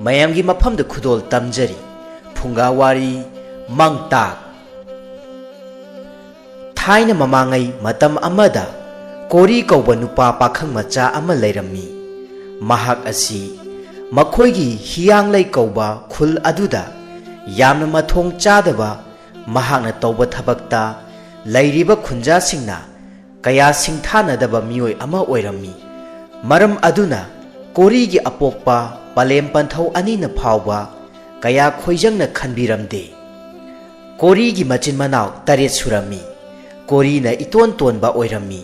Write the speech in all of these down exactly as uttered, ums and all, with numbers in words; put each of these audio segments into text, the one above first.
ꯃꯌꯥꯝꯒꯤ ꯃꯐꯝꯗ ꯈꯨꯗꯣꯜ ꯇꯝꯖꯔꯤ꯫ ꯐꯨꯡꯒꯥ ꯋꯥꯔꯤ, ꯃꯥꯡꯇꯥꯛ꯫ ꯊꯥꯏꯅ ꯃꯃꯥꯡꯉꯩ ꯃꯇꯝ ꯑꯃꯗ ꯀꯣꯔꯤ ꯀꯧꯕ ꯅꯨꯄꯥ ꯄꯥꯈꯪ ꯃꯆꯥ ꯑꯃ ꯂꯩꯔꯝꯃꯤ꯫ ꯃꯍꯥꯛ ꯑꯁꯤ ꯃꯈꯣꯏꯒꯤ ꯍꯤꯌꯥꯡꯂꯩ ꯀꯧꯕ ꯈꯨꯜ ꯑꯗꯨꯗ ꯌꯥꯝꯅ ꯃꯊꯣꯡ ꯆꯥꯗꯕ, ꯃꯍꯥꯛꯅ ꯇꯧꯕ ꯊꯕꯛꯇ ꯂꯩꯔꯤꯕ ꯈꯨꯟꯖꯥꯁꯤꯡꯅ ꯀꯌꯥ ꯁꯤꯡꯊꯥꯅꯗꯕ ꯃꯤꯑꯣꯏ ꯑꯃ ꯑꯣꯏꯔꯝꯃꯤ꯫ ꯃꯔꯝ ꯑꯗꯨꯅ ꯀꯣꯔꯤꯒꯤ ꯑꯄꯣꯛꯄ ꯄꯂꯦꯝ ꯄꯟꯊꯧ ꯑꯅꯤꯅ ꯐꯥꯎꯕ ꯀꯌꯥ ꯈꯣꯏꯖꯪꯅ ꯈꯟꯕꯤꯔꯝꯗꯦ꯫ ꯀꯣꯔꯤꯒꯤ ꯃꯆꯤꯟ ꯃꯅꯥꯎ ꯇꯔꯦꯠ ꯁꯨꯔꯝꯃꯤ꯫ ꯀꯣꯔꯤꯅ ꯏꯇꯣꯟ ꯇꯣꯟꯕ ꯑꯣꯏꯔꯝꯃꯤ꯫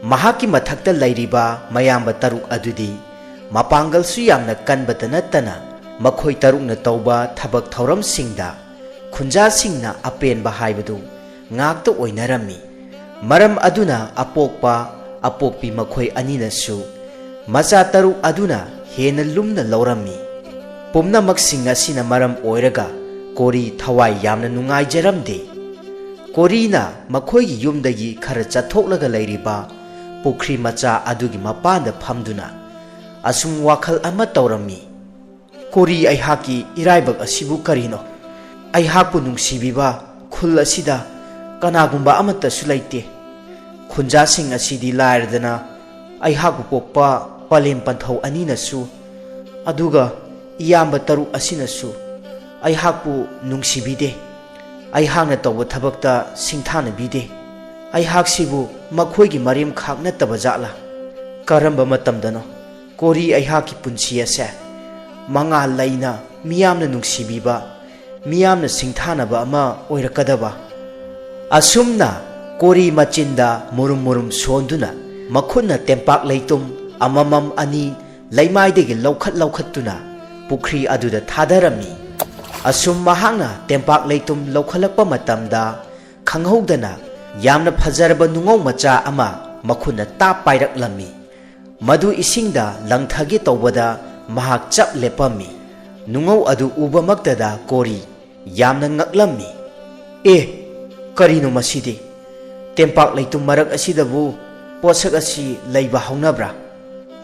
ꯃꯍꯥꯛꯀꯤ ꯃꯊꯛꯇ ꯂꯩꯔꯤꯕ ꯃꯌꯥꯝꯕ ꯇꯔꯨꯛ ꯑꯗꯨꯗꯤ ꯃꯄꯥꯡꯒꯜꯁꯨ ꯌꯥꯝꯅ ꯀꯟꯕꯇ ꯅꯠꯇꯅ ꯃꯈꯣꯏ ꯇꯔꯨꯛꯅ ꯇꯧꯕ ꯊꯕꯛ ꯊꯧꯔꯝꯁꯤꯡꯗ ꯈꯨꯟꯖꯥꯁꯤꯡꯅ ꯑꯄꯦꯟꯕ ꯍꯥꯏꯕꯗꯨ ꯉꯥꯛꯇ ꯑꯣꯏꯅꯔꯝꯃꯤ꯫ ꯃꯔꯝ ꯑꯗꯨꯅ ꯑꯄꯣꯛꯄ ꯑꯄꯣꯛꯄꯤ ꯃꯈꯣꯏ ꯑꯅꯤꯅꯁꯨ ꯃꯆꯥ ꯇꯔꯨꯛ ꯑꯗꯨꯅ ꯍꯦꯟꯅ ꯂꯨꯝꯅ ꯂꯧꯔꯝꯃꯤ꯫ ꯄꯨꯝꯅꯃꯛꯁꯤꯡ ꯑꯁꯤꯅ ꯃꯔꯝ ꯑꯣꯏꯔꯒ ꯀꯣꯔꯤ ꯊꯋꯥꯏ ꯌꯥꯝꯅ ꯅꯨꯡꯉꯥꯏꯖꯔꯝꯗꯦ꯫ ꯀꯣꯔꯤꯅ ꯃꯈꯣꯏꯒꯤ ꯌꯨꯝꯗꯒꯤ ꯈꯔ ꯆꯠꯊꯣꯛꯂꯒ ꯂꯩꯔꯤꯕ ꯄꯨꯈ꯭ꯔꯤ ꯃꯆꯥ ꯑꯗꯨꯒꯤ ꯃꯄꯥꯟꯗ ꯐꯝꯗꯨꯅ ꯑꯁꯨꯝ ꯋꯥꯈꯜ ꯑꯃ ꯇꯧꯔꯝꯃꯤ꯫ "ꯀꯣꯔꯤ, ꯑꯩꯍꯥꯛꯀꯤ ꯏꯔꯥꯏꯕꯛ ꯑꯁꯤꯕꯨ ꯀꯔꯤꯅꯣ? ꯑꯩꯍꯥꯛꯄꯨ ꯅꯨꯡꯁꯤꯕꯤꯕ ꯈꯨꯜ ꯑꯁꯤꯗ ꯀꯅꯥꯒꯨꯝꯕ ꯑꯃꯠꯇꯁꯨ ꯂꯩꯇꯦ꯫ ꯈꯨꯟꯖꯥꯁꯤꯡ ꯑꯁꯤꯗꯤ ꯂꯥꯏꯔꯗꯅ ꯑꯩꯍꯥꯛꯄꯨ ꯄꯣꯛꯄ ꯄꯂꯦꯝ ꯄꯟꯊꯧ ꯑꯅꯤꯅꯁꯨ, ꯑꯗꯨꯒ ꯏꯌꯥꯝꯕ ꯇꯔꯨꯛ ꯑꯁꯤꯅꯁꯨ ꯑꯩꯍꯥꯛꯄꯨ ꯅꯨꯡꯁꯤꯕꯤꯗꯦ꯫ ꯑꯩꯍꯥꯛꯅ ꯇꯧꯕ ꯊꯕꯛꯇ ꯁꯤꯡꯊꯥꯅꯕꯤꯗꯦ꯫ ꯑꯩꯍꯥꯛꯁꯤꯕꯨ ꯃꯈꯣꯏꯒꯤ ꯃꯔꯤꯝ ꯈꯥꯛ ꯅꯠꯇꯕ ꯖꯥꯠꯂꯥ? ꯀꯔꯝꯕ ꯃꯇꯝꯗꯅꯣ ꯀꯣꯔꯤ ꯑꯩꯍꯥꯛꯀꯤ ꯄꯨꯟꯁꯤ ꯑꯁꯦ ꯃꯉꯥꯜ ꯂꯩꯅ ꯃꯤꯌꯥꯝꯅ ꯅꯨꯡꯁꯤꯕꯤꯕ, ꯃꯤꯌꯥꯝꯅ ꯁꯤꯡꯊꯥꯅꯕ ꯑꯃ ꯑꯣꯏꯔꯛꯀꯗꯕ?" ꯑꯁꯨꯝꯅ ꯀꯣꯔꯤ ꯃꯆꯤꯟꯗ ꯃꯨꯔꯨꯝ ꯃꯨꯔꯨꯝ ꯁꯣꯟꯗꯨꯅ ꯃꯈꯨꯠꯅ ꯇꯦꯝꯄꯥꯛ ꯂꯩꯇꯨꯝ ꯑꯃꯃꯝ ꯑꯅꯤ ꯂꯩꯃꯥꯏꯗꯒꯤ ꯂꯧꯈꯠ ꯂꯧꯈꯠꯇꯨꯅ ꯄꯨꯈ꯭ꯔꯤ ꯑꯗꯨꯗ ꯊꯥꯗꯔꯝꯃꯤ꯫ ꯑꯁꯨꯝ ꯃꯍꯥꯛꯅ ꯇꯦꯝꯄꯥꯛ ꯂꯩꯇꯨꯝ ꯂꯧꯈꯠꯂꯛꯄ ꯃꯇꯝꯗ ꯈꯪꯍꯧꯗꯅ ꯌꯥꯝꯅ ꯐꯖꯔꯕ ꯅꯨꯡꯉꯧ ꯃꯆꯥ ꯑꯃ ꯃꯈꯨꯠꯅ ꯇꯥꯞ ꯄꯥꯏꯔꯛꯂꯝꯃꯤ꯫ ꯃꯗꯨ ꯏꯁꯤꯡꯗ ꯂꯪꯊꯒꯦ ꯇꯧꯕꯗ ꯃꯍꯥꯛ ꯆꯞ ꯂꯦꯞꯄꯝꯃꯤ꯫ ꯅꯨꯡꯉꯧ ꯑꯗꯨ ꯎꯕꯃꯛꯇꯗ ꯀꯣꯔꯤ ꯌꯥꯝꯅ ꯉꯛꯂꯝꯃꯤ꯫ "ꯑꯦ, ꯀꯔꯤꯅꯣ ꯃꯁꯤꯗꯤ? ꯇꯦꯝꯄꯥꯛ ꯂꯩꯇꯨꯝ ꯃꯔꯛ ꯑꯁꯤꯗꯕꯨ ꯄꯣꯠꯁꯛ ꯑꯁꯤ ꯂꯩꯕ ꯍꯧꯅꯕ꯭ꯔꯥ?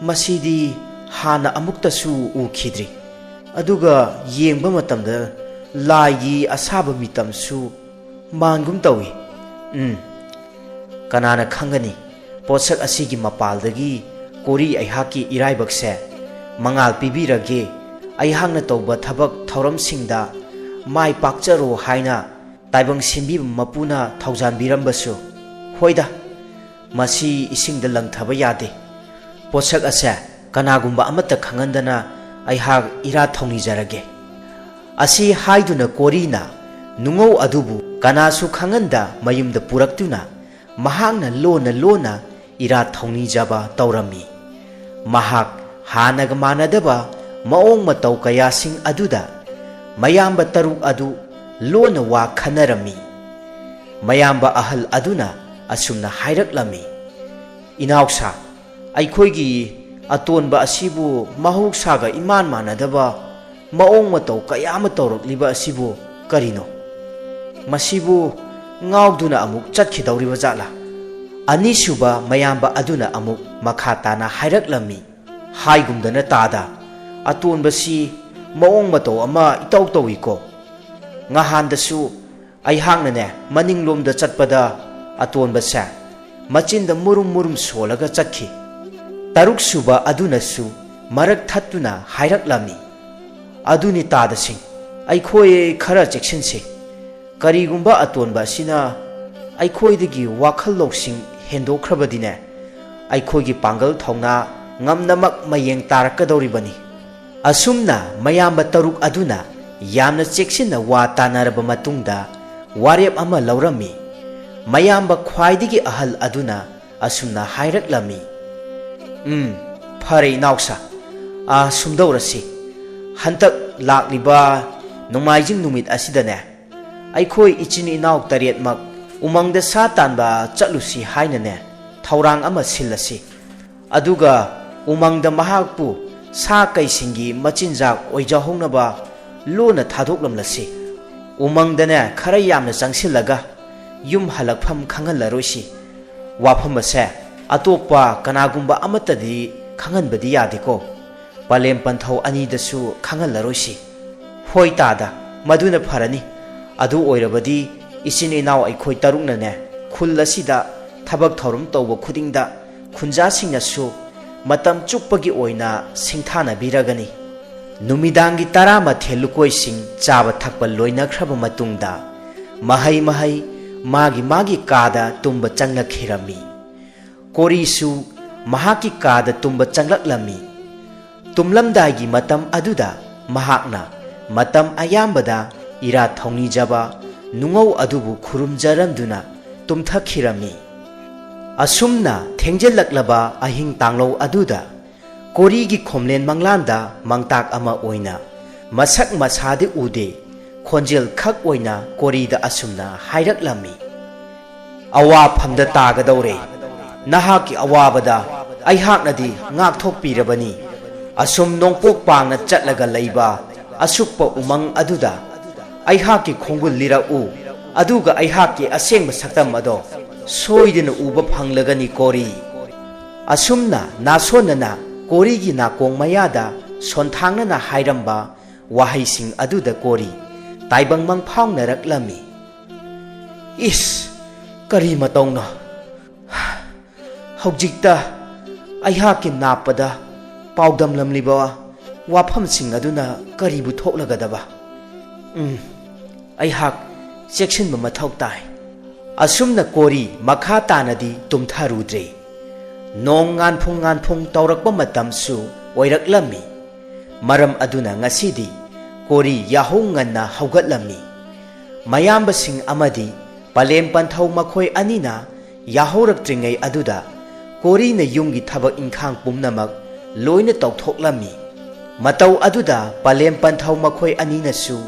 ꯃꯁꯤꯗꯤ ꯍꯥꯟꯅ ꯑꯃꯨꯛꯇꯁꯨ ꯎꯈꯤꯗ꯭ꯔꯤ꯫ ꯑꯗꯨꯒ ꯌꯦꯡꯕ ꯃꯇꯝꯗ ꯂꯥꯏꯒꯤ ꯑꯁꯥꯕ ꯃꯤꯇꯝꯁꯨ ꯃꯥꯟꯒꯨꯝ ꯇꯧꯏ꯫ ꯎꯝ, ꯀꯅꯥꯅ ꯈꯪꯒꯅꯤ? ꯄꯣꯠꯁꯛ ꯑꯁꯤꯒꯤ ꯃꯄꯥꯜꯗꯒꯤ ꯀꯣꯔꯤ ꯑꯩꯍꯥꯛꯀꯤ ꯏꯔꯥꯏꯕꯛꯁꯦ ꯃꯉꯥꯜ ꯄꯤꯕꯤꯔꯒꯦ, ꯑꯩꯍꯥꯛꯅ ꯇꯧꯕ ꯊꯕꯛ ꯊꯧꯔꯝꯁꯤꯡꯗ ꯃꯥꯏ ꯄꯥꯛꯆꯔꯣ ꯍꯥꯏꯅ ꯇꯥꯏꯕꯪ ꯁꯦꯝꯕꯤꯕ ꯃꯄꯨꯅ ꯊꯧꯖꯥꯟꯕꯤꯔꯝꯕꯁꯨ꯫ ꯍꯣꯏꯗ, ꯃꯁꯤ ꯏꯁꯤꯡꯗ ꯂꯪꯊꯕ ꯌꯥꯗꯦ꯫ ꯄꯣꯠꯁꯛ ꯑꯁꯦ ꯀꯅꯥꯒꯨꯝꯕ ꯑꯃꯠꯇ ꯈꯪꯍꯟꯗꯅ ꯑꯩꯍꯥꯛ ꯏꯔꯥꯠ ꯊꯧꯅꯤꯖꯔꯒꯦ꯫ ꯑꯁꯤ ꯍꯥꯏꯗꯨꯅ ꯀꯣꯔꯤꯅ ꯅꯨꯡꯉꯧ ꯑꯗꯨꯕꯨ ꯀꯅꯥꯁꯨ ꯈꯪꯍꯟꯗ ꯃꯌꯨꯝꯗ ꯄꯨꯔꯛꯇꯨꯅ ꯃꯍꯥꯛꯅ ꯂꯣꯟꯅ ꯂꯣꯟꯅ ꯏꯔꯥꯠ ꯊꯧꯅꯤꯖꯕ ꯇꯧꯔꯝꯃꯤ꯫ ꯃꯍꯥꯛ ꯍꯥꯟꯅꯒ ꯃꯥꯟꯅꯗꯕ ꯃꯑꯣꯡ ꯃꯇꯧ ꯀꯌꯥꯁꯤꯡ ꯑꯗꯨꯗ ꯃꯌꯥꯝꯕ ꯇꯔꯨꯛ ꯑꯗꯨ ꯂꯣꯟꯅ ꯋꯥ ꯈꯟꯅꯔꯝꯃꯤ꯫ ꯃꯌꯥꯝꯕ ꯑꯍꯜ ꯑꯗꯨꯅ ꯑꯁꯨꯝꯅ ꯍꯥꯏꯔꯛꯂꯝꯃꯤ, "ꯏꯅꯥꯎꯁꯥ, ꯑꯩꯈꯣꯏꯒꯤ ꯑꯇꯣꯟꯕ ꯑꯁꯤꯕꯨ ꯃꯍꯧꯁꯥꯒ ꯏꯃꯥꯟ ꯃꯥꯟꯅꯗꯕ ꯃꯑꯣꯡ ꯃꯇꯧ ꯀꯌꯥ ꯑꯃ ꯇꯧꯔꯛꯂꯤꯕ ꯑꯁꯤꯕꯨ ꯀꯔꯤꯅꯣ? ꯃꯁꯤꯕꯨ ꯉꯥꯎꯗꯨꯅ ꯑꯃꯨꯛ ꯆꯠꯈꯤꯗꯧꯔꯤꯕ ꯖꯥꯠꯂꯥ?" ꯑꯅꯤꯁꯨꯕ ꯃꯌꯥꯝꯕ ꯑꯗꯨꯅ ꯑꯃꯨꯛ ꯃꯈꯥ ꯇꯥꯅ ꯍꯥꯏꯔꯛꯂꯝꯃꯤ, "ꯍꯥꯏꯒꯨꯝꯗꯅ ꯇꯥꯗ, ꯑꯇꯣꯟꯕꯁꯤ ꯃꯑꯣꯡ ꯃꯇꯧ ꯑꯃ ꯏꯇꯧ ꯇꯧꯏꯀꯣ꯫ ꯉꯍꯥꯟꯗꯁꯨ ꯑꯩꯍꯥꯛꯅꯅꯦ ꯃꯅꯤꯡꯂꯣꯝꯗ ꯆꯠꯄꯗ ꯑꯇꯣꯟꯕꯁꯦ ꯃꯆꯤꯟꯗ ꯃꯨꯔꯨꯝ ꯃꯨꯔꯨꯝ ꯁꯣꯜꯂꯒ ꯆꯠꯈꯤ꯫" ꯇꯔꯨꯛꯁꯨꯕ ꯑꯗꯨꯅꯁꯨ ꯃꯔꯛ ꯊꯠꯇꯨꯅ ꯍꯥꯏꯔꯛꯂꯝꯃꯤ, "ꯑꯗꯨꯅꯤ ꯇꯥꯗꯁꯤꯡ, ꯑꯩꯈꯣꯏ ꯈꯔ ꯆꯦꯛꯁꯤꯟꯁꯤ꯫ ꯀꯔꯤꯒꯨꯝꯕ ꯑꯇꯣꯟꯕ ꯑꯁꯤꯅ ꯑꯩꯈꯣꯏꯗꯒꯤ ꯋꯥꯈꯜ ꯂꯧꯁꯤꯡ ꯍꯦꯟꯗꯣꯛꯈ꯭ꯔꯕꯗꯤꯅꯦ, ꯑꯩꯈꯣꯏꯒꯤ ꯄꯥꯡꯒꯜ ꯊꯧꯅꯥ ꯉꯝꯅꯃꯛ ꯃꯌꯦꯡ ꯇꯥꯔꯛꯀꯗꯧꯔꯤꯕꯅꯤ꯫" ꯑꯁꯨꯝꯅ ꯃꯌꯥꯝꯕ ꯇꯔꯨꯛ ꯑꯗꯨꯅ ꯌꯥꯝꯅ ꯆꯦꯛꯁꯤꯟꯅ ꯋꯥ ꯇꯥꯅꯔꯕ ꯃꯇꯨꯡꯗ ꯋꯥꯔꯦꯞ ꯑꯃ ꯂꯧꯔꯝꯃꯤ꯫ ꯃꯌꯥꯝꯕ ꯈ꯭ꯋꯥꯏꯗꯒꯤ ꯑꯍꯜ ꯑꯗꯨꯅ ꯑꯁꯨꯝꯅ ꯍꯥꯏꯔꯛꯂꯝꯃꯤ, "ꯎꯝ, ꯐꯔꯦ ꯏꯅꯥꯎꯁꯥ, ꯑꯥ, ꯁꯨꯝꯗꯧꯔꯁꯤ꯫ ꯍꯟꯇꯛ ꯂꯥꯛꯂꯤꯕ ꯅꯣꯡꯃꯥꯏꯖꯤꯡ ꯅꯨꯃꯤꯠ ꯑꯁꯤꯗꯅꯦ, ꯑꯩꯈꯣꯏ ꯏꯆꯤꯟ ꯏꯅꯥꯎ ꯇꯔꯦꯠꯃꯛ ꯎꯃꯪꯗ ꯁꯥ ꯇꯥꯟꯕ ꯆꯠꯂꯨꯁꯤ ꯍꯥꯏꯅꯅꯦ ꯊꯧꯔꯥꯡ ꯑꯃ ꯁꯤꯜꯂꯁꯤ꯫ ꯑꯗꯨꯒ ꯎꯃꯪꯗ ꯃꯍꯥꯛꯄꯨ ꯁꯥ ꯀꯩꯁꯤꯡꯒꯤ ꯃꯆꯤꯟꯖꯥꯛ ꯑꯣꯏꯖꯍꯧꯅꯕ ꯂꯣꯟꯅ ꯊꯥꯗꯣꯛꯂꯝꯂꯁꯤ꯫ ꯎꯃꯪꯗꯅꯦ ꯈꯔ ꯌꯥꯝꯅ ꯆꯪꯁꯤꯜꯂꯒ ꯌꯨꯝ ꯍꯜꯂꯛꯐꯝ ꯈꯪꯍꯜꯂꯔꯣꯏꯁꯤ꯫ ꯋꯥꯐꯝ ꯑꯁꯦ ꯑꯇꯣꯞꯄ ꯀꯅꯥꯒꯨꯝꯕ ꯑꯃꯠꯇꯗꯤ ꯈꯪꯍꯟꯕꯗꯤ ꯌꯥꯗꯦꯀꯣ꯫" ꯄꯂꯦꯝ ꯄꯟꯊꯧ ꯑꯅꯤꯗꯁꯨ ꯈꯪꯍꯜꯂꯔꯣꯏꯁꯤ꯫ ꯍꯣꯏ ꯇꯥꯗ, ꯃꯗꯨꯅ ꯐꯔꯅꯤ꯫ ꯑꯗꯨ ꯑꯣꯏꯔꯕꯗꯤ ꯏꯆꯤꯟ ꯏꯅꯥꯎ ꯑꯩꯈꯣꯏ ꯇꯔꯨꯛꯅꯅꯦ, ꯈꯨꯜ ꯑꯁꯤꯗ ꯊꯕꯛ ꯊꯧꯔꯝ ꯇꯧꯕ ꯈꯨꯗꯤꯡꯗ ꯈꯨꯟꯖꯥꯁꯤꯡꯅꯁꯨ ꯃꯇꯝ ꯆꯨꯞꯄꯒꯤ ꯑꯣꯏꯅ ꯁꯤꯡꯊꯥꯅꯕꯤꯔꯒꯅꯤ꯫ ꯅꯨꯃꯤꯗꯥꯡꯒꯤ ꯇꯔꯥꯃꯥꯊꯦꯜ ꯂꯨꯀꯣꯏꯁꯤꯡ ꯆꯥꯕ ꯊꯛꯄ ꯂꯣꯏꯅꯈ꯭ꯔꯕ ꯃꯇꯨꯡꯗ ꯃꯍꯩ ꯃꯍꯩ ꯃꯥꯒꯤ ꯃꯥꯒꯤ ꯀꯥꯗ ꯇꯨꯝꯕ ꯆꯪꯂꯛꯈꯤꯔꯝꯃꯤ꯫ ꯀꯣꯔꯤꯁꯨ ꯃꯍꯥꯛꯀꯤ ꯀꯥꯗ ꯇꯨꯝꯕ ꯆꯪꯂꯛꯂꯝꯃꯤ꯫ ꯇꯨꯝꯂꯝꯗꯥꯏꯒꯤ ꯃꯇꯝ ꯑꯗꯨꯗ ꯃꯍꯥꯛꯅ ꯃꯇꯝ ꯑꯌꯥꯝꯕꯗ ꯏꯔꯥꯠ ꯊꯧꯅꯤꯖꯕ ꯅꯨꯡꯉꯧ ꯑꯗꯨꯕꯨ ꯈꯨꯔꯨꯝꯖꯔꯝꯗꯨꯅ ꯇꯨꯝꯊꯈꯤꯔꯝꯃꯤ꯫ ꯑꯁꯨꯝꯅ ꯊꯦꯡꯖꯤꯜꯂꯛꯂꯕ ꯑꯍꯤꯡ ꯇꯥꯡꯂꯧ ꯑꯗꯨꯗ ꯀꯣꯔꯤꯒꯤ ꯈꯣꯝꯂꯦꯟ ꯃꯪꯂꯥꯟꯗ ꯃꯥꯡꯇꯥꯛ ꯑꯃ ꯑꯣꯏꯅ ꯃꯁꯛ ꯃꯁꯥꯗꯤ ꯎꯗꯦ, ꯈꯣꯟꯖꯦꯜ ꯈꯛ ꯑꯣꯏꯅ ꯀꯣꯔꯤꯗ ꯑꯁꯨꯝꯅ ꯍꯥꯏꯔꯛꯂꯝꯃꯤ, "ꯑꯋꯥꯐꯝꯗ ꯇꯥꯒꯗꯧꯔꯦ꯫ ꯅꯍꯥꯛꯀꯤ ꯑꯋꯥꯕꯗ ꯑꯩꯍꯥꯛꯅꯗꯤ ꯉꯥꯛꯊꯣꯛꯄꯤꯔꯕꯅꯤ꯫ ꯑꯁꯨꯝ ꯅꯣꯡꯄꯣꯛ ꯄꯥꯡꯅ ꯆꯠꯂꯒ ꯂꯩꯕ ꯑꯁꯨꯛꯄ ꯎꯃꯪ ꯑꯗꯨꯗ ꯑꯩꯍꯥꯛꯀꯤ ꯈꯣꯡꯒꯨꯜ ꯂꯤꯔꯛꯎ, ꯑꯗꯨꯒ ꯑꯩꯍꯥꯛꯀꯤ ꯑꯁꯦꯡꯕ ꯁꯛꯇꯝ ꯑꯗꯣ ꯁꯣꯏꯗꯅ ꯎꯕ ꯐꯪꯂꯒꯅꯤ ꯀꯣꯔꯤ꯫" ꯑꯁꯨꯝꯅ ꯅꯥꯁꯣꯟꯅꯅ ꯀꯣꯔꯤꯒꯤ ꯅꯥꯀꯣꯡ ꯃꯌꯥꯗ ꯁꯣꯟꯊꯥꯡꯅꯅ ꯍꯥꯏꯔꯝꯕ ꯋꯥꯍꯩꯁꯤꯡ ꯑꯗꯨꯗ ꯀꯣꯔꯤ ꯇꯥꯏꯕꯪ ꯃꯪꯐꯥꯎꯅꯔꯛꯂꯝꯃꯤ꯫ "ꯏꯁ, ꯀꯔꯤ ꯃꯇꯧꯅꯣ? ꯍꯧꯖꯤꯛꯇ ꯑꯩꯍꯥꯛꯀꯤ ꯅꯥꯞꯄꯗ ꯄꯥꯎꯗꯝꯂꯝꯂꯤꯕ ꯋꯥꯐꯝꯁꯤꯡ ꯑꯗꯨꯅ ꯀꯔꯤꯕꯨ ꯊꯣꯛꯂꯒꯗꯕ? ꯎꯝ, ꯑꯩꯍꯥꯛ ꯆꯦꯛꯁꯤꯟꯕ ꯃꯊꯧ ꯇꯥꯏ꯫" ꯑꯁꯨꯝꯅ ꯀꯣꯔꯤ ꯃꯈꯥ ꯇꯥꯅꯗꯤ ꯇꯨꯝꯊꯔꯨꯗ꯭ꯔꯦ꯫ ꯅꯣꯡ ꯉꯥꯟꯐꯨꯡ ꯉꯥꯟꯐꯨꯡ ꯇꯧꯔꯛꯄ ꯃꯇꯝꯁꯨ ꯑꯣꯏꯔꯛꯂꯝꯃꯤ꯫ ꯃꯔꯝ ꯑꯗꯨꯅ ꯉꯁꯤꯗꯤ ꯀꯣꯔꯤ ꯌꯥꯍꯧ ꯉꯟꯅ ꯍꯧꯒꯠꯂꯝꯃꯤ꯫ ꯃꯌꯥꯝꯕꯁꯤꯡ ꯑꯃꯗꯤ ꯄꯂꯦꯝ ꯄꯟꯊꯧ ꯃꯈꯣꯏ ꯑꯅꯤꯅ ꯌꯥꯍꯧꯔꯛꯇ꯭ꯔꯤꯉꯩ ꯑꯗꯨꯗ ꯀꯣꯔꯤꯅ ꯌꯨꯝꯒꯤ ꯊꯕꯛ ꯏꯪꯈꯥꯡ ꯄꯨꯝꯅꯃꯛ ꯂꯣꯏꯅ ꯇꯧꯊꯣꯛꯂꯝꯃꯤ꯫ ꯃꯇꯧ ꯑꯗꯨꯗ ꯄꯂꯦꯝ ꯄꯟꯊꯧ ꯃꯈꯣꯏ ꯑꯅꯤꯅꯁꯨ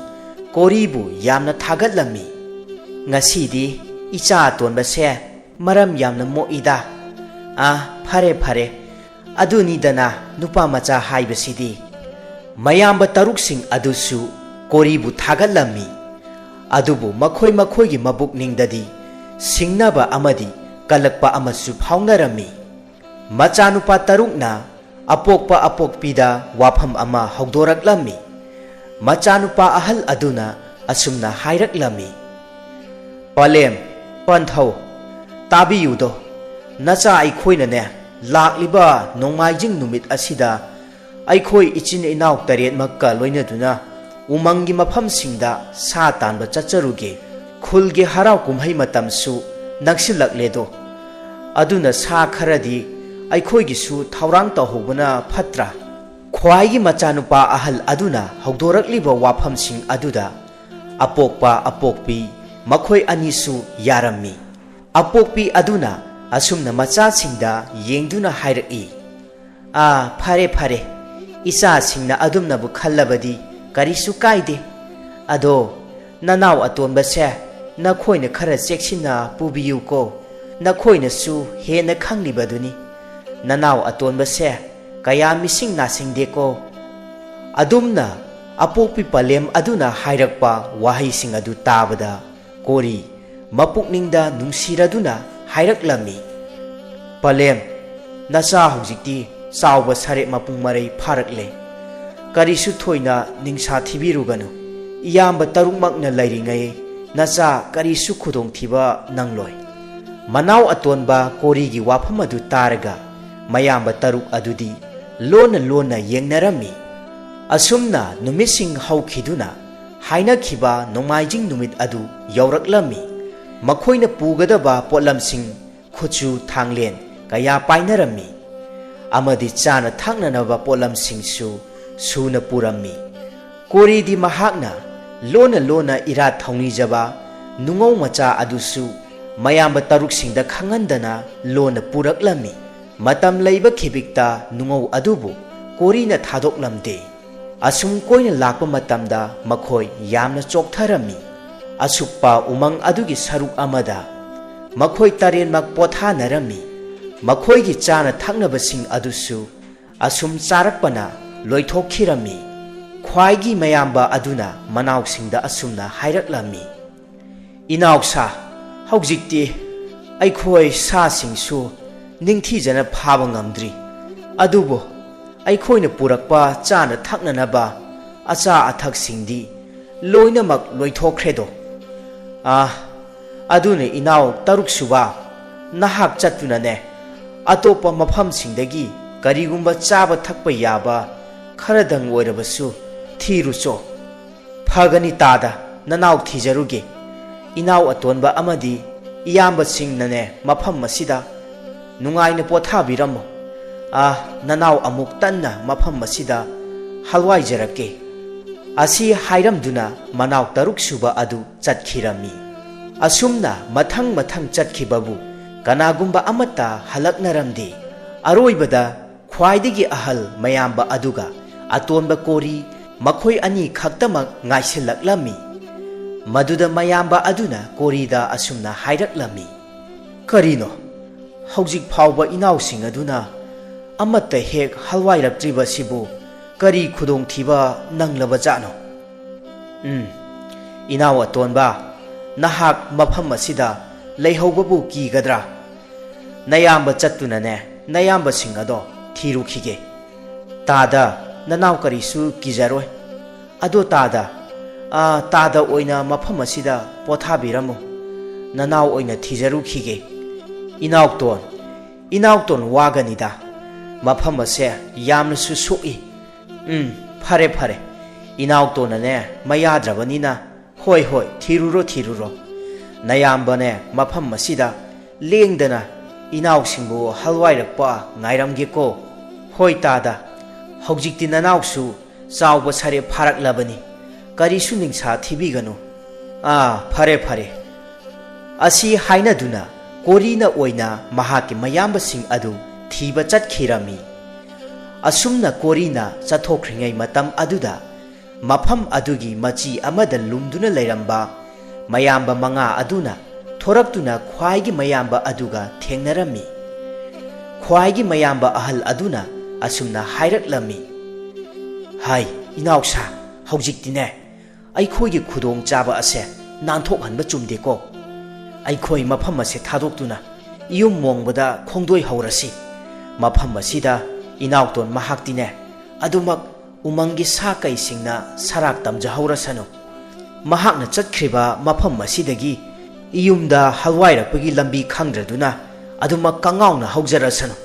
ꯀꯣꯔꯤꯕꯨ ꯌꯥꯝꯅ ꯊꯥꯒꯠꯂꯝꯃꯤ꯫ "ꯉꯁꯤꯗꯤ ꯏꯆꯥ ꯑꯇꯣꯟꯕꯁꯦ ꯃꯔꯝ ꯌꯥꯝꯅ ꯃꯣꯛꯏꯗ꯫ ꯑꯥ, ꯐꯔꯦ, ꯐꯔꯦ꯫ ꯑꯗꯨꯅꯤꯗꯅ ꯅꯨꯄꯥ ꯃꯆꯥ ꯍꯥꯏꯕꯁꯤꯗꯤ꯫" ꯃꯌꯥꯝꯕ ꯇꯔꯨꯛꯁꯤꯡ ꯑꯗꯨꯁꯨ ꯀꯣꯔꯤꯕꯨ ꯊꯥꯒꯠꯂꯝꯃꯤ꯫ ꯑꯗꯨꯕꯨ ꯃꯈꯣꯏ ꯃꯈꯣꯏꯒꯤ ꯃꯕꯨꯛꯅꯤꯡꯗꯗꯤ ꯁꯤꯡꯅꯕ ꯑꯃꯗꯤ ꯀꯜꯂꯛꯄ ꯑꯃꯁꯨ ꯐꯥꯎꯅꯔꯝꯃꯤ꯫ ꯃꯆꯥꯅꯨꯄꯥ ꯇꯔꯨꯛꯅ ꯑꯄꯣꯛꯄ ꯑꯄꯣꯛꯄꯤꯗ ꯋꯥꯐꯝ ꯑꯃ ꯍꯧꯗꯣꯔꯛꯂꯝꯃꯤ꯫ ꯃꯆꯥꯅꯨꯄꯥ ꯑꯍꯜ ꯑꯗꯨꯅ ꯑꯁꯨꯝꯅ ꯍꯥꯏꯔꯛꯂꯝꯃꯤ, "ꯄꯂꯦꯝ, ꯄꯟꯊꯧ, ꯇꯥꯕꯤꯌꯨꯗꯣ, ꯅꯆꯥ ꯑꯩꯈꯣꯏꯅꯅꯦ, ꯂꯥꯛꯂꯤꯕ ꯅꯣꯡꯃꯥꯏꯖꯤꯡ ꯅꯨꯃꯤꯠ ꯑꯁꯤꯗ ꯑꯩꯈꯣꯏ ꯏꯆꯤꯟ ꯏꯅꯥꯎ ꯇꯔꯦꯠꯃꯛꯀ ꯂꯣꯏꯅꯗꯨꯅ ꯎꯃꯪꯒꯤ ꯃꯐꯝꯁꯤꯡꯗ ꯁꯥ ꯇꯥꯟꯕ ꯆꯠꯆꯔꯨꯒꯦ꯫ ꯈꯨꯜꯒꯤ ꯍꯔꯥꯎ ꯀꯨꯝꯍꯩ ꯃꯇꯝꯁꯨ ꯅꯛꯁꯤꯜꯂꯛꯂꯦꯗꯣ꯫ ꯑꯗꯨꯅ ꯁꯥ ꯈꯔꯗꯤ ꯑꯩꯈꯣꯏꯒꯤꯁꯨ ꯊꯧꯔꯥꯡ ꯇꯧꯍꯧꯕꯅ ꯐꯠꯇ꯭ꯔꯥ?" ꯈ꯭ꯋꯥꯏꯒꯤ ꯃꯆꯥꯅꯨꯄꯥ ꯑꯍꯜ ꯑꯗꯨꯅ ꯍꯧꯗꯣꯔꯛꯂꯤꯕ ꯋꯥꯐꯝꯁꯤꯡ ꯑꯗꯨꯗ ꯑꯄꯣꯛꯄ ꯑꯄꯣꯛꯄꯤ ꯃꯈꯣꯏ ꯑꯅꯤꯁꯨ ꯌꯥꯔꯝꯃꯤ꯫ ꯑꯄꯣꯛꯄꯤ ꯑꯗꯨꯅ ꯑꯁꯨꯝꯅ ꯃꯆꯥꯁꯤꯡꯗ ꯌꯦꯡꯗꯨꯅ ꯍꯥꯏꯔꯛꯏ, "ꯑꯥ, ꯐꯔꯦ, ꯐꯔꯦ, ꯏꯆꯥꯁꯤꯡꯅ ꯑꯗꯨꯝꯅꯕꯨ ꯈꯜꯂꯕꯗꯤ ꯀꯔꯤꯁꯨ ꯀꯥꯏꯗꯦ꯫ ꯑꯗꯣ ꯅꯅꯥꯎ ꯑꯇꯣꯟꯕꯁꯦ ꯅꯈꯣꯏꯅ ꯈꯔ ꯆꯦꯛꯁꯤꯟꯅ ꯄꯨꯕꯤꯌꯨꯀꯣ, ꯅꯈꯣꯏꯅꯁꯨ ꯍꯦꯟꯅ ꯈꯪꯂꯤꯕꯗꯨꯅꯤ꯫ ꯅꯅꯥꯎ ꯑꯇꯣꯟꯕꯁꯦ ꯀꯌꯥ ꯃꯤꯁꯤꯡ ꯅꯥꯁꯤꯡꯗꯦꯀꯣ"꯫ ꯑꯗꯨꯝꯅ ꯑꯄꯣꯛꯄꯤ ꯄꯂꯦꯝ ꯑꯗꯨꯅ ꯍꯥꯏꯔꯛꯄ ꯋꯥꯍꯩꯁꯤꯡ ꯑꯗꯨ ꯇꯥꯕꯗ ꯀꯣꯔꯤ ꯃꯄꯨꯛꯅꯤꯡꯗ ꯅꯨꯡꯁꯤꯔꯗꯨꯅ ꯍꯥꯏꯔꯛꯂꯝꯃꯤ, "ꯄꯂꯦꯝ, ꯅꯆꯥ ꯍꯧꯖꯤꯛꯇꯤ ꯆꯥꯎꯕ ꯁꯥꯔꯦ, ꯃꯄꯨꯡ ꯃꯔꯩ ꯐꯥꯔꯛꯂꯦ꯫ ꯀꯔꯤꯁꯨ ꯊꯣꯏꯅ ꯅꯤꯡꯁꯥ ꯊꯤꯕꯤꯔꯨꯒꯅꯨ꯫ ꯏꯌꯥꯝꯕ ꯇꯔꯨꯛꯃꯛꯅ ꯂꯩꯔꯤꯉꯩ ꯅꯆꯥ ꯀꯔꯤꯁꯨ ꯈꯨꯗꯣꯡꯊꯤꯕ ꯅꯪꯂꯣꯏ"꯫ ꯃꯅꯥꯎ ꯑꯇꯣꯟꯕ ꯀꯣꯔꯤꯒꯤ ꯋꯥꯐꯝ ꯑꯗꯨ ꯇꯥꯔꯒ ꯃꯌꯥꯝꯕ ꯇꯔꯨꯛ ꯑꯗꯨꯗꯤ ꯂꯣꯟꯅ ꯂꯣꯟꯅ ꯌꯦꯡꯅꯔꯝꯃꯤ꯫ ꯑꯁꯨꯝꯅ ꯅꯨꯃꯤꯠꯁꯤꯡ ꯍꯧꯈꯤꯗꯨꯅ ꯍꯥꯏꯅꯈꯤꯕ ꯅꯣꯡꯃꯥꯏꯖꯤꯡ ꯅꯨꯃꯤꯠ ꯑꯗꯨ ꯌꯧꯔꯛꯂꯝꯃꯤ꯫ ꯃꯈꯣꯏꯅ ꯄꯨꯒꯗꯕ ꯄꯣꯠꯂꯝꯁꯤꯡ, ꯈꯨꯠꯁꯨ ꯊꯥꯡꯂꯦꯟ ꯀꯌꯥ ꯄꯥꯏꯅꯔꯝꯃꯤ ꯑꯃꯗꯤ ꯆꯥꯅ ꯊꯛꯅꯅꯕ ꯄꯣꯠꯂꯝꯁꯤꯡꯁꯨ ꯁꯨꯅ ꯄꯨꯔꯝꯃꯤ꯫ ꯀꯣꯔꯤꯗꯤ ꯃꯍꯥꯛꯅ ꯂꯣꯟꯅ ꯂꯣꯟꯅ ꯏꯔꯥꯠ ꯊꯧꯅꯤꯖꯕ ꯅꯨꯡꯉꯧ ꯃꯆꯥ ꯑꯗꯨꯁꯨ ꯃꯌꯥꯝꯕ ꯇꯔꯨꯛꯁꯤꯡꯗ ꯈꯪꯍꯟꯗꯅ ꯂꯣꯟꯅ ꯄꯨꯔꯛꯂꯝꯃꯤ꯫ ꯃꯇꯝ ꯂꯩꯕ ꯈꯤꯕꯤꯛꯇ ꯅꯨꯡꯉꯧ ꯑꯗꯨꯕꯨ ꯀꯣꯔꯤꯅ ꯊꯥꯗꯣꯛꯂꯝꯗꯦ꯫ ꯑꯁꯨꯝ ꯀꯣꯏꯅ ꯂꯥꯛꯄ ꯃꯇꯝꯗ ꯃꯈꯣꯏ ꯌꯥꯝꯅ ꯆꯣꯛꯊꯔꯝꯃꯤ꯫ ꯑꯁꯨꯛꯄ ꯎꯃꯪ ꯑꯗꯨꯒꯤ ꯁꯔꯨꯛ ꯑꯃꯗ ꯃꯈꯣꯏ ꯇꯔꯦꯠꯃꯛ ꯄꯣꯊꯥꯅꯔꯝꯃꯤ꯫ ꯃꯈꯣꯏꯒꯤ ꯆꯥꯅ ꯊꯛꯅꯕꯁꯤꯡ ꯑꯗꯨꯁꯨ ꯑꯁꯨꯝ ꯆꯥꯔꯛꯄꯅ ꯂꯣꯏꯊꯣꯛꯈꯤꯔꯝꯃꯤ꯫ ꯈ꯭ꯋꯥꯏꯒꯤ ꯃꯌꯥꯝꯕ ꯑꯗꯨꯅ ꯃꯅꯥꯎꯁꯤꯡꯗ ꯑꯁꯨꯝꯅ ꯍꯥꯏꯔꯛꯂꯝꯃꯤ, "ꯏꯅꯥꯎꯁꯥ, ꯍꯧꯖꯤꯛꯇꯤ ꯑꯩꯈꯣꯏ ꯁꯥꯁꯤꯡꯁꯨ ꯅꯤꯡꯊꯤꯖꯅ ꯐꯥꯕ ꯉꯝꯗ꯭ꯔꯤ꯫ ꯑꯗꯨꯕꯨ ꯑꯩꯈꯣꯏꯅ ꯄꯨꯔꯛꯄ ꯆꯥꯅ ꯊꯛꯅꯅꯕ ꯑꯆꯥ ꯑꯊꯛꯁꯤꯡꯗꯤ ꯂꯣꯏꯅꯃꯛ ꯂꯣꯏꯊꯣꯛꯈ꯭ꯔꯦꯗꯣ꯫ ꯑꯥ, ꯑꯗꯨꯅ ꯏꯅꯥꯎ ꯇꯔꯨꯛ ꯁꯨꯕ, ꯅꯍꯥꯛ ꯆꯠꯇꯨꯅꯅꯦ, ꯑꯇꯣꯞꯄ ꯃꯐꯝꯁꯤꯡꯗꯒꯤ ꯀꯔꯤꯒꯨꯝꯕ ꯆꯥꯕ ꯊꯛꯄ ꯌꯥꯕ ꯈꯔꯗꯪ ꯑꯣꯏꯔꯕꯁꯨ ꯊꯤꯔꯨꯆꯣ꯫ ꯐꯒꯅꯤ ꯇꯥꯗ, ꯅꯅꯥꯎ ꯊꯤꯖꯔꯨꯒꯦ꯫ ꯏꯅꯥꯎ ꯑꯇꯣꯟꯕ ꯑꯃꯗꯤ ꯏꯌꯥꯝꯕꯁꯤꯡꯅꯅꯦ ꯃꯐꯝ ꯑꯁꯤꯗ ꯅꯨꯡꯉꯥꯏꯅ ꯄꯣꯊꯥꯕꯤꯔꯝꯃꯣ꯫ ꯑꯥ, ꯅꯅꯥꯎ ꯑꯃꯨꯛ ꯇꯟꯅ ꯃꯐꯝ ꯑꯁꯤꯗ ꯍꯜꯋꯥꯏꯖꯔꯛꯀꯦ꯫ ꯑꯁꯤ ꯍꯥꯏꯔꯝꯗꯨꯅ ꯃꯅꯥꯎ ꯇꯔꯨꯛ ꯁꯨꯕ ꯑꯗꯨ ꯆꯠꯈꯤꯔꯝꯃꯤ꯫ ꯑꯁꯨꯝꯅ ꯃꯊꯪ ꯃꯊꯪ ꯆꯠꯈꯤꯕꯕꯨ ꯀꯅꯥꯒꯨꯝꯕ ꯑꯃꯠꯇ ꯍꯜꯂꯛꯅꯔꯝꯗꯦ꯫ ꯑꯔꯣꯏꯕꯗ ꯈ꯭ꯋꯥꯏꯗꯒꯤ ꯑꯍꯜ ꯃꯌꯥꯝꯕ ꯑꯗꯨꯒ ꯑꯇꯣꯟꯕ ꯀꯣꯔꯤ ꯃꯈꯣꯏ ꯑꯅꯤ ꯈꯛꯇꯃꯛ ꯉꯥꯏꯁꯤꯜꯂꯛꯂꯝꯃꯤ꯫ ꯃꯗꯨꯗ ꯃꯌꯥꯝꯕ ꯑꯗꯨꯅ ꯀꯣꯔꯤꯗ ꯑꯁꯨꯝꯅ ꯍꯥꯏꯔꯛꯂꯝꯃꯤ, "ꯀꯔꯤꯅꯣ? ꯍꯧꯖꯤꯛ ꯐꯥꯎꯕ ꯏꯅꯥꯎꯁꯤꯡ ꯑꯗꯨꯅ ꯑꯃꯠꯇ ꯍꯦꯛ ꯍꯜꯋꯥꯏꯔꯛꯇ꯭ꯔꯤꯕꯁꯤꯕꯨ ꯀꯔꯤ ꯈꯨꯗꯣꯡꯊꯤꯕ ꯅꯪꯂꯕꯖꯥꯠꯅꯣ?" ꯎꯝ, ꯏꯅꯥꯎ ꯑꯇꯣꯟꯕ, ꯅꯍꯥꯛ ꯃꯐꯝ ꯑꯁꯤꯗ ꯂꯩꯍꯧꯕꯕꯨ ꯀꯤꯒꯗ꯭ꯔꯥ? ꯅꯌꯥꯝꯕ ꯆꯠꯇꯨꯅꯅꯦ, ꯅꯌꯥꯝꯕꯁꯤꯡ ꯑꯗꯣ ꯊꯤꯔꯨꯈꯤꯒꯦ꯫ ꯇꯥꯗ, ꯅꯅꯥꯎ ꯀꯔꯤꯁꯨ ꯀꯤꯖꯔꯣꯏ꯫ ꯑꯗꯣ ꯇꯥꯗ, ꯑꯥ, ꯇꯥꯗ ꯑꯣꯏꯅ ꯃꯐꯝ ꯑꯁꯤꯗ ꯄꯣꯊꯥꯕꯤꯔꯝꯃꯨ꯫ ꯅꯅꯥꯎ ꯑꯣꯏꯅ ꯊꯤꯖꯔꯨꯈꯤꯒꯦ꯫ ꯏꯅꯥꯎꯇꯣꯟ, ꯏꯅꯥꯎꯇꯣꯟ ꯋꯥꯒꯅꯤꯗ꯫ ꯃꯐꯝ ꯑꯁꯦ ꯌꯥꯝꯅꯁꯨ ꯁꯣꯛꯏ꯫ ꯎꯝ, ꯐꯔꯦ, ꯐꯔꯦ꯫ ꯏꯅꯥꯎꯇꯣꯟꯅꯅꯦ ꯃꯌꯥꯗ꯭ꯔꯕꯅꯤꯅ, ꯍꯣꯏ, ꯍꯣꯏ, ꯊꯤꯔꯨꯔꯣ, ꯊꯤꯔꯨꯔꯣ꯫ ꯅꯌꯥꯝꯕꯅꯦ ꯃꯐꯝ ꯑꯁꯤꯗ ꯂꯦꯡꯗꯅ ꯏꯅꯥꯎꯁꯤꯡꯕꯨ ꯍꯜꯋꯥꯏꯔꯛꯄ ꯉꯥꯏꯔꯝꯒꯦꯀꯣ꯫ ꯍꯣꯏ ꯇꯥꯗ, ꯍꯧꯖꯤꯛꯇꯤ ꯅꯅꯥꯎꯁꯨ ꯆꯥꯎꯕ ꯁꯥꯔꯦ ꯐꯥꯔꯛꯂꯕꯅꯤ, ꯀꯔꯤꯁꯨ ꯅꯤꯡꯁꯥ ꯊꯤꯕꯤꯒꯅꯨ꯫ ꯑꯥ, ꯐꯔꯦ, ꯐꯔꯦ꯫ ꯑꯁꯤ ꯍꯥꯏꯅꯗꯨꯅ ꯀꯣꯔꯤꯅ ꯑꯣꯏꯅ ꯃꯍꯥꯛꯀꯤ ꯃꯌꯥꯝꯕꯁꯤꯡ ꯑꯗꯨ ꯊꯤꯕ ꯆꯠꯈꯤꯔꯝꯃꯤ꯫ ꯑꯁꯨꯝꯅ ꯀꯣꯔꯤꯅ ꯆꯠꯊꯣꯛꯈ꯭ꯔꯤꯉꯩ ꯃꯇꯝ ꯑꯗꯨꯗ ꯃꯐꯝ ꯑꯗꯨꯒꯤ ꯃꯆꯤ ꯑꯃꯗ ꯂꯨꯝꯗꯨꯅ ꯂꯩꯔꯝꯕ ꯃꯌꯥꯝꯕ ꯃꯉꯥ ꯑꯗꯨꯅ ꯊꯣꯔꯛꯇꯨꯅ ꯈ꯭ꯋꯥꯏꯒꯤ ꯃꯌꯥꯝꯕ ꯑꯗꯨꯒ ꯊꯦꯡꯅꯔꯝꯃꯤ꯫ ꯈ꯭ꯋꯥꯏꯒꯤ ꯃꯌꯥꯝꯕ ꯑꯍꯜ ꯑꯗꯨꯅ ꯑꯁꯨꯝꯅ ꯍꯥꯏꯔꯛꯂꯝꯃꯤ, "ꯍꯥꯏ, ꯏꯅꯥꯎꯁꯥ, ꯍꯧꯖꯤꯛꯇꯤꯅꯦ, ꯑꯩꯈꯣꯏꯒꯤ ꯈꯨꯗꯣꯡꯆꯥꯕ ꯑꯁꯦ ꯅꯥꯟꯊꯣꯛꯍꯟꯕ ꯆꯨꯝꯗꯦꯀꯣ꯫ ꯑꯩꯈꯣꯏ ꯃꯐꯝ ꯑꯁꯦ ꯊꯥꯗꯣꯛꯇꯨꯅ ꯏꯌꯨꯝ ꯃꯣꯡꯕꯗ ꯈꯣꯡꯗꯣꯏ ꯍꯧꯔꯁꯤ꯫ ꯃꯐꯝ ꯑꯁꯤꯗ ꯏꯅꯥꯎꯇꯣꯟ ꯃꯍꯥꯛꯇꯤꯅꯦ, ꯑꯗꯨꯃꯛ ꯎꯃꯪꯒꯤ ꯁꯥ ꯀꯩꯁꯤꯡꯅ ꯁꯔꯥꯛ ꯇꯝꯖꯍꯧꯔꯁꯅꯨ꯫ ꯃꯍꯥꯛꯅ ꯆꯠꯈ꯭ꯔꯤꯕ ꯃꯐꯝ ꯑꯁꯤꯗꯒꯤ ꯏꯌꯨꯝꯗ ꯍꯜꯋꯥꯏꯔꯛꯄꯒꯤ ꯂꯝꯕꯤ ꯈꯪꯗ꯭ꯔꯗꯨꯅ ꯑꯗꯨꯃꯛ ꯀꯉꯥꯎꯅ ꯍꯧꯖꯔꯁꯅꯨ꯫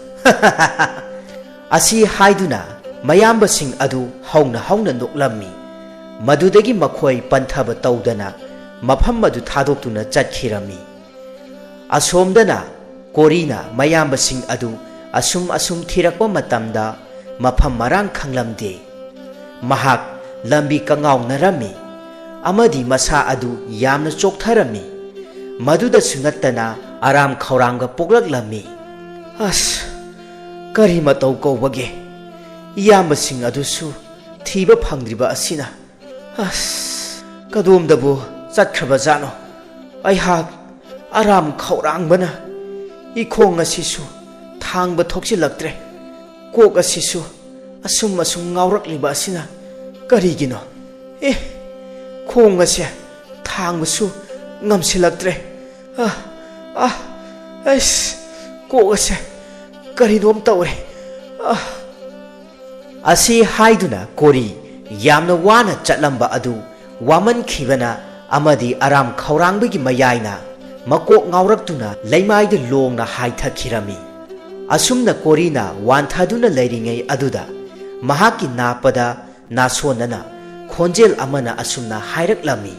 ꯑꯁꯤ ꯍꯥꯏꯗꯨꯅ ꯃꯌꯥꯝꯕꯁꯤꯡ ꯑꯗꯨ ꯍꯧꯅ ꯍꯧꯅ ꯅꯣꯛꯂꯝꯃꯤ꯫ ꯃꯗꯨꯗꯒꯤ ꯃꯈꯣꯏ ꯄꯟꯊꯕ ꯇꯧꯗꯅ ꯃꯐꯝ ꯑꯗꯨ ꯊꯥꯗꯣꯛꯇꯨꯅ ꯆꯠꯈꯤꯔꯝꯃꯤ꯫ ꯑꯁꯣꯝꯗꯅ ꯀꯣꯔꯤꯅ ꯃꯌꯥꯝꯕꯁꯤꯡ ꯑꯗꯨ ꯑꯁꯨꯝ ꯑꯁꯨꯝ ꯊꯤꯔꯛꯄ ꯃꯇꯝꯗ ꯃꯐꯝ ꯃꯔꯥꯡ ꯈꯪꯂꯝꯗꯦ꯫ ꯃꯍꯥꯛ ꯂꯝꯕꯤ ꯀꯉꯥꯎꯅꯔꯝꯃꯤ ꯑꯃꯗꯤ ꯃꯁꯥ ꯑꯗꯨ ꯌꯥꯝꯅ ꯆꯣꯛꯊꯔꯝꯃꯤ꯫ ꯃꯗꯨꯗꯁꯨ ꯅꯠꯇꯅ ꯑꯔꯥꯝ ꯈꯧꯔꯥꯡꯕ ꯄꯣꯛꯂꯛꯂꯝꯃꯤ꯫ "ꯑꯁ, ꯀꯔꯤ ꯃꯇꯧ ꯀꯧꯕꯒꯦ? ꯏꯌꯥꯝꯕꯁꯤꯡ ꯑꯗꯨꯁꯨ ꯊꯤꯕ ꯐꯪꯗ꯭ꯔꯤꯕ ꯑꯁꯤꯅ꯫ ꯑꯁ, ꯀꯗꯣꯝꯗꯕꯨ ꯆꯠꯈ꯭ꯔꯕꯖꯥꯠꯅꯣ? ꯑꯩꯍꯥꯛ ꯑꯔꯥꯝ ꯈꯧꯔꯥꯡꯕꯅ ꯏꯈꯣꯡ ꯑꯁꯤꯁꯨ ꯊꯥꯡꯕ ꯊꯣꯛꯆꯤꯜꯂꯛꯇ꯭ꯔꯦ꯫ ꯀꯣꯛ ꯑꯁꯤꯁꯨ ꯑꯁꯨꯝ ꯑꯁꯨꯝ ꯉꯥꯎꯔꯛꯂꯤꯕ ꯑꯁꯤꯅ ꯀꯔꯤꯒꯤꯅꯣ? ꯑꯦ, ꯈꯣꯡ ꯑꯁꯦ ꯊꯥꯡꯕꯁꯨ ꯉꯝꯁꯤꯜꯂꯛꯇ꯭ꯔꯦ꯫ ꯑ, ꯑ, ꯑꯩꯁ, ꯀꯣꯛ ꯑꯁꯦ ꯀꯔꯤꯅꯣꯝ ꯇꯧꯔꯦ꯫ ꯑ, ꯑꯁꯤ ꯍꯥꯏꯗꯨꯅ ꯀꯣꯔꯤ ꯌꯥꯝꯅ ꯋꯥꯅ ꯆꯠꯂꯝꯕ ꯑꯗꯨ ꯋꯥꯃꯟꯈꯤꯕꯅ ꯑꯃꯗꯤ ꯑꯔꯥꯝ ꯈꯧꯔꯥꯡꯕꯒꯤ ꯃꯌꯥꯏꯅ ꯃꯀꯣꯛ ꯉꯥꯎꯔꯛꯇꯨꯅ ꯂꯩꯃꯥꯏꯗ ꯂꯣꯡꯅ ꯍꯥꯏꯊꯈꯤꯔꯝꯃꯤ꯫ ꯑꯁꯨꯝꯅ ꯀꯣꯔꯤꯅ ꯋꯥꯟꯊꯗꯨꯅ ꯂꯩꯔꯤꯉꯩ ꯑꯗꯨꯗ ꯃꯍꯥꯛꯀꯤ ꯅꯥꯞꯄꯗ ꯅꯥꯁꯣꯟꯅꯅ ꯈꯣꯟꯖꯦꯜ ꯑꯃꯅ ꯑꯁꯨꯝꯅ ꯍꯥꯏꯔꯛꯂꯝꯃꯤ,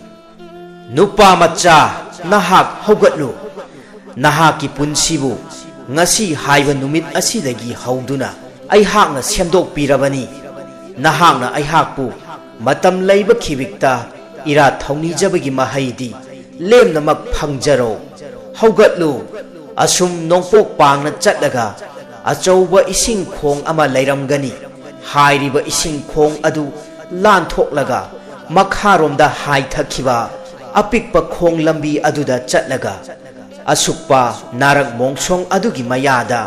"ꯅꯨꯄꯥ ꯃꯆꯥ, ꯅꯍꯥꯛ ꯍꯧꯒꯠꯂꯨ꯫ ꯅꯍꯥꯛꯀꯤ ꯄꯨꯟꯁꯤꯕꯨ ꯉꯁꯤ ꯍꯥꯏꯕ ꯅꯨꯃꯤꯠ ꯑꯁꯤꯗꯒꯤ ꯍꯧꯗꯨꯅ ꯑꯩꯍꯥꯛꯅ ꯁꯦꯝꯗꯣꯛꯄꯤꯔꯕꯅꯤ꯫ ꯅꯍꯥꯛꯅ ꯑꯩꯍꯥꯛꯄꯨ ꯃꯇꯝ ꯂꯩꯕ ꯈꯤꯕꯤꯛꯇ ꯏꯔꯥꯠ ꯊꯧꯅꯤꯖꯕꯒꯤ ꯃꯍꯩꯗꯤ ꯂꯦꯝꯅꯃꯛ ꯐꯪꯖꯔꯣ꯫ ꯍꯧꯒꯠꯂꯨ꯫" ꯑꯁꯨꯝ ꯅꯣꯡꯄꯣꯛ ꯄꯥꯡꯅ ꯆꯠꯂꯒ ꯑꯆꯧꯕ ꯏꯁꯤꯡ ꯈꯣꯡ ꯑꯃ ꯂꯩꯔꯝꯒꯅꯤ꯫ ꯍꯥꯏꯔꯤꯕ ꯏꯁꯤꯡ ꯈꯣꯡ ꯑꯗꯨ ꯂꯥꯟꯊꯣꯛꯂꯒ ꯃꯈꯥꯔꯣꯝꯗ ꯍꯥꯏꯊꯈꯤꯕ ꯑꯄꯤꯛꯄ ꯈꯣꯡ ꯂꯝꯕꯤ ꯑꯗꯨꯗ ꯆꯠꯂꯒ ꯑꯁꯨꯛꯄ ꯅꯥꯔꯛ ꯃꯣꯡꯁꯣꯡ ꯑꯗꯨꯒꯤ ꯃꯌꯥꯗ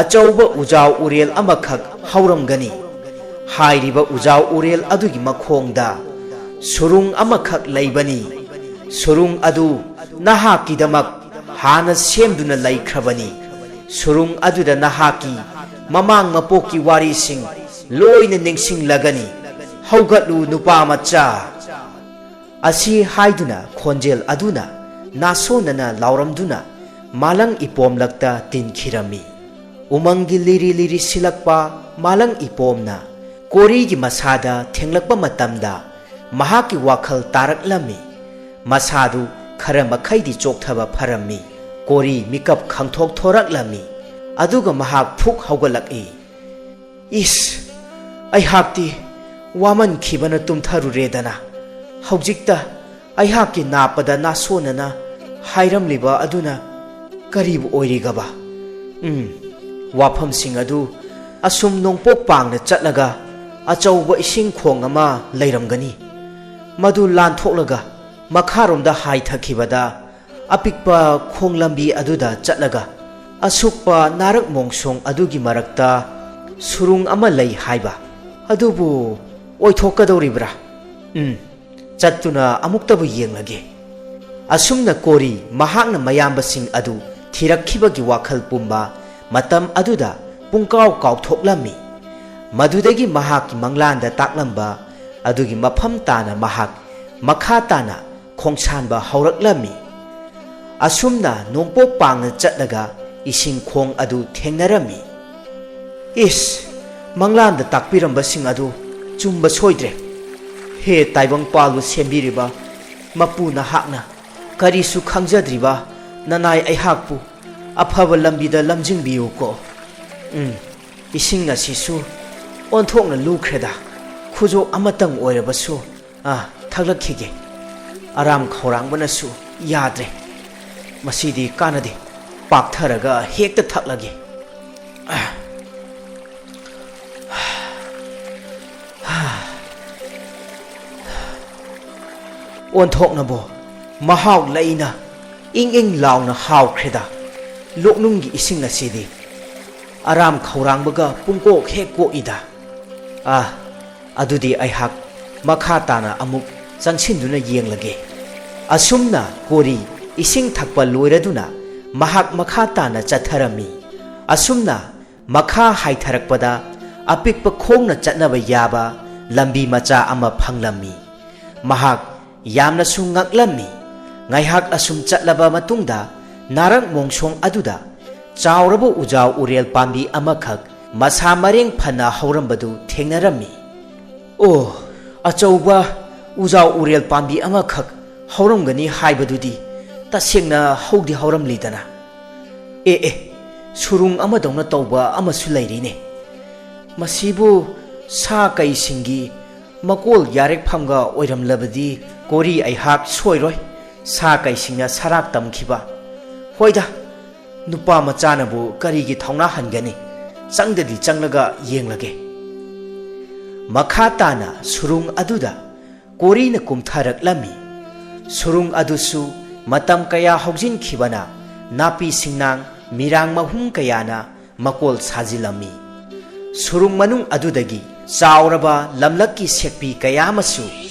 ꯑꯆꯧꯕ ꯎꯖꯥꯎ ꯎꯔꯦꯜ ꯑꯃꯈꯛ ꯍꯧꯔꯝꯒꯅꯤ꯫ ꯍꯥꯏꯔꯤꯕ ꯎꯖꯥꯎ ꯎꯔꯦꯜ ꯑꯗꯨꯒꯤ ꯃꯈꯣꯡꯗ ꯁꯨꯔꯨꯡ ꯑꯃꯈꯛ ꯂꯩꯕꯅꯤ꯫ ꯁꯨꯔꯨꯡ ꯑꯗꯨ ꯅꯍꯥꯛꯀꯤꯗꯃꯛ ꯍꯥꯟꯅ ꯁꯦꯝꯗꯨꯅ ꯂꯩꯈ꯭ꯔꯕꯅꯤ꯫ ꯁꯨꯔꯨꯡ ꯑꯗꯨꯗ ꯅꯍꯥꯛꯀꯤ ꯃꯃꯥꯡ ꯃꯄꯣꯛꯀꯤ ꯋꯥꯔꯤꯁꯤꯡ ꯂꯣꯏꯅ ꯅꯤꯡꯁꯤꯡꯂꯒꯅꯤ꯫ ꯍꯧꯒꯠꯂꯨ, ꯅꯨꯄꯥ ꯃꯆꯥ!" ꯑꯁꯤ ꯍꯥꯏꯗꯨꯅ ꯈꯣꯟꯖꯦꯜ ꯑꯗꯨꯅ ꯅꯥꯁꯣꯟꯅꯅ ꯂꯥꯎꯔꯝꯗꯨꯅ ꯃꯥꯂꯪ ꯏꯄꯣꯝꯂꯛꯇ ꯇꯤꯟꯈꯤꯔꯝꯃꯤ꯫ ꯎꯃꯪꯒꯤ ꯂꯤꯔꯤ ꯂꯤꯔꯤ ꯁꯤꯜꯂꯛꯄ ꯃꯥꯂꯪ ꯏꯄꯣꯝꯅ ꯀꯣꯔꯤꯒꯤ ꯃꯁꯥꯗ ꯊꯦꯡꯂꯛꯄ ꯃꯇꯝꯗ ꯃꯍꯥꯛꯀꯤ ꯋꯥꯈꯜ ꯇꯥꯔꯛꯂꯝꯃꯤ꯫ ꯃꯁꯥꯗꯨ ꯈꯔ ꯃꯈꯩꯗꯤ ꯆꯣꯛꯊꯕ ꯐꯔꯝꯃꯤ꯫ ꯀꯣꯔꯤ ꯃꯤꯀꯞ ꯈꯪꯊꯣꯛ ꯊꯣꯔꯛꯂꯝꯃꯤ꯫ ꯑꯗꯨꯒ ꯃꯍꯥꯛ ꯐꯨꯛ ꯍꯧꯒꯠꯂꯛꯏ꯫ "ꯏꯁ, ꯑꯩꯍꯥꯛꯇꯤ ꯋꯥꯃꯟꯈꯤꯕꯅ ꯇꯨꯝꯊꯔꯨꯔꯦꯗꯅ꯫ ꯍꯧꯖꯤꯛꯇ ꯑꯩꯍꯥꯛꯀꯤ ꯅꯥꯞꯄꯗ ꯅꯥꯁꯣꯟꯅꯅ ꯍꯥꯏꯔꯝꯂꯤꯕ ꯑꯗꯨꯅ ꯀꯔꯤꯕꯨ ꯑꯣꯏꯔꯤꯒꯕ? ꯎꯝ, ꯋꯥꯐꯝꯁꯤꯡ ꯑꯗꯨ ꯑꯁꯨꯝ ꯅꯣꯡꯄꯣꯛ ꯄꯥꯡꯅ ꯆꯠꯂꯒ ꯑꯆꯧꯕ ꯏꯁꯤꯡ ꯈꯣꯡ ꯑꯃ ꯂꯩꯔꯝꯒꯅꯤ꯫ ꯃꯗꯨ ꯂꯥꯟꯊꯣꯛꯂꯒ ꯃꯈꯥꯔꯣꯝꯗ ꯍꯥꯏꯊꯈꯤꯕꯗ ꯑꯄꯤꯛꯄ ꯈꯣꯡ ꯂꯝꯕꯤ ꯑꯗꯨꯗ ꯆꯠꯂꯒ ꯑꯁꯨꯛꯄ ꯅꯥꯔꯛ ꯃꯣꯡꯁꯣꯡ ꯑꯗꯨꯒꯤ ꯃꯔꯛꯇ ꯁꯨꯔꯨꯡ ꯑꯃ ꯂꯩ ꯍꯥꯏꯕ ꯑꯗꯨꯕꯨ ꯑꯣꯏꯊꯣꯛꯀꯗꯧꯔꯤꯕ꯭ꯔꯥ? ꯎꯝ, ꯆꯠꯇꯨꯅ ꯑꯃꯨꯛꯇꯕꯨ ꯌꯦꯡꯂꯒꯦ꯫" ꯑꯁꯨꯝꯅ ꯀꯣꯔꯤ ꯃꯍꯥꯛꯅ ꯃꯌꯥꯝꯕꯁꯤꯡ ꯑꯗꯨ ꯊꯤꯔꯛꯈꯤꯕꯒꯤ ꯋꯥꯈꯜ ꯄꯨꯝꯕ ꯃꯇꯝ ꯑꯗꯨꯗ ꯄꯨꯡꯀꯥꯎ ꯀꯥꯎꯊꯣꯛꯂꯝꯃꯤ꯫ ꯃꯗꯨꯗꯒꯤ ꯃꯍꯥꯛꯀꯤ ꯃꯪꯂꯥꯟꯗ ꯇꯥꯛꯂꯝꯕ ꯑꯗꯨꯒꯤ ꯃꯐꯝ ꯇꯥꯅ ꯃꯍꯥꯛ ꯃꯈꯥ ꯇꯥꯅ ꯈꯣꯡꯁꯥꯟꯕ ꯍꯧꯔꯛꯂꯝꯃꯤ꯫ ꯑꯁꯨꯝꯅ ꯅꯣꯡꯄꯣꯛ ꯄꯥꯡꯅ ꯆꯠꯂꯒ ꯏꯁꯤꯡ ꯈꯣꯡ ꯑꯗꯨ ꯊꯦꯡꯅꯔꯝꯃꯤ꯫ "ꯏꯁ, ꯃꯪꯂꯥꯟꯗ ꯇꯥꯛꯄꯤꯔꯝꯕꯁꯤꯡ ꯑꯗꯨ ꯆꯨꯝꯕ ꯁꯣꯏꯗ꯭ꯔꯦ꯫ ꯍꯦ ꯇꯥꯏꯕꯪꯄꯥꯜꯕꯨ ꯁꯦꯝꯕꯤꯔꯤꯕ ꯃꯄꯨ ꯅꯍꯥꯛꯅ ꯀꯔꯤꯁꯨ ꯈꯪꯖꯗ꯭ꯔꯤꯕ ꯅꯅꯥꯏ ꯑꯩꯍꯥꯛꯄꯨ ꯑꯐꯕ ꯂꯝꯕꯤꯗ ꯂꯝꯖꯤꯡꯕꯤꯌꯨꯀꯣ꯫ ꯎꯝ, ꯏꯁꯤꯡ ꯑꯁꯤꯁꯨ ꯑꯣꯟꯊꯣꯛꯅ ꯂꯨꯈ꯭ꯔꯦꯗ꯫ ꯈꯨꯖꯣꯞ ꯑꯃꯇꯪ ꯑꯣꯏꯔꯕꯁꯨ, ꯑꯥ, ꯊꯛꯂꯛꯈꯤꯒꯦ꯫ ꯑꯔꯥꯝ ꯈꯧꯔꯥꯡꯕꯅꯁꯨ ꯌꯥꯗ꯭ꯔꯦ꯫ ꯃꯁꯤꯗꯤ ꯀꯥꯟꯅꯗꯦ꯫ ꯄꯥꯛꯊꯔꯒ ꯍꯦꯛꯇ ꯊꯛꯂꯒꯦ꯫" ꯑꯣꯟꯊꯣꯛꯅꯕꯣ, ꯃꯍꯥꯎ ꯂꯩꯅ ꯏꯪ ꯏꯪ ꯂꯥꯎꯅ ꯍꯥꯎꯈ꯭ꯔꯦꯗ꯫ ꯂꯣꯛꯅꯨꯡꯒꯤ ꯏꯁꯤꯡ ꯑꯁꯤꯗꯤ ꯑꯔꯥꯝ ꯈꯧꯔꯥꯡꯕꯒ ꯄꯨꯡꯀꯣꯛ ꯍꯦꯛ ꯀꯣꯛꯏꯗ꯫ ꯑꯥ, ꯑꯗꯨꯗꯤ ꯑꯩꯍꯥꯛ ꯃꯈꯥ ꯇꯥꯅ ꯑꯃꯨꯛ ꯆꯪꯁꯤꯟꯗꯨꯅ ꯌꯦꯡꯂꯒꯦ꯫ ꯑꯁꯨꯝꯅ ꯀꯣꯔꯤ ꯏꯁꯤꯡ ꯊꯛꯄ ꯂꯣꯏꯔꯗꯨꯅ ꯃꯍꯥꯛ ꯃꯈꯥ ꯇꯥꯅ ꯆꯠꯊꯔꯝꯃꯤ꯫ ꯑꯁꯨꯝꯅ ꯃꯈꯥ ꯍꯥꯏꯊꯔꯛꯄꯗ ꯑꯄꯤꯛꯄ ꯈꯣꯡꯅ ꯆꯠꯅꯕ ꯌꯥꯕ ꯂꯝꯕꯤ ꯃꯆꯥ ꯑꯃ ꯐꯪꯂꯝꯃꯤ꯫ ꯃꯍꯥꯛ ꯌꯥꯝꯅꯁꯨ ꯉꯛꯂꯝꯃꯤ꯫ ꯉꯥꯏꯍꯥꯛ ꯑꯁꯨꯝ ꯆꯠꯂꯕ ꯃꯇꯨꯡꯗ ꯅꯥꯔꯛ ꯃꯣꯡꯁꯣꯡ ꯑꯗꯨꯗ ꯆꯥꯎꯔꯕ ꯎꯖꯥꯎ ꯎꯔꯦꯜ ꯄꯥꯝꯕꯤ ꯑꯃꯈꯛ ꯃꯁꯥ ꯃꯔꯦꯡ ꯐꯅ ꯍꯧꯔꯝꯕꯗꯨ ꯊꯦꯡꯅꯔꯝꯃꯤ꯫ "ꯑꯣ, ꯑꯆꯧꯕ ꯎꯖꯥꯎ ꯎꯔꯦꯜ ꯄꯥꯝꯕꯤ ꯑꯃꯈꯛ ꯍꯧꯔꯝꯒꯅꯤ ꯍꯥꯏꯕꯗꯨꯗꯤ ꯇꯁꯦꯡꯅ ꯍꯧꯗꯤ ꯍꯧꯔꯝꯂꯤꯗꯅ꯫ ꯑꯦ ꯑꯦ, ꯁꯨꯔꯨꯡ ꯑꯃꯗꯧꯅ ꯇꯧꯕ ꯑꯃꯁꯨ ꯂꯩꯔꯤꯅꯦ꯫ ꯃꯁꯤꯕꯨ ꯁꯥ ꯀꯩꯁꯤꯡꯒꯤ ꯃꯀꯣꯜ ꯌꯥꯔꯦꯛꯐꯝꯒ ꯑꯣꯏꯔꯝꯂꯕꯗꯤ ꯀꯣꯔꯤ ꯑꯩꯍꯥꯛ ꯁꯣꯏꯔꯣꯏ꯫ ꯁꯥ ꯀꯩꯁꯤꯡꯅ ꯁꯔꯥꯛ ꯇꯝꯈꯤꯕ꯫ ꯍꯣꯏꯗ, ꯅꯨꯄꯥ ꯃꯆꯥꯅꯕꯨ ꯀꯔꯤꯒꯤ ꯊꯧꯅꯥ ꯍꯟꯒꯅꯤ? ꯆꯪꯗꯗꯤ ꯆꯪꯂꯒ ꯌꯦꯡꯂꯒꯦ꯫" ꯃꯈꯥ ꯇꯥꯅ ꯁꯨꯔꯨꯡ ꯑꯗꯨꯗ ꯀꯣꯔꯤꯅ ꯀꯨꯝꯊꯔꯛꯂꯝꯃꯤ꯫ ꯁꯨꯔꯨꯡ ꯑꯗꯨꯁꯨ ꯃꯇꯝ ꯀꯌꯥ ꯍꯧꯖꯤꯟꯈꯤꯕꯅ ꯅꯥꯄꯤ ꯁꯤꯡꯅꯥꯡ ꯃꯤꯔꯥꯡ ꯃꯍꯨꯝ ꯀꯌꯥꯅ ꯃꯀꯣꯜ ꯁꯥꯖꯤꯜꯂꯝꯃꯤ꯫ ꯁꯨꯔꯨꯡ ꯃꯅꯨꯡ ꯑꯗꯨꯗꯒꯤ ꯆꯥꯎꯔꯕ ꯂꯝꯂꯛꯀꯤ ꯁꯦꯛꯄꯤ ꯀꯌꯥ ꯑꯃꯁꯨ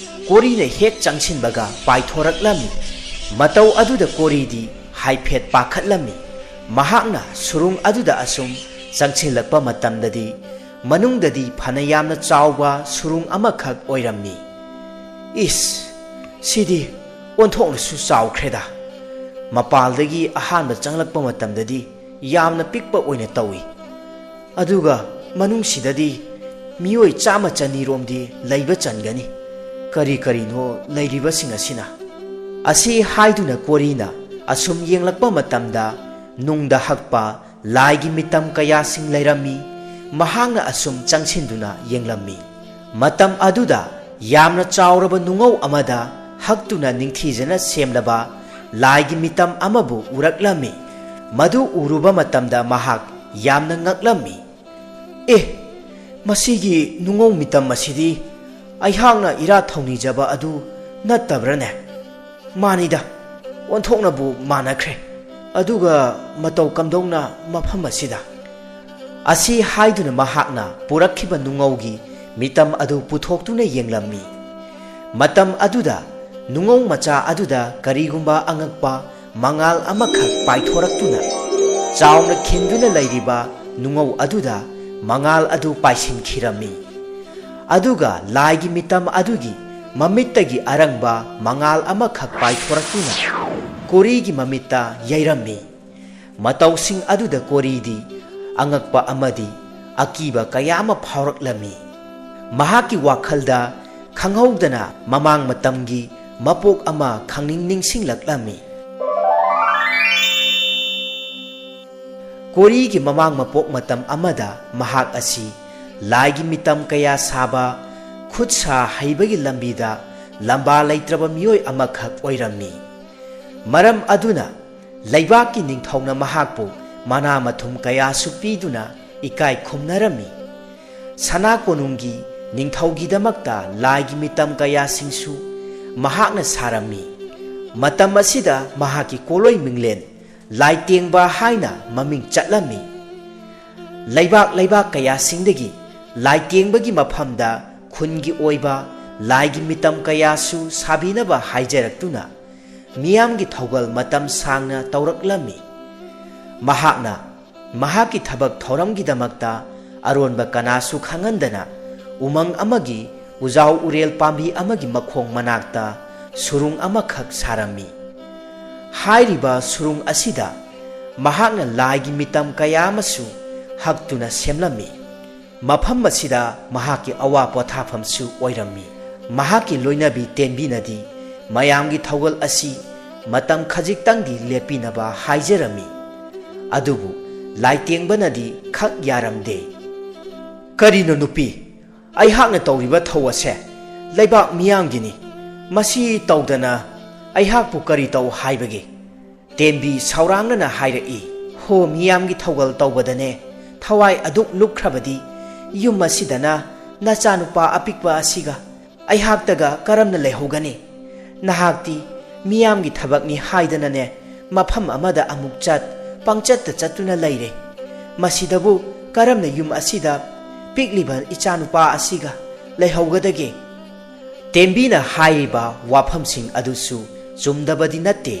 ꯀꯣꯔꯤꯅ ꯍꯦꯛ ꯆꯪꯁꯤꯟꯕꯒ ꯄꯥꯏꯊꯣꯔꯛꯂꯝꯃꯤ꯫ ꯃꯇꯧ ꯑꯗꯨꯗ ꯀꯣꯔꯤꯗꯤ ꯍꯥꯏꯐꯦꯠ ꯄꯥꯈꯠꯂꯝꯃꯤ꯫ ꯃꯍꯥꯛꯅ ꯁꯨꯔꯨꯡ ꯑꯗꯨꯗ ꯑꯁꯨꯝ ꯆꯪꯁꯤꯜꯂꯛꯄ ꯃꯇꯝꯗꯗꯤ ꯃꯅꯨꯡꯗꯗꯤ ꯐꯅ ꯌꯥꯝꯅ ꯆꯥꯎꯕ ꯁꯨꯔꯨꯡ ꯑꯃꯈꯛ ꯑꯣꯏꯔꯝꯃꯤ꯫ "ꯏꯁ, ꯁꯤꯗꯤ ꯑꯣꯟꯊꯣꯛꯅꯁꯨ ꯆꯥꯎꯈ꯭ꯔꯦꯗ꯫ ꯃꯄꯥꯜꯗꯒꯤ ꯑꯍꯥꯟꯕ ꯆꯪꯂꯛꯄ ꯃꯇꯝꯗꯗꯤ ꯌꯥꯝꯅ ꯄꯤꯛꯄ ꯑꯣꯏꯅ ꯇꯧꯏ꯫ ꯑꯗꯨꯒ ꯃꯅꯨꯡꯁꯤꯗꯗꯤ ꯃꯤꯑꯣꯏ ꯆꯥꯝꯃ ꯆꯅꯤꯔꯣꯝꯗꯤ ꯂꯩꯕ ꯆꯟꯒꯅꯤ꯫ ꯀꯔꯤ ꯀꯔꯤꯅꯣ ꯂꯩꯔꯤꯕꯁꯤꯡ ꯑꯁꯤꯅ?" ꯑꯁꯤ ꯍꯥꯏꯗꯨꯅ ꯀꯣꯔꯤꯅ ꯑꯁꯨꯝ ꯌꯦꯡꯂꯛꯄ ꯃꯇꯝꯗ ꯅꯨꯡꯗ ꯍꯛꯄ ꯂꯥꯏꯒꯤ ꯃꯤꯇꯝ ꯀꯌꯥꯁꯤꯡ ꯂꯩꯔꯝꯃꯤ꯫ ꯃꯍꯥꯛꯅ ꯑꯁꯨꯝ ꯆꯪꯁꯤꯟꯗꯨꯅ ꯌꯦꯡꯂꯝꯃꯤ꯫ ꯃꯇꯝ ꯑꯗꯨꯗ ꯌꯥꯝꯅ ꯆꯥꯎꯔꯕ ꯅꯨꯡꯉꯧ ꯑꯃꯗ ꯍꯛꯇꯨꯅ ꯅꯤꯡꯊꯤꯖꯅ ꯁꯦꯝꯂꯕ ꯂꯥꯏꯒꯤ ꯃꯤꯇꯝ ꯑꯃꯕꯨ ꯎꯔꯛꯂꯝꯃꯤ꯫ ꯃꯗꯨ ꯎꯔꯨꯕ ꯃꯇꯝꯗ ꯃꯍꯥꯛ ꯌꯥꯝꯅ ꯉꯛꯂꯝꯃꯤ꯫ "ꯑꯦ, ꯃꯁꯤꯒꯤ ꯅꯨꯡꯉꯧ ꯃꯤꯇꯝ ꯑꯁꯤꯗꯤ ꯑꯩꯍꯥꯛꯅ ꯏꯔꯥꯠ ꯊꯧꯅꯤꯖꯕ ꯑꯗꯨ ꯅꯠꯇꯕ꯭ꯔꯅꯦ? ꯃꯥꯅꯤꯗ, ꯑꯣꯟꯊꯣꯛꯅꯕꯨ ꯃꯥꯟꯅꯈ꯭ꯔꯦ꯫ ꯑꯗꯨꯒ ꯃꯇꯧ ꯀꯝꯗꯧꯅ ꯃꯐꯝ ꯑꯁꯤꯗ?" ꯑꯁꯤ ꯍꯥꯏꯗꯨꯅ ꯃꯍꯥꯛꯅ ꯄꯨꯔꯛꯈꯤꯕ ꯅꯨꯡꯉꯧꯒꯤ ꯃꯤꯇꯝ ꯑꯗꯨ ꯄꯨꯊꯣꯛꯇꯨꯅ ꯌꯦꯡꯂꯝꯃꯤ꯫ ꯃꯇꯝ ꯑꯗꯨꯗ ꯅꯨꯡꯉꯧ ꯃꯆꯥ ꯑꯗꯨꯗ ꯀꯔꯤꯒꯨꯝꯕ ꯑꯉꯛꯄ ꯃꯉꯥꯜ ꯑꯃꯈꯛ ꯄꯥꯏꯊꯣꯔꯛꯇꯨꯅ ꯆꯥꯎꯅ ꯈꯤꯟꯗꯨꯅ ꯂꯩꯔꯤꯕ ꯅꯨꯡꯉꯧ ꯑꯗꯨꯗ ꯃꯉꯥꯜ ꯑꯗꯨ ꯄꯥꯏꯁꯤꯟꯈꯤꯔꯝꯃꯤ꯫ ꯑꯗꯨꯒ ꯂꯥꯏꯒꯤ ꯃꯤꯇꯝ ꯑꯗꯨꯒꯤ ꯃꯃꯤꯠꯇꯒꯤ ꯑꯔꯪꯕ ꯃꯉꯥꯜ ꯑꯃꯈꯛ ꯄꯥꯏꯊꯣꯔꯛꯇꯨꯅ ꯀꯣꯔꯤꯒꯤ ꯃꯃꯤꯠꯇ ꯌꯩꯔꯝꯃꯤ꯫ ꯃꯇꯧꯁꯤꯡ ꯑꯗꯨꯗ ꯀꯣꯔꯤꯗꯤ ꯑꯉꯛꯄ ꯑꯃꯗꯤ ꯑꯀꯤꯕ ꯀꯌꯥ ꯑꯃ ꯐꯥꯎꯔꯛꯂꯝꯃꯤ꯫ ꯃꯍꯥꯛꯀꯤ ꯋꯥꯈꯜꯗ ꯈꯪꯍꯧꯗꯅ ꯃꯃꯥꯡ ꯃꯇꯝꯒꯤ ꯃꯄꯣꯛ ꯑꯃ ꯈꯪꯅꯤꯡ ꯅꯤꯡꯁꯤꯡꯂꯛꯂꯝꯃꯤ꯫ ꯀꯣꯔꯤꯒꯤ ꯃꯃꯥꯡ ꯃꯄꯣꯛ ꯃꯇꯝ ꯑꯃꯗ ꯃꯍꯥꯛ ꯑꯁꯤ ꯂꯥꯏꯒꯤ ꯃꯤꯇꯝ ꯀꯌꯥ ꯁꯥꯕ, ꯈꯨꯠ ꯁꯥ ꯍꯩꯕꯒꯤ ꯂꯝꯕꯤꯗ ꯂꯝꯕꯥ ꯂꯩꯇ꯭ꯔꯕ ꯃꯤꯑꯣꯏ ꯑꯃꯈꯛ ꯑꯣꯏꯔꯝꯃꯤ꯫ ꯃꯔꯝ ꯑꯗꯨꯅ ꯂꯩꯕꯥꯛꯀꯤ ꯅꯤꯡꯊꯧꯅ ꯃꯍꯥꯛꯄꯨ ꯃꯅꯥ ꯃꯊꯨꯝ ꯀꯌꯥꯁꯨ ꯄꯤꯗꯨꯅ ꯏꯀꯥꯏ ꯈꯨꯝꯅꯔꯝꯃꯤ꯫ ꯁꯅꯥ ꯀꯣꯅꯨꯡꯒꯤ ꯅꯤꯡꯊꯧꯒꯤꯗꯃꯛꯇ ꯂꯥꯏꯒꯤ ꯃꯤꯇꯝ ꯀꯌꯥꯁꯤꯡꯁꯨ ꯃꯍꯥꯛꯅ ꯁꯥꯔꯝꯃꯤ꯫ ꯃꯇꯝ ꯑꯁꯤꯗ ꯃꯍꯥꯛꯀꯤ ꯀꯣꯂꯣꯏ ꯃꯤꯡꯂꯦꯟ ꯂꯥꯏꯇꯦꯡꯕ ꯍꯥꯏꯅ ꯃꯃꯤꯡ ꯆꯠꯂꯝꯃꯤ꯫ ꯂꯩꯕꯥꯛ ꯂꯩꯕꯥꯛ ꯀꯌꯥꯁꯤꯡꯗꯒꯤ ꯂꯥꯏꯇꯦꯡꯕꯒꯤ ꯃꯐꯝꯗ ꯈꯨꯟꯒꯤ ꯑꯣꯏꯕ ꯂꯥꯏꯒꯤ ꯃꯤꯇꯝ ꯀꯌꯥꯁꯨ ꯁꯥꯕꯤꯅꯕ ꯍꯥꯏꯖꯔꯛꯇꯨꯅ ꯃꯤꯌꯥꯝꯒꯤ ꯊꯧꯒꯜ ꯃꯇꯝ ꯁꯥꯡꯅ ꯇꯧꯔꯛꯂꯝꯃꯤ꯫ ꯃꯍꯥꯛꯅ ꯃꯍꯥꯛꯀꯤ ꯊꯕꯛ ꯊꯧꯔꯝꯒꯤꯗꯃꯛꯇ ꯑꯔꯣꯟꯕ ꯀꯅꯥꯁꯨ ꯈꯪꯍꯟꯗꯅ ꯎꯃꯪ ꯑꯃꯒꯤ ꯎꯖꯥꯎ ꯎꯔꯦꯜ ꯄꯥꯝꯕꯤ ꯑꯃꯒꯤ ꯃꯈꯣꯡ ꯃꯅꯥꯛꯇ ꯁꯨꯔꯨꯡ ꯑꯃꯈꯛ ꯁꯥꯔꯝꯃꯤ꯫ ꯍꯥꯏꯔꯤꯕ ꯁꯨꯔꯨꯡ ꯑꯁꯤꯗ ꯃꯍꯥꯛꯅ ꯂꯥꯏꯒꯤ ꯃꯤꯇꯝ ꯀꯌꯥ ꯑꯃꯁꯨ ꯍꯛꯇꯨꯅ ꯁꯦꯝꯂꯝꯃꯤ꯫ ꯃꯐꯝ ꯑꯁꯤꯗ ꯃꯍꯥꯛꯀꯤ ꯑꯋꯥ ꯄꯣꯊꯥꯐꯝꯁꯨ ꯑꯣꯏꯔꯝꯃꯤ꯫ ꯃꯍꯥꯛꯀꯤ ꯂꯣꯏꯅꯕꯤ ꯇꯦꯟꯕꯤꯅꯗꯤ ꯃꯌꯥꯝꯒꯤ ꯊꯧꯒꯜ ꯑꯁꯤ ꯃꯇꯝ ꯈꯖꯤꯛꯇꯪꯗꯤ ꯂꯦꯞꯄꯤꯅꯕ ꯍꯥꯏꯖꯔꯝꯃꯤ꯫ ꯑꯗꯨꯕꯨ ꯂꯥꯏꯇꯦꯡꯕꯅꯗꯤ ꯈꯛ ꯌꯥꯔꯝꯗꯦ꯫ "ꯀꯔꯤꯅꯣ ꯅꯨꯄꯤ, ꯑꯩꯍꯥꯛꯅ ꯇꯧꯔꯤꯕ ꯊꯧ ꯑꯁꯦ ꯂꯩꯕꯥꯛ ꯃꯤꯌꯥꯝꯒꯤꯅꯤ꯫ ꯃꯁꯤ ꯇꯧꯗꯅ ꯑꯩꯍꯥꯛꯄꯨ ꯀꯔꯤ ꯇꯧ ꯍꯥꯏꯕꯒꯦ?" ꯇꯦꯝꯕꯤ ꯁꯥꯎꯔꯥꯡꯅꯅ ꯍꯥꯏꯔꯛꯏ꯫ "ꯍꯣ, ꯃꯤꯌꯥꯝꯒꯤ ꯊꯧꯒꯜ ꯇꯧꯕꯗꯅꯦ ꯊꯋꯥꯏ ꯑꯗꯨꯛ ꯂꯨꯞꯈ꯭ꯔꯕꯗꯤ ꯌꯨꯝ ꯑꯁꯤꯗꯅ ꯅꯆꯥꯅꯨꯄꯥ ꯑꯄꯤꯛꯄ ꯑꯁꯤꯒ ꯑꯩꯍꯥꯛꯇꯒ ꯀꯔꯝꯅ ꯂꯩꯍꯧꯒꯅꯤ? ꯅꯍꯥꯛꯇꯤ ꯃꯤꯌꯥꯝꯒꯤ ꯊꯕꯛꯅꯤ ꯍꯥꯏꯗꯅꯅꯦ ꯃꯐꯝ ꯑꯃꯗ ꯑꯃꯨꯛ ꯆꯠ, ꯄꯪꯆꯠꯇ ꯆꯠꯇꯨꯅ ꯂꯩꯔꯦ꯫ ꯃꯁꯤꯗꯕꯨ ꯀꯔꯝꯅ ꯌꯨꯝ ꯑꯁꯤꯗ ꯄꯤꯛꯂꯤꯕ ꯏꯆꯥꯅꯨꯄꯥ ꯑꯁꯤꯒ ꯂꯩꯍꯧꯒꯗꯒꯦ?" ꯇꯦꯝꯕꯤꯅ ꯍꯥꯏꯔꯤꯕ ꯋꯥꯐꯝꯁꯤꯡ ꯑꯗꯨꯁꯨ ꯆꯨꯝꯗꯕꯗꯤ ꯅꯠꯇꯦ꯫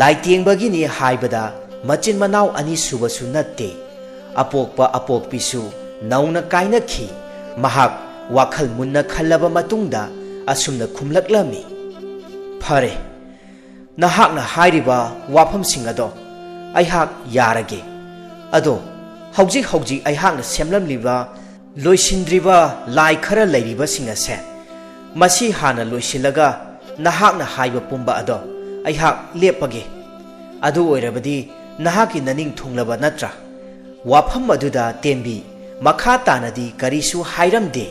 ꯂꯥꯏꯇꯦꯡꯕꯒꯤꯅꯤ ꯍꯥꯏꯕꯗ ꯃꯆꯤꯟ ꯃꯅꯥꯎ ꯑꯅꯤ ꯁꯨꯕꯁꯨ ꯅꯠꯇꯦ꯫ ꯑꯄꯣꯛꯄ ꯑꯄꯣꯛꯄꯤꯁꯨ ꯅꯧꯅ ꯀꯥꯏꯅꯈꯤ꯫ ꯃꯍꯥꯛ ꯋꯥꯈꯜ ꯃꯨꯟꯅ ꯈꯜꯂꯕ ꯃꯇꯨꯡꯗ ꯑꯁꯨꯝꯅ ꯈꯨꯝꯂꯛꯂꯝꯃꯤ, "ꯐꯔꯦ, ꯅꯍꯥꯛꯅ ꯍꯥꯏꯔꯤꯕ ꯋꯥꯐꯝꯁꯤꯡ ꯑꯗꯣ ꯑꯩꯍꯥꯛ ꯌꯥꯔꯒꯦ꯫ ꯑꯗꯣ ꯍꯧꯖꯤꯛ ꯍꯧꯖꯤꯛ ꯑꯩꯍꯥꯛꯅ ꯁꯦꯝꯂꯝꯂꯤꯕ ꯂꯣꯏꯁꯤꯟꯗ꯭ꯔꯤꯕ ꯂꯥꯏ ꯈꯔ ꯂꯩꯔꯤꯕꯁꯤꯡ ꯑꯁꯦ, ꯃꯁꯤ ꯍꯥꯟꯅ ꯂꯣꯏꯁꯤꯜꯂꯒ ꯅꯍꯥꯛꯅ ꯍꯥꯏꯕ ꯄꯨꯝꯕ ꯑꯗꯣ ꯑꯩꯍꯥꯛ ꯂꯦꯞꯄꯒꯦ꯫ ꯑꯗꯨ ꯑꯣꯏꯔꯕꯗꯤ ꯅꯍꯥꯛꯀꯤ ꯅꯅꯤꯡ ꯊꯨꯡꯂꯕ ꯅꯠꯇ꯭ꯔꯥ?" ꯋꯥꯐꯝ ꯑꯗꯨꯗ ꯇꯦꯝꯕꯤ ꯃꯈꯥ ꯇꯥꯅꯗꯤ ꯀꯔꯤꯁꯨ ꯍꯥꯏꯔꯝꯗꯦ꯫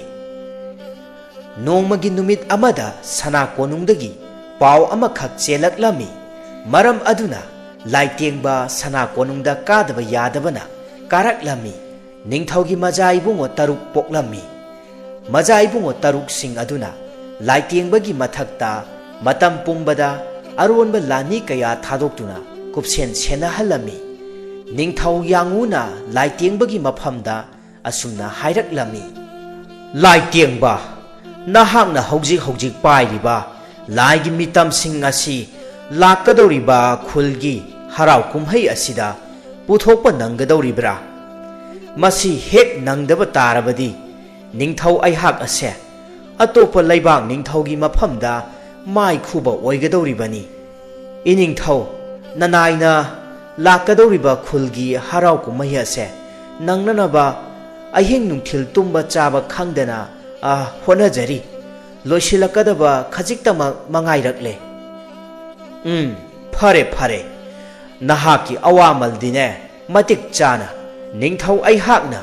ꯅꯣꯡꯃꯒꯤ ꯅꯨꯃꯤꯠ ꯑꯃꯗ ꯁꯅꯥ ꯀꯣꯅꯨꯡꯗꯒꯤ ꯄꯥꯎ ꯑꯃꯈꯛ ꯆꯦꯜꯂꯛꯂꯝꯃꯤ꯫ ꯃꯔꯝ ꯑꯗꯨꯅ ꯂꯥꯏꯇꯦꯡꯕ ꯁꯅꯥ ꯀꯣꯅꯨꯡꯗ ꯀꯥꯗꯕ ꯌꯥꯗꯕꯅ ꯀꯥꯔꯛꯂꯝꯃꯤ꯫ ꯅꯤꯡꯊꯧꯒꯤ ꯃꯆꯥ ꯏꯕꯨꯡꯉꯣ ꯇꯔꯨꯛ ꯄꯣꯛꯂꯝꯃꯤ꯫ ꯃꯆꯥ ꯏꯕꯨꯡꯉꯣ ꯇꯔꯨꯛꯁꯤꯡ ꯑꯗꯨꯅ ꯂꯥꯏꯇꯦꯡꯕꯒꯤ ꯃꯊꯛꯇ ꯃꯇꯝ ꯄꯨꯝꯕꯗ ꯑꯔꯣꯟꯕ ꯂꯥꯟꯃꯤ ꯀꯌꯥ ꯊꯥꯗꯣꯛꯇꯨꯅ ꯀꯨꯞꯁꯦꯟ ꯁꯦꯟꯅꯍꯜꯂꯝꯃꯤ꯫ ꯅꯤꯡꯊꯧ ꯌꯥꯡꯉꯨꯅ ꯂꯥꯏꯇꯦꯡꯕꯒꯤ ꯃꯐꯝꯗ ꯑꯁꯨꯝꯅ ꯍꯥꯏꯔꯛꯂꯝꯃꯤ, "ꯂꯥꯏꯇꯦꯡꯕ, ꯅꯍꯥꯛꯅ ꯍꯧꯖꯤꯛ ꯍꯧꯖꯤꯛ ꯄꯥꯏꯔꯤꯕ ꯂꯥꯏꯒꯤ ꯃꯤꯇꯝꯁꯤꯡ ꯑꯁꯤ ꯂꯥꯛꯀꯗꯧꯔꯤꯕ ꯈꯨꯜꯒꯤ ꯍꯔꯥꯎ ꯀꯨꯝꯍꯩ ꯑꯁꯤꯗ ꯄꯨꯊꯣꯛꯄ ꯅꯪꯒꯗꯧꯔꯤꯕ꯭ꯔꯥ? ꯃꯁꯤ ꯍꯦꯛ ꯅꯪꯗꯕ ꯇꯥꯔꯕꯗꯤ ꯅꯤꯡꯊꯧ ꯑꯩꯍꯥꯛ ꯑꯁꯦ ꯑꯇꯣꯞꯄ ꯂꯩꯕꯥꯛ ꯅꯤꯡꯊꯧꯒꯤ ꯃꯐꯝꯗ ꯃꯥꯏ ꯈꯨꯕ ꯑꯣꯏꯒꯗꯧꯔꯤꯕꯅꯤ꯫ ꯏꯅꯤꯡꯊꯧ, ꯅꯅꯥꯏꯅ ꯂꯥꯛꯀꯗꯧꯔꯤꯕ ꯈꯨꯜꯒꯤ ꯍꯔꯥꯎ ꯀꯨꯝꯍꯩ ꯑꯁꯦ ꯅꯪꯅꯅꯕ ꯑꯍꯤꯡ ꯅꯨꯡꯊꯤꯜ ꯇꯨꯝꯕ ꯆꯥꯕ ꯈꯪꯗꯅ, ꯑ, ꯍꯣꯠꯅꯖꯔꯤ꯫ ꯂꯣꯏꯁꯤꯜꯂꯛꯀꯗꯕ ꯈꯖꯤꯛꯇꯃꯛ ꯃꯉꯥꯏꯔꯛꯂꯦ꯫" "ꯎꯝ, ꯐꯔꯦ, ꯐꯔꯦ꯫ ꯅꯍꯥꯛꯀꯤ ꯑꯋꯥꯃꯜꯗꯤꯅꯦ ꯃꯇꯤꯛ ꯆꯥꯅ ꯅꯤꯡꯊꯧ ꯑꯩꯍꯥꯛꯅ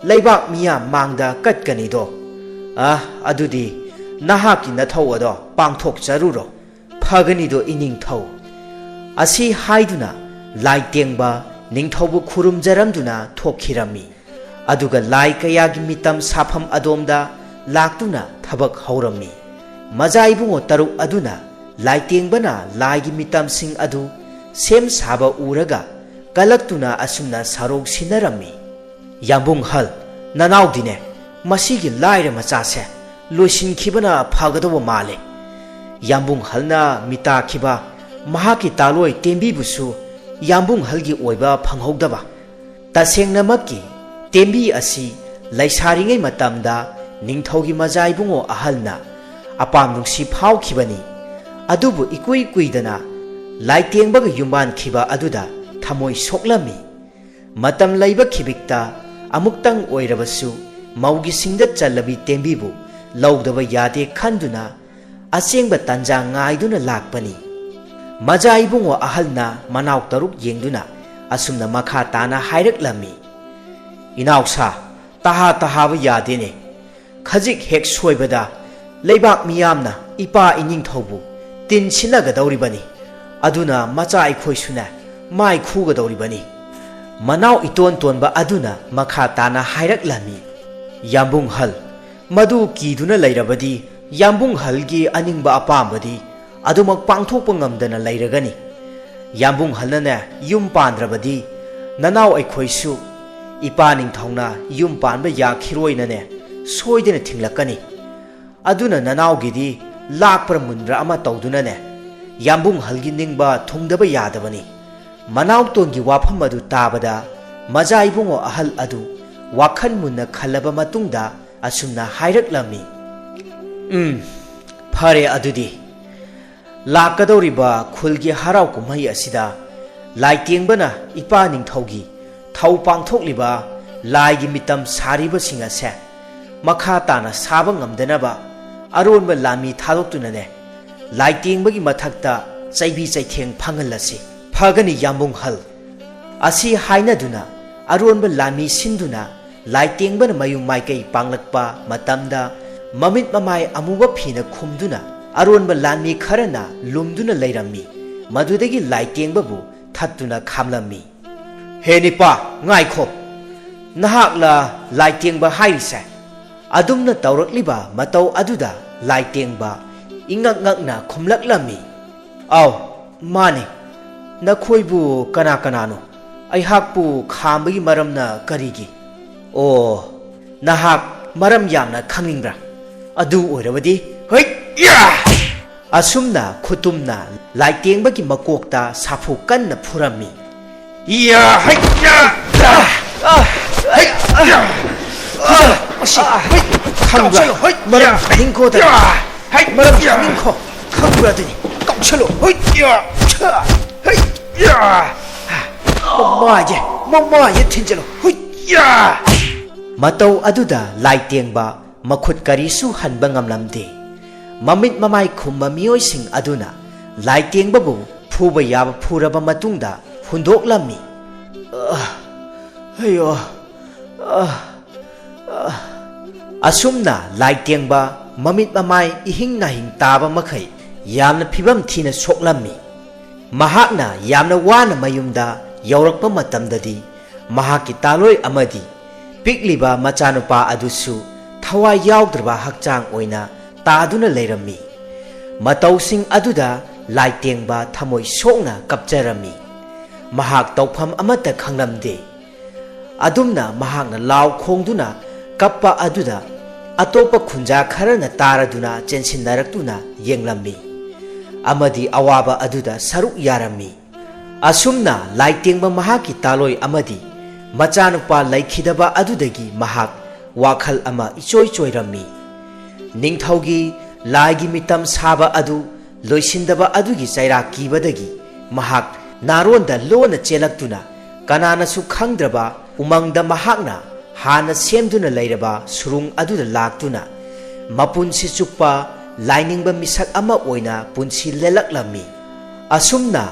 ꯂꯩꯕꯥꯛ ꯃꯤꯌꯥꯝ ꯃꯥꯡꯗ ꯀꯠꯀꯅꯤꯗꯣ꯫ ꯑ, ꯑꯗꯨꯗꯤ ꯅꯍꯥꯛꯀꯤ ꯅꯊꯧ ꯑꯗꯣ ꯄꯥꯡꯊꯣꯛꯆꯔꯨꯔꯣ꯫" "ꯐꯒꯅꯤꯗꯣ ꯏꯅꯤꯡꯊꯧ꯫" ꯑꯁꯤ ꯍꯥꯏꯗꯨꯅ ꯂꯥꯏꯇꯦꯡꯕ ꯅꯤꯡꯊꯧꯕꯨ ꯈꯨꯔꯨꯝꯖꯔꯝꯗꯨꯅ ꯊꯣꯛꯈꯤꯔꯝꯃꯤ꯫ ꯑꯗꯨꯒ ꯂꯥꯏ ꯀꯌꯥꯒꯤ ꯃꯤꯇꯝ ꯁꯥꯐꯝ ꯑꯗꯣꯝꯗ ꯂꯥꯛꯇꯨꯅ ꯊꯕꯛ ꯍꯧꯔꯝꯃꯤ꯫ ꯃꯆꯥ ꯏꯕꯨꯡꯉꯣ ꯇꯔꯨꯛ ꯑꯗꯨꯅ ꯂꯥꯏꯇꯦꯡꯕꯅ ꯂꯥꯏꯒꯤ ꯃꯤꯇꯝꯁꯤꯡ ꯑꯗꯨ ꯁꯦꯝ ꯁꯥꯕ ꯎꯔꯒ ꯀꯂꯛꯇꯨꯅ ꯑꯁꯨꯝꯅ ꯁꯔꯧ ꯁꯤꯟꯅꯔꯝꯃꯤ, "ꯌꯥꯝꯕꯨꯡ ꯍꯜ, ꯅꯅꯥꯎꯗꯤꯅꯦ ꯃꯁꯤꯒꯤ ꯂꯥꯏꯔ ꯃꯆꯥꯁꯦ ꯂꯣꯏꯁꯤꯟꯈꯤꯕꯅ ꯐꯒꯗꯧꯕ ꯃꯥꯜꯂꯦ꯫" ꯌꯥꯝꯕꯨꯡ ꯍꯜꯅ ꯃꯤꯇꯥꯈꯤꯕ ꯃꯍꯥꯛꯀꯤ ꯇꯥꯂꯣꯏ ꯇꯦꯝꯕꯤꯕꯨꯁꯨ ꯌꯥꯝꯕꯨꯡ ꯍꯜꯒꯤ ꯑꯣꯏꯕ ꯐꯪꯍꯧꯗꯕ꯫ ꯇꯁꯦꯡꯅꯃꯛꯀꯤ ꯇꯦꯝꯕꯤ ꯑꯁꯤ ꯂꯩꯁꯥꯔꯤꯉꯩ ꯃꯇꯝꯗ ꯅꯤꯡꯊꯧꯒꯤ ꯃꯖꯥ ꯏꯕꯨꯡꯉꯣ ꯑꯍꯜꯅ ꯑꯄꯥꯝ ꯅꯨꯡꯁꯤ ꯐꯥꯎꯈꯤꯕꯅꯤ꯫ ꯑꯗꯨꯕꯨ ꯏꯀꯨꯏ ꯀꯨꯏꯗꯅ ꯂꯥꯏꯇꯦꯡꯕꯒ ꯌꯨꯝꯕꯥꯟꯈꯤꯕ ꯑꯗꯨꯗ ꯊꯃꯣꯏ ꯁꯣꯛꯂꯝꯃꯤ꯫ ꯃꯇꯝ ꯂꯩꯕ ꯈꯤꯕꯤꯛꯇ ꯑꯃꯨꯛꯇꯪ ꯑꯣꯏꯔꯕꯁꯨ ꯃꯧꯒꯤ ꯁꯤꯡꯗ ꯆꯜꯂꯕꯤ ꯇꯦꯝꯕꯤꯕꯨ ꯂꯧꯗꯕ ꯌꯥꯗꯦ ꯈꯟꯗꯨꯅ ꯑꯆꯦꯡꯕ ꯇꯥꯟꯖꯥ ꯉꯥꯏꯗꯨꯅ ꯂꯥꯛꯄꯅꯤ꯫ ꯃꯖꯥ ꯏꯕꯨꯡꯉꯣ ꯑꯍꯜꯅ ꯃꯅꯥꯎ ꯇꯔꯨꯛ ꯌꯦꯡꯗꯨꯅ ꯑꯁꯨꯝꯅ ꯃꯈꯥ ꯇꯥꯅ ꯍꯥꯏꯔꯛꯂꯝꯃꯤ, "ꯏꯅꯥꯎꯁꯥ, ꯇꯍꯥ ꯇꯍꯥꯕ ꯌꯥꯗꯦꯅꯦ꯫ ꯈꯖꯤꯛ ꯍꯦꯛ ꯁꯣꯏꯕꯗ ꯂꯩꯕꯥꯛ ꯃꯤꯌꯥꯝꯅ ꯏꯄꯥ ꯏꯅꯤꯡꯊꯧꯕꯨ ꯇꯤꯟ ꯁꯤꯟꯅꯒꯗꯧꯔꯤꯕꯅꯤ꯫ ꯑꯗꯨꯅ ꯃꯆꯥ ꯑꯩꯈꯣꯏꯁꯨꯅꯦ ꯃꯥꯏ ꯈꯨꯒꯗꯧꯔꯤꯕꯅꯤ꯫" ꯃꯅꯥꯎ ꯏꯇꯣꯟ ꯇꯣꯟꯕ ꯑꯗꯨꯅ ꯃꯈꯥ ꯇꯥꯅ ꯍꯥꯏꯔꯛꯂꯝꯃꯤ, "ꯌꯥꯝꯕꯨꯡꯍꯜ, ꯃꯗꯨ ꯀꯤꯗꯨꯅ ꯂꯩꯔꯕꯗꯤ ꯌꯥꯝꯕꯨꯡꯍꯜꯒꯤ ꯑꯅꯤꯡꯕ ꯑꯄꯥꯝꯕꯗꯤ ꯑꯗꯨꯃꯛ ꯄꯥꯡꯊꯣꯛꯄ ꯉꯝꯗꯅ ꯂꯩꯔꯒꯅꯤ꯫ ꯌꯥꯝꯕꯨꯡꯍꯜꯅꯅꯦ ꯌꯨꯝ ꯄꯥꯟꯗ꯭ꯔꯕꯗꯤ ꯅꯅꯥꯎ ꯑꯩꯈꯣꯏꯁꯨ ꯏꯄꯥ ꯅꯤꯡꯊꯧꯅ ꯌꯨꯝ ꯄꯥꯟꯕ ꯌꯥꯈꯤꯔꯣꯏꯅꯅꯦ ꯁꯣꯏꯗꯅ ꯊꯤꯡꯂꯛꯀꯅꯤ꯫ ꯑꯗꯨꯅ ꯅꯅꯥꯎꯒꯤꯗꯤ ꯂꯥꯛꯄ꯭ꯔ ꯃꯨꯟꯕ꯭ꯔ ꯑꯃ ꯇꯧꯗꯨꯅꯅꯦ ꯌꯥꯝꯕꯨꯡꯍꯜꯒꯤ ꯅꯤꯡꯕ ꯊꯨꯡꯗꯕ ꯌꯥꯗꯕꯅꯤ꯫" ꯃꯅꯥꯎꯇꯣꯟꯒꯤ ꯋꯥꯐꯝ ꯑꯗꯨ ꯇꯥꯕꯗ ꯃꯖꯥ ꯏꯕꯨꯡꯉꯣ ꯑꯍꯜ ꯑꯗꯨ ꯋꯥꯈꯜ ꯃꯨꯟꯅ ꯈꯜꯂꯕ ꯃꯇꯨꯡꯗ ꯑꯁꯨꯝꯅ ꯍꯥꯏꯔꯛꯂꯝꯃꯤ, "ꯎꯝ, ꯐꯔꯦ ꯑꯗꯨꯗꯤ꯫ ꯂꯥꯛꯀꯗꯧꯔꯤꯕ ꯈꯨꯜꯒꯤ ꯍꯔꯥꯎ ꯀꯨꯝꯍꯩ ꯑꯁꯤꯗ ꯂꯥꯏꯇꯦꯡꯕꯅ ꯏꯄꯥ ꯅꯤꯡꯊꯧꯒꯤ ꯊꯧ ꯄꯥꯡꯊꯣꯛꯂꯤꯕ ꯂꯥꯏꯒꯤ ꯃꯤꯇꯝ ꯁꯥꯔꯤꯕꯁꯤꯡ ꯑꯁꯦ ꯃꯈꯥ ꯇꯥꯅ ꯁꯥꯕ ꯉꯝꯗꯅꯕ ꯑꯔꯣꯟꯕ ꯂꯥꯟꯃꯤ ꯊꯥꯗꯣꯛꯇꯨꯅꯅꯦ ꯂꯥꯏꯇꯦꯡꯕꯒꯤ ꯃꯊꯛꯇ ꯆꯩꯕꯤ ꯆꯩꯊꯦꯡ ꯐꯪꯍꯜꯂꯁꯤ꯫" "ꯐꯒꯅꯤ ꯌꯥꯝꯕꯨꯡꯍꯜ꯫" ꯑꯁꯤ ꯍꯥꯏꯅꯗꯨꯅ ꯑꯔꯣꯟꯕ ꯂꯥꯟꯃꯤ ꯁꯤꯟꯗꯨꯅ ꯂꯥꯏꯇꯦꯡꯕꯅ ꯃꯌꯨꯝ ꯃꯥꯏꯀꯩ ꯄꯥꯡꯂꯛꯄ ꯃꯇꯝꯗ ꯃꯃꯤꯠ ꯃꯃꯥꯏ ꯑꯃꯨꯕ ꯐꯤꯅ ꯈꯨꯝꯗꯨꯅ ꯑꯔꯣꯟꯕ ꯂꯥꯟꯃꯤ ꯈꯔꯅ ꯂꯨꯝꯗꯨꯅ ꯂꯩꯔꯝꯃꯤ꯫ ꯃꯗꯨꯗꯒꯤ ꯂꯥꯏꯇꯦꯡꯕꯕꯨ ꯊꯠꯇꯨꯅ ꯈꯥꯝꯂꯝꯃꯤ꯫ "ꯍꯦ ꯅꯤꯄꯥ, ꯉꯥꯏꯈꯣ꯫ ꯅꯍꯥꯛꯂ ꯂꯥꯏꯇꯦꯡꯕ ꯍꯥꯏꯔꯤꯁꯦ?" ꯑꯗꯨꯝꯅ ꯇꯧꯔꯛꯂꯤꯕ ꯃꯇꯧ ꯑꯗꯨꯗ ꯂꯥꯏꯇꯦꯡꯕ ꯏꯉꯛ ꯉꯛꯅ ꯈꯨꯝꯂꯛꯂꯝꯃꯤ, "ꯑꯥꯎ, ꯃꯥꯅꯤ꯫ ꯅꯈꯣꯏꯕꯨ ꯀꯅꯥ ꯀꯅꯥꯅꯣ? ꯑꯩꯍꯥꯛꯄꯨ ꯈꯥꯝꯕꯒꯤ ꯃꯔꯝꯅ ꯀꯔꯤꯒꯤ? ꯑꯣ, ꯅꯍꯥꯛ ꯃꯔꯝ ꯌꯥꯝꯅ ꯈꯪꯅꯤꯡꯕ꯭ꯔꯥ? ꯑꯗꯨ ꯑꯣꯏꯔꯕꯗꯤ, ꯍꯩꯠ ꯌꯥ!" ꯑꯁꯨꯝꯅ ꯈꯨꯇꯨꯝꯅ ꯂꯥꯏꯇꯦꯡꯕꯒꯤ ꯃꯀꯣꯛꯇ ꯁꯥꯐꯨ ꯀꯟꯅ ꯐꯨꯔꯝꯃꯤ꯫ ꯌꯥ, ꯍꯩ, ꯌꯥ, ꯌꯥ, ꯍꯩ, ꯌꯥ, ꯌꯥ, ꯃꯁꯤ, ꯍꯩ, ꯈꯪꯕ꯭ꯔꯥ? ꯀꯥꯎꯁꯜꯂꯨ, ꯍꯩ, ꯃꯔꯝ ꯌꯥ, ꯈꯪꯅꯤꯡꯈꯣ, ꯌꯥ, ꯍꯩ, ꯃꯔꯝ ꯌꯥ, ꯈꯪꯅꯤꯡꯈꯣ, ꯈꯪꯕ꯭ꯔꯥ ꯑꯗꯨꯅꯤ? ꯀꯥꯎꯁꯜꯂꯨ, ꯍꯩ, ꯌꯥ, ꯍꯩ, ꯌꯥ, ꯃꯃꯥꯏꯁꯦ, ꯃꯃꯥꯏꯁꯦ ꯊꯤꯟꯖꯜꯂꯨ, ꯍꯩ, ꯌꯥ꯫ ꯃꯇꯧ ꯑꯗꯨꯗ ꯂꯥꯏꯇꯦꯡꯕ ꯃꯈꯨꯠ ꯀꯔꯤꯁꯨ ꯍꯟꯕ ꯉꯝꯂꯝꯗꯦ꯫ ꯃꯃꯤꯠ ꯃꯃꯥꯏ ꯈꯨꯝꯕ ꯃꯤꯑꯣꯏꯁꯤꯡ ꯑꯗꯨꯅ ꯂꯥꯏꯇꯦꯡꯕꯕꯨ ꯐꯨꯕ ꯌꯥꯕ ꯐꯨꯔꯕ ꯃꯇꯨꯡꯗ ꯍꯨꯟꯗꯣꯛꯂꯝꯃꯤ꯫ ꯑ, ꯑꯌꯣ, ꯑ, ꯑ꯫ ꯑꯁꯨꯝꯅ ꯂꯥꯏꯇꯦꯡꯕ ꯃꯃꯤꯠ ꯃꯃꯥꯏ ꯏꯍꯤꯡ ꯅꯥꯍꯤꯡ ꯇꯥꯕ ꯃꯈꯩ ꯌꯥꯝꯅ ꯐꯤꯕꯝ ꯊꯤꯅ ꯁꯣꯛꯂꯝꯃꯤ꯫ ꯃꯍꯥꯛꯅ ꯌꯥꯝꯅ ꯋꯥꯅ ꯃꯌꯨꯝꯗ ꯌꯧꯔꯛꯄ ꯃꯇꯝꯗꯗꯤ, ꯃꯍꯥꯛꯀꯤ ꯇꯥꯂꯣꯏ ꯑꯃꯗꯤ ꯄꯤꯛꯂꯤꯕ ꯃꯆꯥꯅꯨꯄꯥ ꯑꯗꯨꯁꯨ ꯊꯋꯥꯏ ꯌꯥꯎꯗ꯭ꯔꯕ ꯍꯛꯆꯥꯡ ꯑꯣꯏꯅ ꯇꯥꯗꯨꯅ ꯂꯩꯔꯝꯃꯤ꯫ ꯃꯇꯧꯁꯤꯡ ꯑꯗꯨꯗ ꯂꯥꯏꯇꯦꯡꯕ ꯊꯃꯣꯏ ꯁꯣꯛꯅ ꯀꯞꯆꯔꯝꯃꯤ꯫ ꯃꯍꯥꯛ ꯇꯧꯐꯝ ꯑꯃꯠꯇ ꯈꯪꯂꯝꯗꯦ꯫ ꯑꯗꯨꯝꯅ ꯃꯍꯥꯛꯅ ꯂꯥꯎ ꯈꯣꯡꯗꯨꯅ ꯀꯞꯄ ꯑꯗꯨꯗ ꯑꯇꯣꯞꯄ ꯈꯨꯟꯖꯥ ꯈꯔꯅ ꯇꯥꯔꯗꯨꯅ ꯆꯦꯟꯁꯤꯟꯅꯔꯛꯇꯨꯅ ꯌꯦꯡꯂꯝꯃꯤ ꯑꯃꯗꯤ ꯑꯋꯥꯕ ꯑꯗꯨꯗ ꯁꯔꯨꯛ ꯌꯥꯔꯝꯃꯤ꯫ ꯑꯁꯨꯝꯅ ꯂꯥꯏꯇꯦꯡꯕ ꯃꯍꯥꯛꯀꯤ ꯇꯥꯂꯣꯏ ꯑꯃꯗꯤ ꯃꯆꯥꯅꯨꯄꯥ ꯂꯩꯈꯤꯗꯕ ꯑꯗꯨꯗꯒꯤ ꯃꯍꯥꯛ ꯋꯥꯈꯜ ꯑꯃ ꯏꯆꯣꯏ ꯆꯣꯏꯔꯝꯃꯤ꯫ ꯅꯤꯡꯊꯧꯒꯤ ꯂꯥꯏꯒꯤ ꯃꯤꯇꯝ ꯁꯥꯕ ꯑꯗꯨ ꯂꯣꯏꯁꯤꯟꯗꯕ ꯑꯗꯨꯒꯤ ꯆꯩꯔꯥꯛ ꯀꯤꯕꯗꯒꯤ ꯃꯍꯥꯛ ꯅꯥꯔꯣꯟꯗ ꯂꯣꯟꯅ ꯆꯦꯜꯂꯛꯇꯨꯅ ꯀꯅꯥꯅꯁꯨ ꯈꯪꯗ꯭ꯔꯕ ꯎꯃꯪꯗ ꯃꯍꯥꯛꯅ ꯍꯥꯟꯅ ꯁꯦꯝꯗꯨꯅ ꯂꯩꯔꯕ ꯁꯨꯔꯨꯡ ꯑꯗꯨꯗ ꯂꯥꯛꯇꯨꯅ ꯃꯄꯨꯟꯁꯤ ꯆꯨꯞꯄ ꯂꯥꯏꯅꯤꯡꯕ ꯃꯤꯁꯛ ꯑꯃ ꯑꯣꯏꯅ ꯄꯨꯟꯁꯤ ꯂꯦꯜꯂꯛꯂꯝꯃꯤ꯫ ꯑꯁꯨꯝꯅ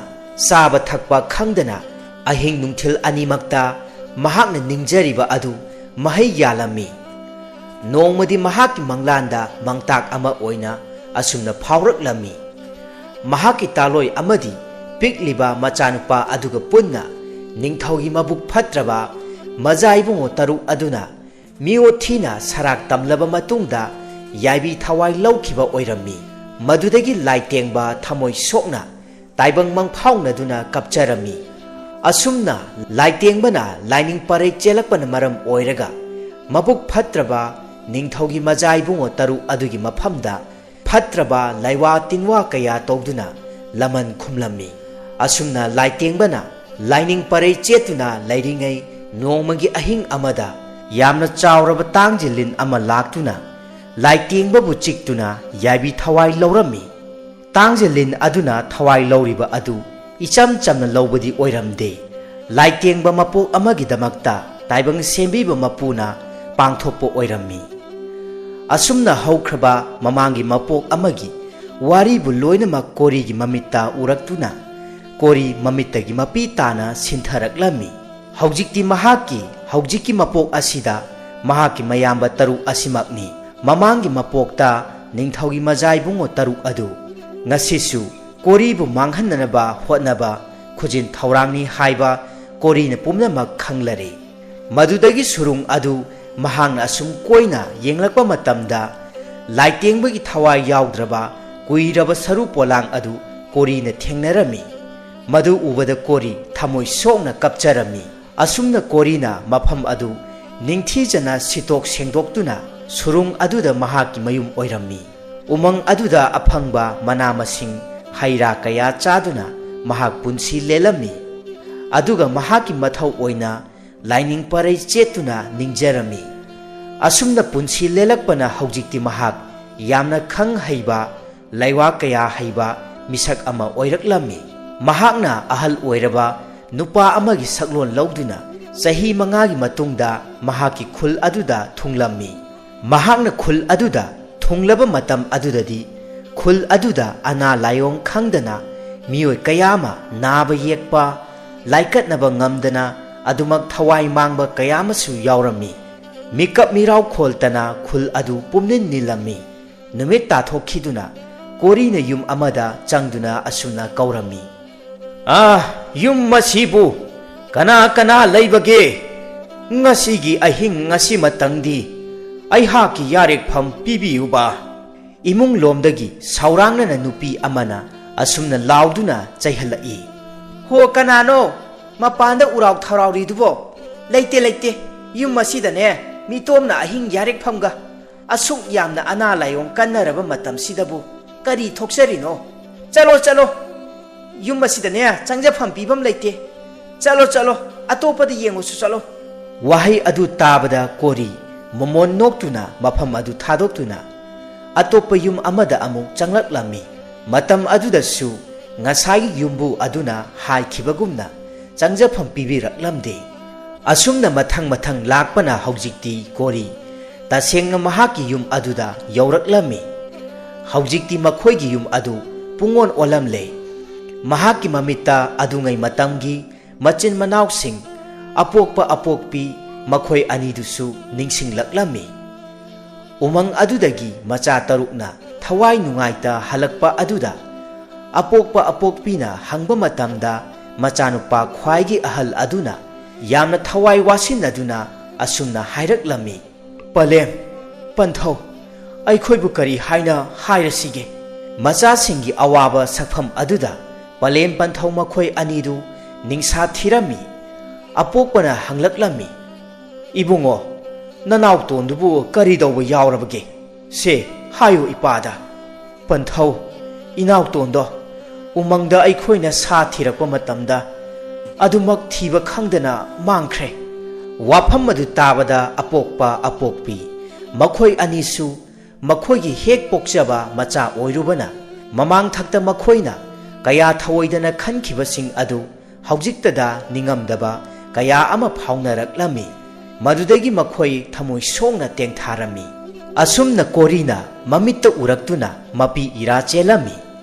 ꯆꯥꯕ ꯊꯛꯄ ꯈꯪꯗꯅ ꯑꯍꯤꯡ ꯅꯨꯡꯊꯤꯜ ꯑꯅꯤꯃꯛꯇ ꯃꯍꯥꯛꯅ ꯅꯤꯡꯖꯔꯤꯕ ꯑꯗꯨ ꯃꯍꯩ ꯌꯥꯜꯂꯝꯃꯤ꯫ ꯅꯣꯡꯃꯗꯤ ꯃꯍꯥꯛꯀꯤ ꯃꯪꯂꯥꯟꯗ ꯃꯪꯇꯥꯛ ꯑꯃ ꯑꯣꯏꯅ ꯑꯁꯨꯝꯅ ꯐꯥꯎꯔꯛꯂꯝꯃꯤ꯫ ꯃꯍꯥꯛꯀꯤ ꯇꯥꯂꯣꯏ ꯑꯃꯗꯤ ꯄꯤꯛꯂꯤꯕ ꯃꯆꯥꯅꯨꯄꯥ ꯑꯗꯨꯒ ꯄꯨꯟꯅ ꯅꯤꯡꯊꯧꯒꯤ ꯃꯕꯨꯛ ꯐꯠꯇ꯭ꯔꯕ ꯃꯖꯥ ꯏꯕꯨꯡꯉꯣ ꯇꯔꯨꯛ ꯑꯗꯨꯅ ꯃꯤꯑꯣꯠ ꯊꯤꯅ ꯁꯔꯥꯛ ꯇꯝꯂꯕ ꯃꯇꯨꯡꯗ ꯌꯥꯏꯕꯤ ꯊꯋꯥꯏ ꯂꯧꯈꯤꯕ ꯑꯣꯏꯔꯝꯃꯤ꯫ ꯃꯗꯨꯗꯒꯤ ꯂꯥꯏꯇꯦꯡꯕ ꯊꯃꯣꯏ ꯁꯣꯛꯅ ꯇꯥꯏꯕꯪ ꯃꯪꯐꯥꯎꯅꯗꯨꯅ ꯀꯞꯆꯔꯝꯃꯤ꯫ ꯑꯁꯨꯝꯅ ꯂꯥꯏꯇꯦꯡꯕꯅ ꯂꯥꯏꯅꯤꯡ ꯄꯔꯩ ꯆꯦꯜꯂꯛꯄꯅ ꯃꯔꯝ ꯑꯣꯏꯔꯒ ꯃꯕꯨꯛ ꯐꯠꯇ꯭ꯔꯕ ꯅꯤꯡꯊꯧꯒꯤ ꯃꯖꯥ ꯏꯕꯨꯡꯉꯣ ꯇꯔꯨꯛ ꯑꯗꯨꯒꯤ ꯃꯐꯝꯗ ꯐꯠꯇ꯭ꯔꯕ ꯂꯥꯏꯋꯥ ꯇꯤꯟꯋꯥ ꯀꯌꯥ ꯇꯧꯗꯨꯅ ꯂꯃꯟ ꯈꯨꯝꯂꯝꯃꯤ꯫ ꯑꯁꯨꯝꯅ ꯂꯥꯏꯇꯦꯡꯕꯅ ꯂꯥꯏꯅꯤꯡ ꯄꯔꯩ ꯆꯦꯠꯇꯨꯅ ꯂꯩꯔꯤꯉꯩ ꯅꯣꯡꯃꯒꯤ ꯑꯍꯤꯡ ꯑꯃꯗ ꯌꯥꯝꯅ ꯆꯥꯎꯔꯕ ꯇꯥꯡꯖꯦ ꯂꯤꯟ ꯑꯃ ꯂꯥꯛꯇꯨꯅ ꯂꯥꯏꯇꯦꯡꯕꯕꯨ ꯆꯤꯛꯇꯨꯅ ꯌꯥꯏꯕꯤ ꯊꯋꯥꯏ ꯂꯧꯔꯝꯃꯤ꯫ ꯇꯥꯡꯖꯦ ꯂꯤꯟ ꯑꯗꯨꯅ ꯊꯋꯥꯏ ꯂꯧꯔꯤꯕ ꯑꯗꯨ ꯏꯆꯝ ꯆꯝꯅ ꯂꯧꯕꯗꯤ ꯑꯣꯏꯔꯝꯗꯦ꯫ ꯂꯥꯏꯇꯦꯡꯕ ꯃꯄꯣꯛ ꯑꯃꯒꯤꯗꯃꯛꯇ ꯇꯥꯏꯕꯪ ꯁꯦꯝꯕꯤꯕ ꯃꯄꯨꯅ ꯄꯥꯡꯊꯣꯛꯄ ꯑꯣꯏꯔꯝꯃꯤ꯫ ꯑꯁꯨꯝꯅ ꯍꯧꯈ꯭ꯔꯕ ꯃꯃꯥꯡꯒꯤ ꯃꯄꯣꯛ ꯑꯃꯒꯤ ꯋꯥꯔꯤꯕꯨ ꯂꯣꯏꯅꯃꯛ ꯀꯣꯔꯤꯒꯤ ꯃꯃꯤꯠꯇ ꯎꯔꯛꯇꯨꯅ ꯀꯣꯔꯤ ꯃꯃꯤꯠꯇꯒꯤ ꯃꯄꯤ ꯇꯥꯅ ꯁꯤꯟꯊꯔꯛꯂꯝꯃꯤ꯫ ꯍꯧꯖꯤꯛꯇꯤ ꯃꯍꯥꯛꯀꯤ ꯍꯧꯖꯤꯛꯀꯤ ꯃꯄꯣꯛ ꯑꯁꯤꯗ ꯃꯍꯥꯛꯀꯤ ꯃꯌꯥꯝꯕ ꯇꯔꯨꯛ ꯑꯁꯤꯃꯛꯅꯤ꯫ ꯃꯃꯥꯡꯒꯤ ꯃꯄꯣꯛꯇ ꯅꯤꯡꯊꯧꯒꯤ ꯃꯖꯥꯏꯕꯨꯡꯉꯣ ꯇꯔꯨꯛ ꯑꯗꯨ ꯉꯁꯤꯁꯨ ꯀꯣꯔꯤꯕꯨ ꯃꯥꯡꯍꯟꯅꯅꯕ ꯍꯣꯠꯅꯕ ꯈꯨꯖꯤꯟ ꯊꯧꯔꯥꯡꯅꯤ ꯍꯥꯏꯕ ꯀꯣꯔꯤꯅ ꯄꯨꯝꯅꯃꯛ ꯈꯪꯂꯔꯦ꯫ ꯃꯗꯨꯗꯒꯤ ꯁꯨꯔꯨꯡ ꯑꯗꯨ ꯃꯍꯥꯛꯅ ꯑꯁꯨꯝ ꯀꯣꯏꯅ ꯌꯦꯡꯂꯛꯄ ꯃꯇꯝꯗ ꯂꯥꯏꯇꯦꯡꯕꯒꯤ ꯊꯋꯥꯏ ꯌꯥꯎꯗ꯭ꯔꯕ ꯀꯨꯏꯔꯕ ꯁꯔꯨ ꯄꯣꯂꯥꯡ ꯑꯗꯨ ꯀꯣꯔꯤꯅ ꯊꯦꯡꯅꯔꯝꯃꯤ꯫ ꯃꯗꯨ ꯎꯕꯗ ꯀꯣꯔꯤ ꯊꯃꯣꯏ ꯁꯣꯛꯅ ꯀꯞꯆꯔꯝꯃꯤ꯫ ꯑꯁꯨꯝꯅ ꯀꯣꯔꯤꯅ ꯃꯐꯝ ꯑꯗꯨ ꯅꯤꯡꯊꯤꯖꯅ ꯁꯤꯠꯇꯣꯛ ꯁꯦꯡꯗꯣꯛꯇꯨꯅ ꯁꯨꯔꯨꯡ ꯑꯗꯨꯗ ꯃꯍꯥꯛꯀꯤ ꯃꯌꯨꯝ ꯑꯣꯏꯔꯝꯃꯤ꯫ ꯎꯃꯪ ꯑꯗꯨꯗ ꯑꯐꯪꯕ ꯃꯅꯥ ꯃꯁꯤꯡ, ꯍꯩ ꯔꯥ ꯀꯌꯥ ꯆꯥꯗꯨꯅ ꯃꯍꯥꯛ ꯄꯨꯟꯁꯤ ꯂꯦꯜꯂꯝꯃꯤ꯫ ꯑꯗꯨꯒ ꯃꯍꯥꯛꯀꯤ ꯃꯊꯧ ꯑꯣꯏꯅ ꯂꯥꯏꯅꯤꯡ ꯄꯔꯩ ꯆꯦꯠꯇꯨꯅ ꯅꯤꯡꯖꯔꯝꯃꯤ꯫ ꯑꯁꯨꯝꯅ ꯄꯨꯟꯁꯤ ꯂꯦꯜꯂꯛꯄꯅ ꯍꯧꯖꯤꯛꯇꯤ ꯃꯍꯥꯛ ꯌꯥꯝꯅ ꯈꯪ ꯍꯩꯕ, ꯂꯩꯋꯥ ꯀꯌꯥ ꯍꯩꯕ ꯃꯤꯁꯛ ꯑꯃ ꯑꯣꯏꯔꯛꯂꯝꯃꯤ꯫ ꯃꯍꯥꯛꯅ ꯑꯍꯜ ꯑꯣꯏꯔꯕ ꯅꯨꯄꯥ ꯑꯃꯒꯤ ꯁꯛꯂꯣꯟ ꯂꯧꯗꯨꯅ ꯆꯍꯤ ꯃꯉꯥꯒꯤ ꯃꯇꯨꯡꯗ ꯃꯍꯥꯛꯀꯤ ꯈꯨꯜ ꯑꯗꯨꯗ ꯊꯨꯡꯂꯝꯃꯤ꯫ ꯃꯍꯥꯛꯅ ꯈꯨꯜ ꯑꯗꯨꯗ ꯊꯨꯡꯂꯕ ꯃꯇꯝ ꯑꯗꯨꯗꯗꯤ ꯈꯨꯜ ꯑꯗꯨꯗ ꯑꯅꯥ ꯂꯥꯏꯑꯣꯡ ꯈꯪꯗꯅ ꯃꯤꯑꯣꯏ ꯀꯌꯥ ꯑꯃ ꯅꯥꯕ ꯌꯦꯛꯄ, ꯂꯥꯏꯀꯠꯅꯕ ꯉꯝꯗꯅ ꯑꯗꯨꯃꯛ ꯊꯋꯥꯏ ꯃꯥꯡꯕ ꯀꯌꯥ ꯑꯃꯁꯨ ꯌꯥꯎꯔꯝꯃꯤ꯫ ꯃꯤꯀꯞ ꯃꯤꯔꯥꯎ ꯈꯣꯜꯇꯅ ꯈꯨꯜ ꯑꯗꯨ ꯄꯨꯝꯅꯤꯟ ꯅꯤꯜꯂꯝꯃꯤ꯫ ꯅꯨꯃꯤꯠ ꯇꯥꯊꯣꯛꯈꯤꯗꯨꯅ ꯀꯣꯔꯤꯅ ꯌꯨꯝ ꯑꯃꯗ ꯆꯪꯗꯨꯅ ꯑꯁꯨꯝꯅ ꯀꯧꯔꯝꯃꯤ, "ꯑꯥ, ꯌꯨꯝ ꯑꯁꯤꯕꯨ ꯀꯅꯥ ꯀꯅꯥ ꯂꯩꯕꯒꯦ? ꯉꯁꯤꯒꯤ ꯑꯍꯤꯡ ꯉꯁꯤꯃꯇꯪꯗꯤ ꯑꯩꯍꯥꯛꯀꯤ ꯌꯥꯔꯦꯛꯐꯝ ꯄꯤꯕꯤꯌꯨꯕ꯫" ꯏꯃꯨꯡ ꯂꯣꯝꯗꯒꯤ ꯁꯥꯎꯔꯥꯡꯅꯅ ꯅꯨꯄꯤ ꯑꯃꯅ ꯑꯁꯨꯝꯅ ꯂꯥꯎꯗꯨꯅ ꯆꯩꯍꯜꯂꯛꯏ, "ꯍꯣ, ꯀꯅꯥꯅꯣ ꯃꯄꯥꯟꯗ ꯎꯔꯥꯎ ꯊꯔꯥꯎꯔꯤꯗꯨꯕꯣ?" "ꯂꯩꯇꯦ, ꯂꯩꯇꯦ, ꯌꯨꯝ ꯑꯁꯤꯗꯅꯦ ꯃꯤꯇꯣꯝꯅ ꯑꯍꯤꯡ ꯌꯥꯔꯦꯛꯐꯝꯒ ꯑꯁꯨꯛ ꯌꯥꯝꯅ ꯑꯅꯥ ꯂꯥꯏꯑꯣꯡ ꯀꯟꯅꯔꯕ ꯃꯇꯝꯁꯤꯗꯕꯨ ꯀꯔꯤ ꯊꯣꯛꯆꯔꯤꯅꯣ? ꯆꯠꯂꯣ, ꯆꯠꯂꯣ, ꯌꯨꯝ ꯑꯁꯤꯗꯅꯦ ꯆꯪꯖꯐꯝ ꯄꯤꯐꯝ ꯂꯩꯇꯦ꯫ "ꯆꯠꯂꯣ, ꯆꯠꯂꯣ, ꯑꯇꯣꯞꯄꯗ ꯌꯦꯡꯉꯨꯁꯨ ꯆꯠꯂꯣ"꯫ ꯋꯥꯍꯩ ꯑꯗꯨ ꯇꯥꯕꯗ ꯀꯣꯔꯤ ꯃꯃꯣꯟ ꯅꯣꯛꯇꯨꯅ ꯃꯐꯝ ꯑꯗꯨ ꯊꯥꯗꯣꯛꯇꯨꯅ ꯑꯇꯣꯞꯄ ꯌꯨꯝ ꯑꯃꯗ ꯑꯃꯨꯛ ꯆꯪꯂꯛꯂꯝꯃꯤ꯫ ꯃꯇꯝ ꯑꯗꯨꯗꯁꯨ ꯉꯁꯥꯏꯒꯤ ꯌꯨꯝꯕꯨ ꯑꯗꯨꯅ ꯍꯥꯏꯈꯤꯕꯒꯨꯝꯅ ꯆꯪꯖꯐꯝ ꯄꯤꯕꯤꯔꯛꯂꯝꯗꯦ꯫ ꯑꯁꯨꯝꯅ ꯃꯊꯪ ꯃꯊꯪ ꯂꯥꯛꯄꯅ ꯍꯧꯖꯤꯛꯇꯤ ꯀꯣꯔꯤ ꯇꯁꯦꯡꯅ ꯃꯍꯥꯛꯀꯤ ꯌꯨꯝ ꯑꯗꯨꯗ ꯌꯧꯔꯛꯂꯝꯃꯤ꯫ ꯍꯧꯖꯤꯛꯇꯤ ꯃꯈꯣꯏꯒꯤ ꯌꯨꯝ ꯑꯗꯨ ꯄꯨꯡꯑꯣꯟ ꯑꯣꯜꯂꯝꯂꯦ꯫ ꯃꯍꯥꯛꯀꯤ ꯃꯃꯤꯠꯇ ꯑꯗꯨꯉꯩ ꯃꯇꯝꯒꯤ ꯃꯆꯤꯟ ꯃꯅꯥꯎꯁꯤꯡ, ꯑꯄꯣꯛꯄ ꯑꯄꯣꯛꯄꯤ, ꯃꯈꯣꯏ ꯑꯅꯤꯗꯨꯁꯨ ꯅꯤꯡꯁꯤꯡꯂꯛꯂꯝꯃꯤ꯫ ꯎꯃꯪ ꯑꯗꯨꯗꯒꯤ ꯃꯆꯥ ꯇꯔꯨꯛꯅ ꯊꯋꯥꯏ ꯅꯨꯡꯉꯥꯏꯇ ꯍꯜꯂꯛꯄ ꯑꯗꯨꯗ ꯑꯄꯣꯛꯄ ꯑꯄꯣꯛꯄꯤꯅ ꯍꯪꯕ ꯃꯇꯝꯗ, ꯃꯆꯥꯅꯨꯄꯥ ꯈ꯭ꯋꯥꯏꯒꯤ ꯑꯍꯜ ꯑꯗꯨꯅ ꯌꯥꯝꯅ ꯊꯋꯥꯏ ꯋꯥꯁꯤꯟꯅꯗꯨꯅ ꯑꯁꯨꯝꯅ ꯍꯥꯏꯔꯛꯂꯝꯃꯤ: "ꯄꯂꯦꯝ, ꯄꯟꯊꯧ, ꯑꯩꯈꯣꯏꯕꯨ ꯀꯔꯤ ꯍꯥꯏꯅ ꯍꯥꯏꯔꯁꯤꯒꯦ?" ꯃꯆꯥꯁꯤꯡꯒꯤ ꯑꯋꯥꯕ ꯁꯛꯐꯝ ꯑꯗꯨꯗ ꯄꯂꯦꯝ ꯄꯟꯊꯧ ꯃꯈꯣꯏ ꯑꯅꯤꯗꯨ ꯅꯤꯡꯁꯥ ꯊꯤꯔꯝꯃꯤ꯫ ꯑꯄꯣꯛꯄꯅ ꯍꯪꯂꯛꯂꯝꯃꯤ: "ꯏꯕꯨꯡꯉꯣ, ꯅꯅꯥꯎꯇꯣꯟꯗꯨꯕꯨ ꯀꯔꯤ ꯇꯧꯕ ꯌꯥꯎꯔꯕꯒꯦ? ꯁꯦ, ꯍꯥꯏꯌꯨ ꯏꯄꯥꯗ꯫" "ꯄꯟꯊꯧ, ꯏꯅꯥꯎꯇꯣꯟꯗꯣ ꯎꯃꯪꯗ ꯑꯩꯈꯣꯏꯅ ꯁꯥ ꯊꯤꯔꯛꯄ ꯃꯇꯝꯗ ꯑꯗꯨꯃꯛ ꯊꯤꯕ ꯈꯪꯗꯅ ꯃꯥꯡꯈ꯭ꯔꯦ꯫" ꯋꯥꯐꯝ ꯑꯗꯨ ꯇꯥꯕꯗ ꯑꯄꯣꯛꯄ ꯑꯄꯣꯛꯄꯤ ꯃꯈꯣꯏ ꯑꯅꯤꯁꯨ ꯃꯈꯣꯏꯒꯤ ꯍꯦꯛ ꯄꯣꯛꯆꯕ ꯃꯆꯥ ꯑꯣꯏꯔꯨꯕꯅ, ꯃꯃꯥꯡꯊꯛꯇ ꯃꯈꯣꯏꯅ ꯀꯌꯥ ꯊꯧꯑꯣꯏꯗꯅ ꯈꯟꯈꯤꯕꯁꯤꯡ ꯑꯗꯨ ꯍꯧꯖꯤꯛꯇꯗ ꯅꯤꯡꯉꯝꯗꯕ ꯀꯌꯥ ꯑꯃ ꯐꯥꯎꯅꯔꯛꯂꯝꯃꯤ꯫ ꯃꯗꯨꯗꯒꯤ ꯃꯈꯣꯏ ꯊꯃꯣꯏ ꯁꯣꯛꯅ ꯇꯦꯡꯊꯥꯔꯝꯃꯤ꯫ ꯑꯁꯨꯝꯅ ꯀꯣꯔꯤꯅ ꯃꯃꯤꯠꯇ ꯎꯔꯛꯇꯨꯅ ꯃꯄꯤ ꯏꯔꯥ ꯆꯦꯜꯂꯝꯃꯤ꯫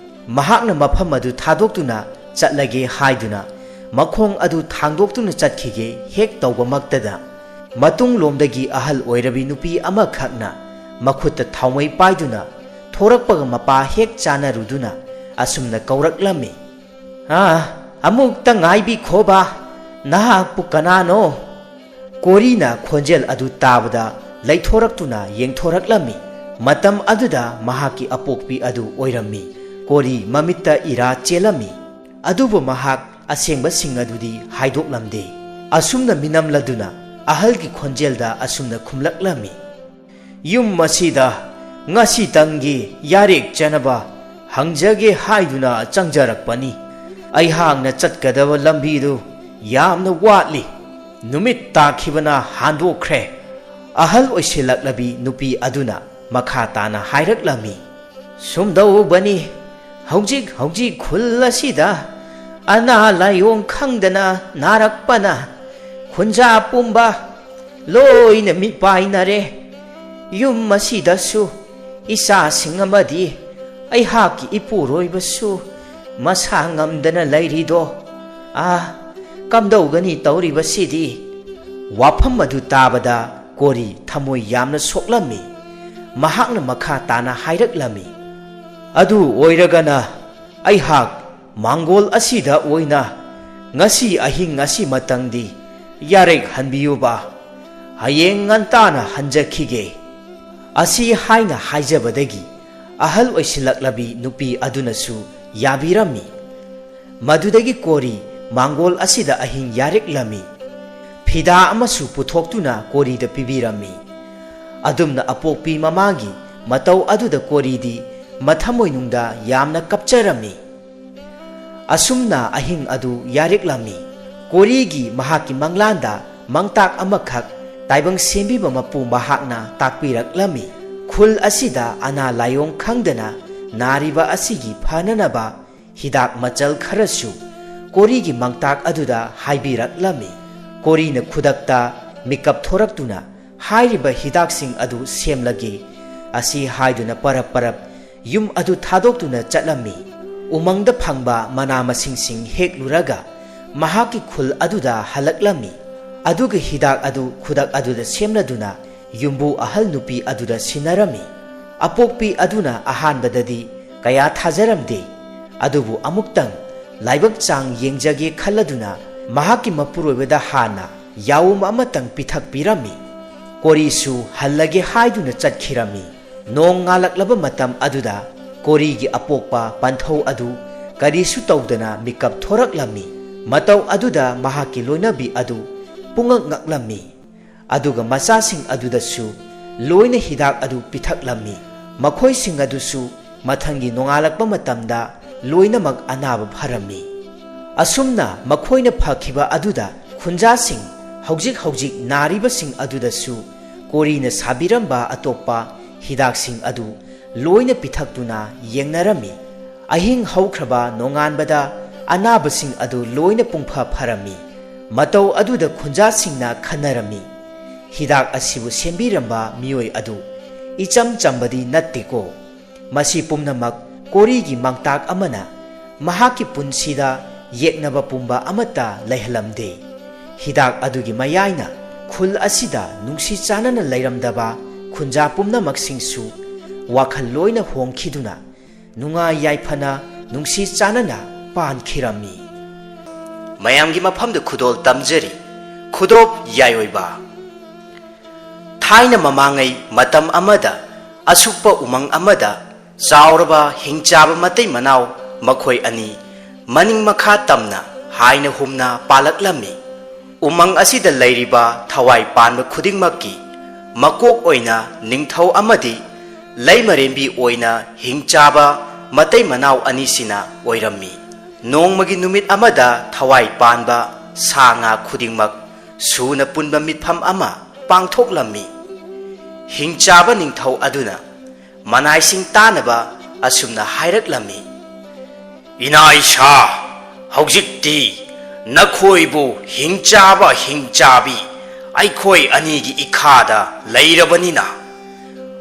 ꯃꯍꯥꯛꯅ ꯃꯐꯝ ꯑꯗꯨ ꯊꯥꯗꯣꯛꯇꯨꯅ ꯆꯠꯂꯒꯦ ꯍꯥꯏꯗꯨꯅ ꯃꯈꯣꯡ ꯑꯗꯨ ꯊꯥꯡꯗꯣꯛꯇꯨꯅ ꯆꯠꯈꯤꯒꯦ ꯍꯦꯛ ꯇꯧꯕꯃꯛꯇꯗ, ꯃꯇꯨꯡꯂꯣꯝꯗꯒꯤ ꯑꯍꯜ ꯑꯣꯏꯔꯕꯤ ꯅꯨꯄꯤ ꯑꯃꯈꯛꯅ ꯃꯈꯨꯠꯇ ꯊꯥꯎꯃꯩ ꯄꯥꯏꯗꯨꯅ ꯊꯣꯔꯛꯄꯒ ꯃꯄꯥ ꯍꯦꯛ ꯆꯥꯅꯔꯨꯗꯨꯅ ꯑꯁꯨꯝꯅ ꯀꯧꯔꯛꯂꯝꯃꯤ: "ꯑꯥ, ꯑꯃꯨꯛꯇ ꯉꯥꯏꯕꯤꯈꯣꯕ, ꯅꯍꯥꯛꯄꯨ ꯀꯅꯥꯅꯣ?" ꯀꯣꯔꯤꯅ ꯈꯣꯟꯖꯦꯜ ꯑꯗꯨ ꯇꯥꯕꯗ ꯂꯩꯊꯣꯔꯛꯇꯨꯅ ꯌꯦꯡꯊꯣꯔꯛꯂꯝꯃꯤ꯫ ꯃꯇꯝ ꯑꯗꯨꯗ ꯃꯍꯥꯛꯀꯤ ꯑꯄꯣꯛꯄꯤ ꯑꯗꯨ ꯑꯣꯏꯔꯝꯃꯤ꯫ ꯀꯣꯔꯤ ꯃꯃꯤꯠꯇ ꯏꯔꯥ ꯆꯦꯜꯂꯝꯃꯤ꯫ ꯑꯗꯨꯕꯨ ꯃꯍꯥꯛ ꯑꯁꯦꯡꯕꯁꯤꯡ ꯑꯗꯨꯗꯤ ꯍꯥꯏꯗꯣꯛꯂꯝꯗꯦ꯫ ꯑꯁꯨꯝꯅ ꯃꯤꯅꯝꯂꯗꯨꯅ ꯑꯍꯜꯒꯤ ꯈꯣꯟꯖꯦꯜꯗ ꯑꯁꯨꯝꯅ ꯈꯨꯝꯂꯛꯂꯝꯃꯤ: "ꯌꯨꯝ ꯑꯁꯤꯗ ꯉꯁꯤꯇꯪꯒꯤ ꯌꯥꯔꯦꯛ ꯆꯥꯅꯕ ꯍꯪꯖꯒꯦ ꯍꯥꯏꯗꯨꯅ ꯆꯪꯖꯔꯛꯄꯅꯤ꯫ ꯑꯩꯍꯥꯛꯅ ꯆꯠꯀꯗꯕ ꯂꯝꯕꯤꯗꯨ "ꯌꯥꯝꯅ ꯋꯥꯠꯂꯤ, ꯅꯨꯃꯤꯠ ꯇꯥꯈꯤꯕꯅ ꯍꯥꯟꯗꯣꯛꯈ꯭ꯔꯦ"꯫ ꯑꯍꯜ ꯑꯣꯏꯁꯤꯜꯂꯛꯂꯕꯤ ꯅꯨꯄꯤ ꯑꯗꯨꯅ ꯃꯈꯥ ꯇꯥꯅ ꯍꯥꯏꯔꯛꯂꯝꯃꯤ, "ꯁꯨꯝꯗꯧꯕꯅꯤ, ꯍꯧꯖꯤꯛ ꯍꯧꯖꯤꯛ ꯈꯨꯜ ꯑꯁꯤꯗ ꯑꯅꯥ ꯂꯥꯏꯑꯣꯡ ꯈꯪꯗꯅ ꯅꯥꯔꯛꯄꯅ ꯈꯨꯟꯖꯥ ꯄꯨꯝꯕ ꯂꯣꯏꯅ ꯃꯤꯄꯥꯏꯅꯔꯦ꯫ ꯌꯨꯝ ꯑꯁꯤꯗꯁꯨ ꯏꯆꯥꯁꯤꯡ ꯑꯃꯗꯤ ꯑꯩꯍꯥꯛꯀꯤ ꯏꯄꯨꯔꯣꯏꯕꯁꯨ ꯃꯁꯥ ꯉꯝꯗꯅ ꯂꯩꯔꯤꯗꯣ꯫ ꯑꯥ, ꯀꯝꯗꯧꯒꯅꯤ ꯇꯧꯔꯤꯕꯁꯤꯗꯤ?" ꯋꯥꯐꯝ ꯑꯗꯨ ꯇꯥꯕꯗ ꯀꯣꯔꯤ ꯊꯃꯣꯏ ꯌꯥꯝꯅ ꯁꯣꯛꯂꯝꯃꯤ꯫ ꯃꯍꯥꯛꯅ ꯃꯈꯥ ꯇꯥꯅ ꯍꯥꯏꯔꯛꯂꯝꯃꯤ, "ꯑꯗꯨ ꯑꯣꯏꯔꯒꯅ ꯑꯩꯍꯥꯛ ꯃꯥꯡꯒꯣꯜ ꯑꯁꯤꯗ ꯑꯣꯏꯅ ꯉꯁꯤ ꯑꯍꯤꯡ ꯑꯁꯤꯃꯇꯪꯗꯤ ꯌꯥꯔꯦꯛ ꯍꯟꯕꯤꯌꯨꯕ꯫ ꯍꯌꯦꯡ ꯉꯟꯇꯥꯅ ꯍꯟꯖꯈꯤꯒꯦ"꯫ ꯑꯁꯤ ꯍꯥꯏꯅ ꯍꯥꯏꯖꯕꯗꯒꯤ ꯑꯍꯜ ꯑꯣꯏꯁꯤꯜꯂꯛꯂꯕꯤ ꯅꯨꯄꯤ ꯑꯗꯨꯅꯁꯨ ꯌꯥꯕꯤꯔꯝꯃꯤ꯫ ꯃꯗꯨꯗꯒꯤ ꯀꯣꯔꯤ ꯃꯥꯡꯒꯣꯜ ꯑꯁꯤꯗ ꯑꯍꯤꯡ ꯌꯥꯔꯦꯛꯂꯝꯃꯤ꯫ ꯐꯤꯗꯥ ꯑꯃꯁꯨ ꯄꯨꯊꯣꯛꯇꯨꯅ ꯀꯣꯔꯤꯗ ꯄꯤꯕꯤꯔꯝꯃꯤ꯫ ꯑꯗꯨꯝꯅ ꯑꯄꯣꯛꯄꯤ ꯃꯃꯥꯒꯤ ꯃꯇꯧ ꯑꯗꯨꯗ ꯀꯣꯔꯤꯗꯤ ꯃꯊꯃꯣꯏꯅꯨꯡꯗ ꯌꯥꯝꯅ ꯀꯞꯆꯔꯝꯃꯤ꯫ ꯑꯁꯨꯝꯅ ꯑꯍꯤꯡ ꯑꯗꯨ ꯌꯥꯔꯦꯛꯂꯝꯃꯤ꯫ ꯀꯣꯔꯤꯒꯤ ꯃꯍꯥꯛꯀꯤ ꯃꯪꯂꯥꯟꯗ ꯃꯪꯇꯥꯛ ꯑꯃꯈꯛ ꯇꯥꯏꯕꯪ ꯁꯦꯝꯕꯤꯕ ꯃꯄꯨ ꯃꯍꯥꯛꯅ ꯇꯥꯛꯄꯤꯔꯛꯂꯝꯃꯤ꯫ ꯈꯨꯜ ꯑꯁꯤꯗ ꯑꯅꯥ ꯂꯥꯏꯑꯣꯡ ꯈꯪꯗꯅ ꯅꯥꯔꯤꯕ ꯑꯁꯤꯒꯤ ꯐꯅꯅꯕ ꯍꯤꯗꯥꯛ ꯃꯆꯜ ꯈꯔꯁꯨ ꯀꯣꯔꯤꯒꯤ ꯃꯪꯇꯥꯛ ꯑꯗꯨꯗ ꯍꯥꯏꯕꯤꯔꯛꯂꯝꯃꯤ꯫ ꯀꯣꯔꯤꯅ ꯈꯨꯗꯛꯇ ꯃꯤꯀꯞ ꯊꯣꯔꯛꯇꯨꯅ ꯍꯥꯏꯔꯤꯕ ꯍꯤꯗꯥꯛꯁꯤꯡ ꯑꯗꯨ ꯁꯦꯝꯂꯒꯦ꯫ ꯑꯁꯤ ꯍꯥꯏꯗꯨꯅ ꯄꯔꯞ ꯄꯔꯞ ꯌꯨꯝ ꯑꯗꯨ ꯊꯥꯗꯣꯛꯇꯨꯅ ꯆꯠꯂꯝꯃꯤ꯫ ꯎꯃꯪꯗ ꯐꯪꯕ ꯃꯅꯥ ꯃꯁꯤꯡꯁꯤꯡ ꯍꯦꯛꯂꯨꯔꯒ ꯃꯍꯥꯛꯀꯤ ꯈꯨꯜ ꯑꯗꯨꯗ ꯍꯜꯂꯛꯂꯝꯃꯤ꯫ ꯑꯗꯨꯒ ꯍꯤꯗꯥꯛ ꯑꯗꯨ ꯈꯨꯗꯛ ꯑꯗꯨꯗ ꯁꯦꯝꯂꯗꯨꯅ ꯌꯨꯝꯕꯨ ꯑꯍꯜ ꯅꯨꯄꯤ ꯑꯗꯨꯗ ꯁꯤꯟꯅꯔꯝꯃꯤ꯫ ꯑꯄꯣꯛꯄꯤ ꯑꯗꯨꯅ ꯑꯍꯥꯟꯕꯗꯗꯤ ꯀꯌꯥ ꯊꯥꯖꯔꯝꯗꯦ꯫ ꯑꯗꯨꯕꯨ ꯑꯃꯨꯛꯇꯪ ꯂꯥꯏꯕꯛ ꯆꯥꯡ ꯌꯦꯡꯖꯒꯦ ꯈꯜꯂꯗꯨꯅ ꯃꯍꯥꯛꯀꯤ ꯃꯄꯨꯔꯣꯏꯕꯗ ꯍꯥꯟꯅ ꯌꯥꯑꯣꯝ ꯑꯃꯇꯪ ꯄꯤꯊꯛꯄꯤꯔꯝꯃꯤ꯫ ꯀꯣꯔꯤꯁꯨ ꯍꯜꯂꯒꯦ ꯍꯥꯏꯗꯨꯅ ꯆꯠꯈꯤꯔꯝꯃꯤ꯫ ꯅꯣꯡ ꯉꯥꯜꯂꯛꯂꯕ ꯃꯇꯝ ꯑꯗꯨꯗ ꯀꯣꯔꯤꯒꯤ ꯑꯄꯣꯛꯄ ꯄꯟꯊꯧ ꯑꯗꯨ ꯀꯔꯤꯁꯨ ꯇꯧꯗꯅ ꯃꯤꯀꯞ ꯊꯣꯔꯛꯂꯝꯃꯤ꯫ ꯃꯇꯧ ꯑꯗꯨꯗ ꯃꯍꯥꯛꯀꯤ ꯂꯣꯏꯅꯕꯤ ꯑꯗꯨ ꯄꯨꯡꯉꯛ ꯉꯛꯂꯝꯃꯤ꯫ ꯑꯗꯨꯒ ꯃꯆꯥꯁꯤꯡ ꯑꯗꯨꯗꯁꯨ ꯂꯣꯏꯅ ꯍꯤꯗꯥꯛ ꯑꯗꯨ ꯄꯤꯊꯛꯂꯝꯃꯤ꯫ ꯃꯈꯣꯏꯁꯤꯡ ꯑꯗꯨꯁꯨ ꯃꯊꯪꯒꯤ ꯅꯣꯡꯉꯥꯜꯂꯛꯄ ꯃꯇꯝꯗ ꯂꯣꯏꯅꯃꯛ ꯑꯅꯥꯕ ꯐꯔꯝꯃꯤ꯫ ꯑꯁꯨꯝꯅ ꯃꯈꯣꯏꯅ ꯐꯈꯤꯕ ꯑꯗꯨꯗ ꯈꯨꯟꯖꯥꯁꯤꯡ, ꯍꯧꯖꯤꯛ ꯍꯧꯖꯤꯛ ꯅꯥꯔꯤꯕꯁꯤꯡ ꯑꯗꯨꯗꯁꯨ ꯀꯣꯔꯤꯅ ꯁꯥꯕꯤꯔꯝꯕ ꯑꯇꯣꯞꯄ ꯍꯤꯗꯥꯛꯁꯤꯡ ꯑꯗꯨ ꯂꯣꯏꯅ ꯄꯤꯊꯛꯇꯨꯅ ꯌꯦꯡꯅꯔꯝꯃꯤ꯫ ꯑꯍꯤꯡ ꯍꯧꯈ꯭ꯔꯕ ꯅꯣꯡꯉꯥꯟꯕꯗ ꯑꯅꯥꯕꯁꯤꯡ ꯑꯗꯨ ꯂꯣꯏꯅ ꯄꯨꯡꯐ ꯐꯔꯝꯃꯤ꯫ ꯃꯇꯧ ꯑꯗꯨꯗ ꯈꯨꯟꯖꯥꯁꯤꯡꯅ ꯈꯟꯅꯔꯝꯃꯤ, "ꯍꯤꯗꯥꯛ ꯑꯁꯤꯕꯨ ꯁꯦꯝꯕꯤꯔꯝꯕ ꯃꯤꯑꯣꯏ ꯑꯗꯨ ꯏꯆꯝ ꯆꯝꯕꯗꯤ ꯅꯠꯇꯦꯀꯣ꯫ ꯃꯁꯤ ꯄꯨꯝꯅꯃꯛ ꯀꯣꯔꯤꯒꯤ ꯃꯥꯡꯇꯥꯛ ꯑꯃꯅ ꯃꯍꯥꯛꯀꯤ ꯄꯨꯟꯁꯤꯗ ꯌꯦꯛꯅꯕ ꯄꯨꯝꯕ ꯑꯃꯠꯇ ꯂꯩꯍꯜꯂꯝꯗꯦ"꯫ ꯍꯤꯗꯥꯛ ꯑꯗꯨꯒꯤ ꯃꯌꯥꯏꯅ ꯈꯨꯜ ꯑꯁꯤꯗ ꯅꯨꯡꯁꯤ ꯆꯥꯟꯅꯅ ꯂꯩꯔꯝꯗꯕ ꯈꯨꯟꯖꯥ ꯄꯨꯝꯅꯃꯛꯁꯤꯡꯁꯨ ꯋꯥꯈꯜ ꯂꯣꯏꯅ ꯍꯣꯡꯈꯤꯗꯨꯅ ꯅꯨꯡꯉꯥꯏ ꯌꯥꯏꯐꯅ ꯅꯨꯡꯁꯤ ꯆꯥꯟꯅꯅ ꯄꯥꯟꯈꯤꯔꯝꯃꯤ꯫ ꯃꯌꯥꯝꯒꯤ ꯃꯐꯝꯗ ꯈꯨꯗꯣꯜ ꯇꯝꯖꯔꯤ꯫ ꯈꯨꯗꯣꯞ ꯌꯥꯏꯑꯣꯏꯕ꯫ ꯊꯥꯏꯅ ꯃꯃꯥꯡꯉꯩ ꯃꯇꯝ ꯑꯃꯗ ꯑꯁꯨꯛꯄ ꯎꯃꯪ ꯑꯃꯗ ꯆꯥꯎꯔꯕ ꯍꯤꯡꯆꯥꯕ ꯃꯇꯩ ꯃꯅꯥꯎ ꯃꯈꯣꯏ ꯑꯅꯤ ꯃꯅꯤꯡ ꯃꯈꯥ ꯇꯝꯅ ꯍꯥꯏꯅ ꯍꯨꯝꯅ ꯄꯥꯜꯂꯛꯂꯝꯃꯤ꯫ ꯎꯃꯪ ꯑꯁꯤꯗ ꯂꯩꯔꯤꯕ ꯊꯋꯥꯏ ꯄꯥꯟꯕ ꯈꯨꯗꯤꯡꯃꯛꯀꯤ ꯃꯀꯣꯛ ꯑꯣꯏꯅ ꯅꯤꯡꯊꯧ ꯑꯃꯗꯤ ꯂꯩꯃꯔꯦꯝꯕꯤ ꯑꯣꯏꯅ ꯍꯤꯡꯆꯥꯕ ꯃꯇꯩ ꯃꯅꯥꯎ ꯑꯅꯤꯁꯤꯅ ꯑꯣꯏꯔꯝꯃꯤ꯫ ꯅꯣꯡꯃꯒꯤ ꯅꯨꯃꯤꯠ ꯑꯃꯗ ꯊꯋꯥꯏ ꯄꯥꯟꯕ ꯁꯥ ꯉꯥ ꯈꯨꯗꯤꯡꯃꯛ ꯁꯨꯅ ꯄꯨꯟꯕ ꯃꯤꯠꯐꯝ ꯑꯃ ꯄꯥꯡꯊꯣꯛꯂꯝꯃꯤ꯫ ꯍꯤꯡꯆꯥꯕ ꯅꯤꯡꯊꯧ ꯑꯗꯨꯅ ꯃꯅꯥꯏꯁꯤꯡ ꯇꯥꯅꯕ ꯑꯁꯨꯝꯅ ꯍꯥꯏꯔꯛꯂꯝꯃꯤ, "ꯏꯅꯥ ꯏꯁꯥ, ꯍꯧꯖꯤꯛꯇꯤ ꯅꯈꯣꯏꯕꯨ ꯍꯤꯡꯆꯥꯕ ꯍꯤꯡꯆꯥꯕꯤ ꯑꯩꯈꯣꯏ ꯑꯅꯤꯒꯤ ꯏꯈꯥꯗ ꯂꯩꯔꯕꯅꯤꯅ,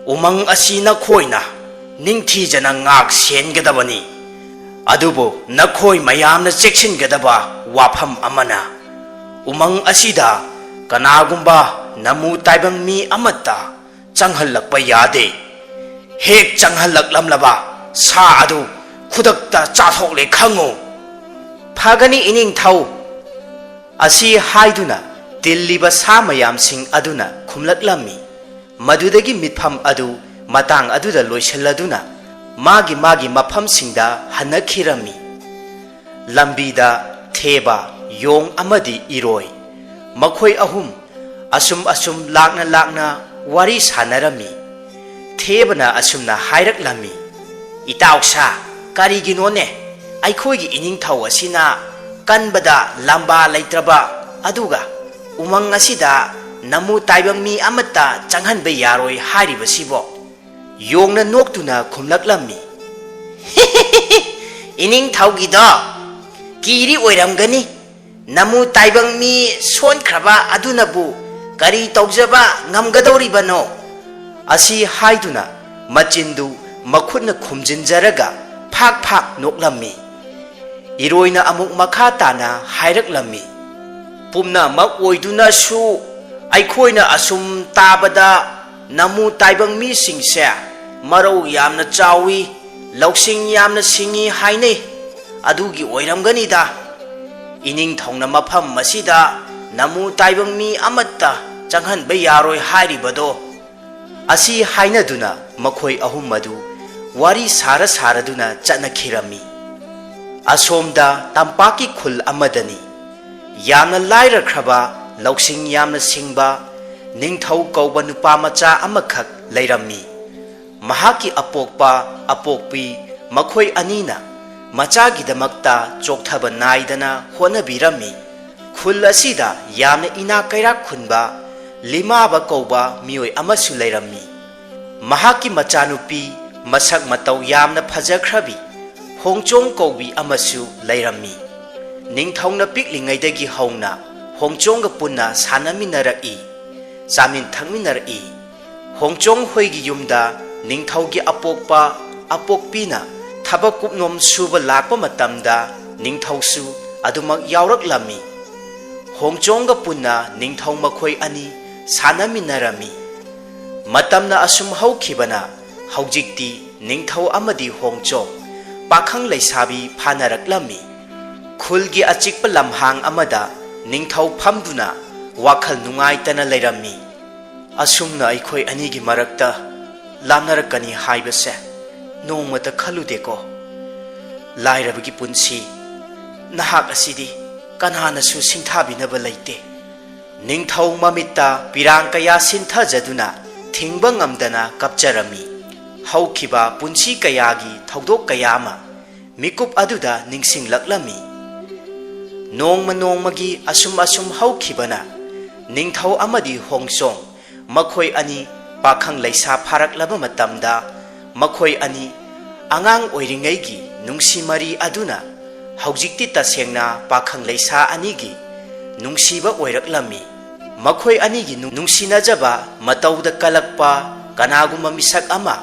ꯎꯃꯪ ꯑꯁꯤ ꯅꯈꯣꯏꯅ ꯅꯤꯡꯊꯤꯖꯅ ꯉꯥꯛ ꯁꯦꯟꯒꯗꯕꯅꯤ꯫ ꯑꯗꯨꯕꯨ ꯅꯈꯣꯏ ꯃꯌꯥꯝꯅ ꯆꯦꯛꯁꯤꯟꯒꯗꯕ ꯋꯥꯐꯝ ꯑꯃꯅ, ꯎꯃꯪ ꯑꯁꯤꯗ ꯀꯅꯥꯒꯨꯝꯕ ꯅꯃꯨ ꯇꯥꯏꯕꯪ ꯃꯤ ꯑꯃꯠꯇ ꯆꯪꯍꯜꯂꯛꯄ ꯌꯥꯗꯦ꯫ ꯍꯦꯛ ꯆꯪꯍꯜꯂꯛꯂꯝꯂꯕ ꯁꯥ ꯑꯗꯨ ꯈꯨꯗꯛꯇ ꯆꯥꯊꯣꯛꯂꯦ ꯈꯪꯉꯨ"꯫ "ꯐꯒꯅꯤ ꯏꯅꯤꯡꯊꯧ"꯫ ꯑꯁꯤ ꯍꯥꯏꯗꯨꯅ ꯇꯤꯜꯂꯤꯕ ꯁꯥ ꯃꯌꯥꯝꯁꯤꯡ ꯑꯗꯨꯅ ꯈꯨꯝꯂꯛꯂꯝꯃꯤ꯫ ꯃꯗꯨꯗꯒꯤ ꯃꯤꯠꯐꯝ ꯑꯗꯨ ꯃꯇꯥꯡ ꯑꯗꯨꯗ ꯂꯣꯏꯁꯤꯜꯂꯗꯨꯅ ꯃꯥꯒꯤ ꯃꯥꯒꯤ ꯃꯐꯝꯁꯤꯡꯗ ꯍꯟꯅꯈꯤꯔꯝꯃꯤ꯫ ꯂꯝꯕꯤꯗ ꯊꯦꯕ, ꯌꯣꯡ ꯑꯃꯗꯤ ꯏꯔꯣꯏ, ꯃꯈꯣꯏ ꯑꯍꯨꯝ ꯑꯁꯨꯝ ꯑꯁꯨꯝ ꯂꯥꯛꯅ ꯂꯥꯛꯅ ꯋꯥꯔꯤ ꯁꯥꯟꯅꯔꯝꯃꯤ꯫ ꯊꯦꯕꯅ ꯑꯁꯨꯝꯅ ꯍꯥꯏꯔꯛꯂꯝꯃꯤ, "ꯏꯇꯥꯎ ꯁꯥ, ꯀꯔꯤꯒꯤꯅꯣꯅꯦ ꯑꯩꯈꯣꯏꯒꯤ ꯏꯅꯤꯡꯊꯧ ꯑꯁꯤꯅ ꯀꯟꯕꯗ ꯂꯝꯕꯥ ꯂꯩꯇ꯭ꯔꯕ, ꯑꯗꯨꯒ ꯎꯃꯪ ꯑꯁꯤꯗ ꯅꯃꯨ ꯇꯥꯏꯕꯪ ꯃꯤ ꯑꯃꯠꯇ ꯆꯪꯍꯟꯕ ꯌꯥꯔꯣꯏ ꯍꯥꯏꯔꯤꯕꯁꯤꯕꯣ? ꯌꯣꯡꯅ ꯅꯣꯛꯇꯨꯅ ꯈꯨꯝꯂꯛꯂꯝꯃꯤ, "ꯏꯅꯤꯡꯊꯧꯒꯤꯗꯣ ꯀꯤꯔꯤ ꯑꯣꯏꯔꯝꯒꯅꯤ꯫ ꯅꯃꯨ ꯇꯥꯏꯕꯪ ꯃꯤ ꯁꯣꯟꯈ꯭ꯔꯕ ꯑꯗꯨꯅꯕꯨ ꯀꯔꯤ ꯇꯧꯖꯕ ꯉꯝꯒꯗꯧꯔꯤꯕꯅꯣ?" ꯑꯁꯤ ꯍꯥꯏꯗꯨꯅ ꯃꯆꯤꯟꯗꯨ ꯃꯈꯨꯠꯅ ꯈꯨꯝꯖꯤꯟꯖꯔꯒ ꯐꯥꯛ ꯐꯥꯛ ꯅꯣꯛꯂꯝꯃꯤ꯫ ꯏꯔꯣꯏꯅ ꯑꯃꯨꯛ ꯃꯈꯥ ꯇꯥꯅ ꯍꯥꯏꯔꯛꯂꯝꯃꯤ, "ꯄꯨꯝꯅꯃꯛ ꯑꯣꯏꯗꯨꯅꯁꯨ ꯑꯩꯈꯣꯏꯅ ꯑꯁꯨꯝ ꯇꯥꯕꯗ ꯅꯃꯨ ꯇꯥꯏꯕꯪ ꯃꯤꯁꯤꯡꯁꯦ ꯃꯔꯧ ꯌꯥꯝꯅ ꯆꯥꯎꯏ, ꯂꯧꯁꯤꯡ ꯌꯥꯝꯅ ꯁꯤꯡꯏ ꯍꯥꯏꯅꯩ꯫ ꯑꯗꯨꯒꯤ ꯑꯣꯏꯔꯝꯒꯅꯤꯗ ꯏꯅꯤꯡꯊꯧꯅ ꯃꯐꯝ ꯑꯁꯤꯗ ꯅꯃꯨ ꯇꯥꯏꯕꯪ ꯃꯤ ꯑꯃꯠꯇ ꯆꯪꯍꯟꯕ ꯌꯥꯔꯣꯏ ꯍꯥꯏꯔꯤꯕꯗꯣ?" ꯑꯁꯤ ꯍꯥꯏꯅꯗꯨꯅ ꯃꯈꯣꯏ ꯑꯍꯨꯝ ꯑꯗꯨ ꯋꯥꯔꯤ ꯁꯥꯔ ꯁꯥꯔꯗꯨꯅ ꯆꯠꯅꯈꯤꯔꯝꯃꯤ꯫ ꯑꯁꯣꯝꯗ ꯇꯝꯄꯥꯛꯀꯤ ꯈꯨꯜ ꯑꯃꯗꯅꯤ꯫ ꯌꯥꯝꯅ ꯂꯥꯏꯔꯈ꯭ꯔꯕ, ꯂꯧꯁꯤꯡ ꯌꯥꯝꯅ ꯁꯤꯡꯕ ꯅꯤꯡꯊꯧ ꯀꯧꯕ ꯅꯨꯄꯥ ꯃꯆꯥ ꯑꯃꯈꯛ ꯂꯩꯔꯝꯃꯤ꯫ ꯃꯍꯥꯛꯀꯤ ꯑꯄꯣꯛꯄ ꯑꯄꯣꯛꯄꯤ ꯃꯈꯣꯏ ꯑꯅꯤꯅ ꯃꯆꯥꯒꯤꯗꯃꯛꯇ ꯆꯣꯛꯊꯕ ꯅꯥꯏꯗꯅ ꯍꯣꯠꯅꯕꯤꯔꯝꯃꯤ꯫ ꯈꯨꯜ ꯑꯁꯤꯗ ꯌꯥꯝꯅ ꯏꯅꯥꯛ ꯀꯩꯔꯥꯛ ꯈꯨꯟꯕ ꯂꯤꯃꯥꯕ ꯀꯧꯕ ꯃꯤꯑꯣꯏ ꯑꯃꯁꯨ ꯂꯩꯔꯝꯃꯤ꯫ ꯃꯍꯥꯛꯀꯤ ꯃꯆꯥꯅꯨꯄꯤ ꯃꯁꯛ ꯃꯇꯧ ꯌꯥꯝꯅ ꯐꯖꯈ꯭ꯔꯕꯤ ꯍꯣꯡꯆꯣꯡ ꯀꯧꯕꯤ ꯑꯃꯁꯨ ꯂꯩꯔꯝꯃꯤ꯫ ꯅꯤꯡꯊꯧꯅ ꯄꯤꯛꯂꯤꯉꯩꯗꯒꯤ ꯍꯧꯅ ꯍꯣꯡꯆꯣꯡꯒ ꯄꯨꯟꯅ ꯁꯥꯟꯅꯃꯤꯟꯅꯔꯛꯏ, ꯆꯥꯃꯤꯟ ꯊꯛꯃꯤꯟꯅꯔꯛꯏ꯫ ꯍꯣꯡꯆꯣꯡ ꯍꯣꯏꯒꯤ ꯌꯨꯝꯗ ꯅꯤꯡꯊꯧꯒꯤ ꯑꯄꯣꯛꯄ ꯑꯄꯣꯛꯄꯤꯅ ꯊꯕꯛ ꯀꯨꯞꯅꯣꯝ ꯁꯨꯕ ꯂꯥꯛꯄ ꯃꯇꯝꯗ ꯅꯤꯡꯊꯧꯁꯨ ꯑꯗꯨꯃꯛ ꯌꯥꯎꯔꯛꯂꯝꯃꯤ꯫ ꯍꯣꯡꯆꯣꯡꯒ ꯄꯨꯟꯅ ꯅꯤꯡꯊꯧ ꯃꯈꯣꯏ ꯑꯅꯤ ꯁꯥꯟꯅꯃꯤꯟꯅꯔꯝꯃꯤ꯫ ꯃꯇꯝꯅ ꯑꯁꯨꯝ ꯍꯧꯈꯤꯕꯅ ꯍꯧꯖꯤꯛꯇꯤ ꯅꯤꯡꯊꯧ ꯑꯃꯗꯤ ꯍꯣꯡꯆꯣꯡ ꯄꯥꯈꯪ ꯂꯩꯁꯥꯕꯤ ꯐꯥꯅꯔꯛꯂꯝꯃꯤ꯫ ꯈꯨꯜꯒꯤ ꯑꯆꯤꯛꯄ ꯂꯝꯍꯥꯡ ꯑꯃꯗ ꯅꯤꯡꯊꯧ ꯐꯝꯗꯨꯅ ꯋꯥꯈꯜ ꯅꯨꯡꯉꯥꯏꯇꯅ ꯂꯩꯔꯝꯃꯤ꯫ "ꯑꯁꯨꯝꯅ ꯑꯩꯈꯣꯏ ꯑꯅꯤꯒꯤ ꯃꯔꯛꯇ ꯂꯥꯞꯅꯔꯛꯀꯅꯤ ꯍꯥꯏꯕꯁꯦ ꯅꯣꯡꯃꯇ ꯈꯜꯂꯨꯗꯦꯀꯣ꯫ ꯂꯥꯏꯔꯕꯒꯤ ꯄꯨꯟꯁꯤ, ꯅꯍꯥꯛ ꯑꯁꯤꯗꯤ ꯀꯅꯥꯅꯁꯨ ꯁꯤꯡꯊꯥꯕꯤꯅꯕ ꯂꯩꯇꯦ꯫" ꯅꯤꯡꯊꯧ ꯃꯃꯤꯠꯇ ꯄꯤꯔꯥꯡ ꯀꯌꯥ ꯁꯤꯟꯊꯖꯗꯨꯅ ꯊꯤꯡꯕ ꯉꯝꯗꯅ ꯀꯞꯆꯔꯝꯃꯤ꯫ ꯍꯧꯈꯤꯕ ꯄꯨꯟꯁꯤ ꯀꯌꯥꯒꯤ ꯊꯧꯗꯣꯛ ꯀꯌꯥ ꯑꯃ ꯃꯤꯀꯨꯞ ꯑꯗꯨꯗ ꯅꯤꯡꯁꯤꯡꯂꯛꯂꯝꯃꯤ꯫ ꯅꯣꯡꯃ ꯅꯣꯡꯃꯒꯤ ꯑꯁꯨꯝ ꯑꯁꯨꯝ ꯍꯧꯈꯤꯕꯅ ꯅꯤꯡꯊꯧ ꯑꯃꯗꯤ ꯍꯣꯡꯆꯣꯡ ꯃꯈꯣꯏ ꯑꯅꯤ ꯄꯥꯈꯪ ꯂꯩꯁꯥ ꯐꯥꯔꯛꯂꯕ ꯃꯇꯝꯗ ꯃꯈꯣꯏ ꯑꯅꯤ ꯑꯉꯥꯡ ꯑꯣꯏꯔꯤꯉꯩꯒꯤ ꯅꯨꯡꯁꯤ ꯃꯔꯤ ꯑꯗꯨꯅ ꯍꯧꯖꯤꯛꯇꯤ ꯇꯁꯦꯡꯅ ꯄꯥꯈꯪ ꯂꯩꯁꯥ ꯑꯅꯤꯒꯤ ꯅꯨꯡꯁꯤꯕ ꯑꯣꯏꯔꯛꯂꯝꯃꯤ꯫ ꯃꯈꯣꯏ ꯑꯅꯤꯒꯤ ꯅꯨꯡ-, ꯅꯨꯡꯁꯤꯅꯖꯕ ꯃꯇꯧꯗ ꯀꯜꯂꯛꯄ ꯀꯅꯥꯒꯨꯝꯕ ꯃꯤꯁꯛ ꯑꯃ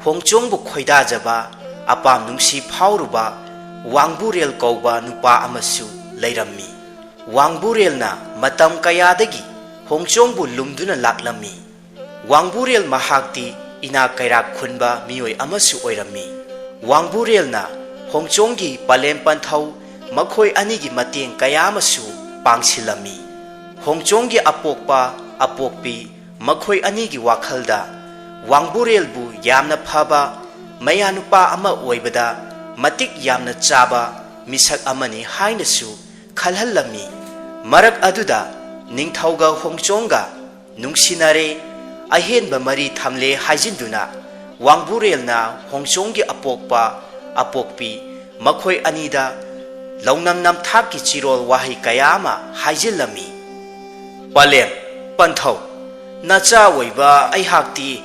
ꯍꯣꯡꯆꯣꯡꯕꯨ ꯈꯣꯏꯗꯥꯖꯕ, ꯑꯄꯥꯝ ꯅꯨꯡꯁꯤ ꯐꯥꯎꯔꯨꯕ ꯋꯥꯡꯕꯨꯔꯦꯜ ꯀꯧꯕ ꯅꯨꯄꯥ ꯑꯃꯁꯨ ꯂꯩꯔꯝꯃꯤ꯫ ꯋꯥꯡꯕꯨꯔꯦꯜꯅ ꯃꯇꯝ ꯀꯌꯥꯗꯒꯤ ꯍꯣꯡꯆꯣꯡꯕꯨ ꯂꯨꯝꯗꯨꯅ ꯂꯥꯛꯂꯝꯃꯤ꯫ ꯋꯥꯡꯕꯨꯔꯦꯜ ꯃꯍꯥꯛꯇꯤ ꯏꯅꯥꯛ ꯀꯩꯔꯥꯛ ꯈꯨꯟꯕ ꯃꯤꯑꯣꯏ ꯑꯃꯁꯨ ꯑꯣꯏꯔꯝꯃꯤ꯫ ꯋꯥꯡꯕꯨꯔꯦꯜꯅ ꯍꯣꯡꯆꯣꯡꯒꯤ ꯄꯂꯦꯝ ꯄꯟꯊꯧ ꯃꯈꯣꯏ ꯑꯅꯤꯒꯤ ꯃꯇꯦꯡ ꯀꯌꯥ ꯑꯃꯁꯨ ꯄꯥꯡꯁꯤꯜꯂꯝꯃꯤ꯫ ꯍꯣꯡꯆꯣꯡꯒꯤ ꯑꯄꯣꯛꯄ ꯑꯄꯣꯛꯄꯤ ꯃꯈꯣꯏ ꯑꯅꯤꯒꯤ ꯋꯥꯈꯜꯗ ꯋꯥꯡꯕꯨꯔꯦꯜꯕꯨ ꯌꯥꯝꯅ ꯐꯕ ꯃꯌꯥꯅꯨꯄꯥ ꯑꯃ ꯑꯣꯏꯕꯗ ꯃꯇꯤꯛ ꯌꯥꯝꯅ ꯆꯥꯕ ꯃꯤꯁꯛ ꯑꯃꯅꯤ ꯍꯥꯏꯅꯁꯨ ꯈꯜꯍꯜꯂꯝꯃꯤ꯫ ꯃꯔꯛ ꯑꯗꯨꯗ ꯅꯤꯡꯊꯧꯒ ꯍꯣꯡꯆꯣꯡꯒ ꯅꯨꯡꯁꯤꯅꯔꯦ, ꯑꯍꯦꯟꯕ ꯃꯔꯤ ꯊꯝꯂꯦ ꯍꯥꯏꯖꯤꯟꯗꯨꯅ ꯋꯥꯡꯕꯨꯔꯦꯜꯅ ꯍꯣꯡꯆꯣꯡꯒꯤ ꯑꯄꯣꯛꯄ ꯑꯄꯣꯛꯄꯤ ꯃꯈꯣꯏ ꯑꯅꯤꯗ ꯂꯧꯅꯝ ꯅꯝꯊꯥꯛꯀꯤ ꯆꯤꯔꯣꯜ ꯋꯥꯍꯩ ꯀꯌꯥ ꯑꯃ ꯍꯥꯏꯖꯤꯜꯂꯝꯃꯤ꯫ ꯄꯂꯦꯝ ꯄꯟꯊꯧ, ꯅꯆꯥ ꯑꯣꯏꯕ ꯑꯩꯍꯥꯛꯇꯤ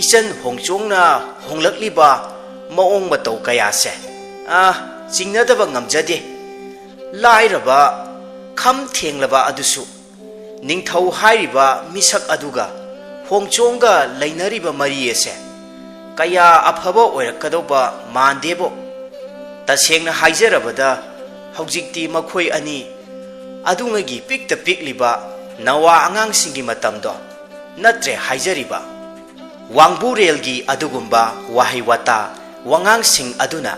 ꯏꯆꯟ ꯍꯣꯡꯆꯣꯡꯅ ꯍꯣꯡꯂꯛꯂꯤꯕ ꯃꯑꯣꯡ ꯃꯇꯧ ꯀꯌꯥꯁꯦ, ꯑ, ꯆꯤꯡꯅꯗꯕ ꯉꯝꯖꯗꯦ꯫ ꯂꯥꯏꯔꯕ, ꯈꯝ ꯊꯦꯡꯂꯕ ꯑꯗꯨꯁꯨ ꯅꯤꯡꯊꯧ ꯍꯥꯏꯔꯤꯕ ꯃꯤꯁꯛ ꯑꯗꯨꯒ ꯍꯣꯡꯆꯣꯡꯒ ꯂꯩꯅꯔꯤꯕ ꯃꯔꯤ ꯑꯁꯦ ꯀꯌꯥ ꯑꯐꯕ ꯑꯣꯏꯔꯛꯀꯗꯧꯕ ꯃꯥꯟꯗꯦꯕꯣ꯫ ꯇꯁꯦꯡꯅ ꯍꯥꯏꯖꯔꯕꯗ, ꯍꯧꯖꯤꯛꯇꯤ ꯃꯈꯣꯏ ꯑꯅꯤ ꯑꯗꯨꯉꯩꯒꯤ ꯄꯤꯛꯇ ꯄꯤꯛꯂꯤꯕ ꯅꯋꯥ ꯑꯉꯥꯡꯁꯤꯡꯒꯤ ꯃꯇꯝꯗꯣ ꯅꯠꯇ꯭ꯔꯦ ꯍꯥꯏꯖꯔꯤꯕ꯫ ꯋꯥꯡꯕꯨꯔꯦꯜꯒꯤ ꯑꯗꯨꯒꯨꯝꯕ ꯋꯥꯍꯩ ꯋꯥꯇꯥ ꯋꯥꯉꯥꯡꯁꯤꯡ ꯑꯗꯨꯅ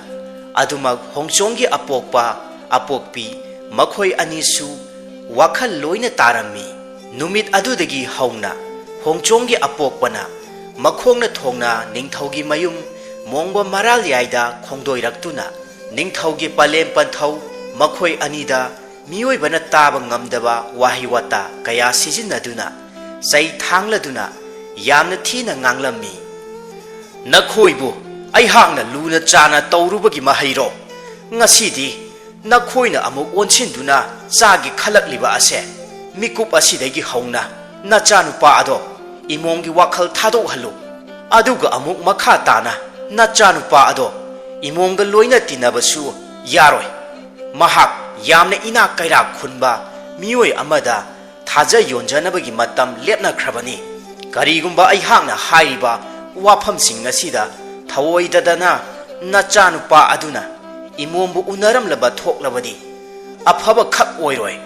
ꯑꯗꯨꯃꯛ ꯍꯣꯡꯆꯣꯡꯒꯤ ꯑꯄꯣꯛꯄ ꯑꯄꯣꯛꯄꯤ ꯃꯈꯣꯏ ꯑꯅꯤꯁꯨ ꯋꯥꯈꯜ ꯂꯣꯏꯅ ꯇꯥꯔꯝꯃꯤ꯫ ꯅꯨꯃꯤꯠ ꯑꯗꯨꯗꯒꯤ ꯍꯧꯅ ꯍꯣꯡꯆꯣꯡꯒꯤ ꯑꯄꯣꯛꯄꯅ ꯃꯈꯣꯡꯅ ꯊꯣꯡꯅ ꯅꯤꯡꯊꯧꯒꯤ ꯃꯌꯨꯝ ꯃꯣꯡꯕ ꯃꯔꯥꯜꯌꯥꯏꯗ ꯈꯣꯡꯗꯣꯏꯔꯛꯇꯨꯅ ꯅꯤꯡꯊꯧꯒꯤ ꯄꯂꯦꯝ ꯄꯟꯊꯧ ꯃꯈꯣꯏ ꯑꯅꯤꯗ ꯃꯤꯑꯣꯏꯕꯅ ꯇꯥꯕ ꯉꯝꯗꯕ ꯋꯥꯍꯩ ꯋꯥꯇꯥ ꯀꯌꯥ ꯁꯤꯖꯤꯟꯅꯗꯨꯅ ꯆꯩ ꯊꯥꯡꯂꯗꯨꯅ ꯌꯥꯝꯅ ꯊꯤꯅ ꯉꯥꯡꯂꯝꯃꯤ꯫ "ꯅꯈꯣꯏꯕꯨ ꯑꯩꯍꯥꯛꯅ ꯂꯨꯅ ꯆꯥꯅ ꯇꯧꯔꯨꯕꯒꯤ ꯃꯍꯩꯔꯣ? ꯉꯁꯤꯗꯤ ꯅꯈꯣꯏꯅ ꯑꯃꯨꯛ ꯑꯣꯟꯁꯤꯟꯗꯨꯅ ꯆꯥꯒꯦ ꯈꯜꯂꯛꯂꯤꯕ ꯑꯁꯦ, ꯃꯤꯀꯨꯞ ꯑꯁꯤꯗꯒꯤ ꯍꯧꯅ ꯅꯆꯥꯅꯨꯄꯥ ꯑꯗꯣ ꯏꯃꯣꯝꯒꯤ ꯋꯥꯈꯜ ꯊꯥꯗꯣꯛꯍꯜꯂꯨ꯫ ꯑꯗꯨꯒ ꯑꯃꯨꯛ ꯃꯈꯥ ꯇꯥꯅ ꯅꯆꯥꯅꯨꯄꯥ ꯑꯗꯣ ꯏꯃꯣꯝꯒ ꯂꯣꯏꯅ ꯇꯤꯟꯅꯕꯁꯨ ꯌꯥꯔꯣꯏ꯫ ꯃꯍꯥꯛ ꯌꯥꯝꯅ ꯏꯅꯥꯛ ꯀꯩꯔꯥꯛ ꯈꯨꯟꯕ ꯃꯤꯑꯣꯏ ꯑꯃꯗ ꯊꯥꯖ ꯌꯣꯟꯖꯅꯕꯒꯤ ꯃꯇꯝ ꯂꯦꯞꯅꯈ꯭ꯔꯕꯅꯤ꯫ ꯀꯔꯤꯒꯨꯝꯕ ꯑꯩꯍꯥꯛꯅ ꯍꯥꯏꯔꯤꯕ ꯋꯥꯐꯝꯁꯤꯡ ꯑꯁꯤꯗ ꯊꯑꯣꯏꯗꯗꯅ ꯅꯆꯥꯅꯨꯄꯥ ꯑꯗꯨꯅ ꯏꯃꯣꯝꯕꯨ ꯎꯅꯔꯝꯂꯕ ꯊꯣꯛꯂꯕꯗꯤ ꯑꯐꯕ ꯈꯛ ꯑꯣꯏꯔꯣꯏ꯫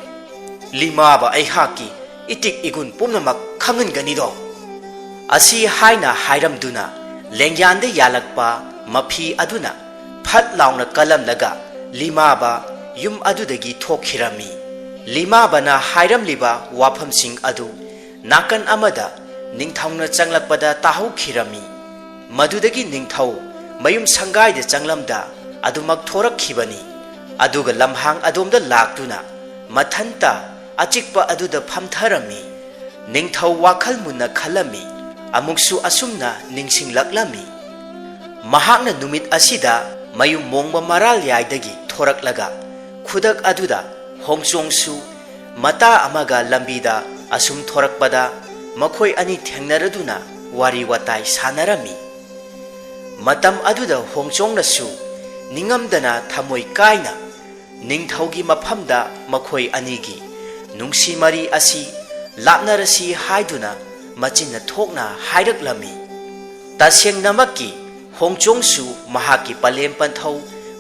ꯂꯤꯃꯥꯕ ꯑꯩꯍꯥꯛꯀꯤ ꯏꯇꯤꯛ ꯏꯒꯨꯟ ꯄꯨꯝꯅꯃꯛ ꯈꯪꯍꯟꯒꯅꯤꯗꯣ꯫ ꯑꯁꯤ ꯍꯥꯏꯅ ꯍꯥꯏꯔꯝꯗꯨꯅ ꯂꯦꯡꯌꯥꯟꯗ ꯌꯥꯜꯂꯛꯄ ꯃꯐꯤ ꯑꯗꯨꯅ ꯐꯠ ꯂꯥꯎꯅ ꯀꯜꯂꯝꯂꯒ ꯂꯤꯃꯥꯕ ꯌꯨꯝ ꯑꯗꯨꯗꯒꯤ ꯊꯣꯛꯈꯤꯔꯝꯃꯤ꯫ ꯂꯤꯃꯥꯕꯅ ꯍꯥꯏꯔꯝꯂꯤꯕ ꯋꯥꯐꯝꯁꯤꯡ ꯑꯗꯨ ꯅꯥꯀꯟ ꯑꯃꯗ ꯅꯤꯡꯊꯧꯅ ꯆꯪꯂꯛꯄꯗ ꯇꯥꯍꯧꯈꯤꯔꯝꯃꯤ꯫ ꯃꯗꯨꯗꯒꯤ ꯅꯤꯡꯊꯧ ꯃꯌꯨꯝ ꯁꯪꯒꯥꯏꯗ ꯆꯪꯂꯝꯗ ꯑꯗꯨꯃꯛ ꯊꯣꯔꯛꯈꯤꯕꯅꯤ꯫ ꯑꯗꯨꯒ ꯂꯝꯍꯥꯡ ꯑꯗꯣꯝꯗ ꯂꯥꯛꯇꯨꯅ ꯃꯊꯟꯇ ꯑꯆꯤꯛꯄ ꯑꯗꯨꯗ ꯐꯝꯊꯔꯝꯃꯤ꯫ ꯅꯤꯡꯊꯧ ꯋꯥꯈꯜ ꯃꯨꯟꯅ ꯈꯜꯂꯝꯃꯤ꯫ ꯑꯃꯨꯛꯁꯨ ꯑꯁꯨꯝꯅ ꯅꯤꯡꯁꯤꯡꯂꯛꯂꯝꯃꯤ꯫ ꯃꯍꯥꯛꯅ ꯅꯨꯃꯤꯠ ꯑꯁꯤꯗ ꯃꯌꯨꯝ ꯃꯣꯡꯕ ꯃꯔꯥꯜ ꯌꯥꯏꯗꯒꯤ ꯊꯣꯔꯛꯂꯒ ꯈꯨꯗꯛ ꯑꯗꯨꯗ ꯍꯣꯡꯆꯣꯡꯁꯨ ꯃꯇꯥ ꯑꯃꯒ ꯂꯝꯕꯤꯗ ꯑꯁꯨꯝ ꯊꯣꯔꯛꯄꯗ ꯃꯈꯣꯏ ꯑꯅꯤ ꯊꯦꯡꯅꯔꯗꯨꯅ ꯋꯥꯔꯤ ꯋꯥꯇꯥꯏ ꯁꯥꯟꯅꯔꯝꯃꯤ꯫ ꯃꯇꯝ ꯑꯗꯨꯗ ꯍꯣꯡꯆꯣꯡꯅꯁꯨ ꯅꯤꯡꯉꯝꯗꯅ ꯊꯃꯣꯏ ꯀꯥꯏꯅ ꯅꯤꯡꯊꯧꯒꯤ ꯃꯐꯝꯗ ꯃꯈꯣꯏ ꯑꯅꯤꯒꯤ ꯅꯨꯡꯁꯤ ꯃꯔꯤ ꯑꯁꯤ ꯂꯥꯞꯅꯔꯁꯤ ꯍꯥꯏꯗꯨꯅ ꯃꯆꯤꯟꯅ ꯊꯣꯛꯅ ꯍꯥꯏꯔꯛꯂꯝꯃꯤ꯫ ꯇꯁꯦꯡꯅꯃꯛꯀꯤ ꯍꯣꯡꯆꯣꯡꯁꯨ ꯃꯍꯥꯛꯀꯤ ꯄꯂꯦꯝ ꯄꯟꯊꯧ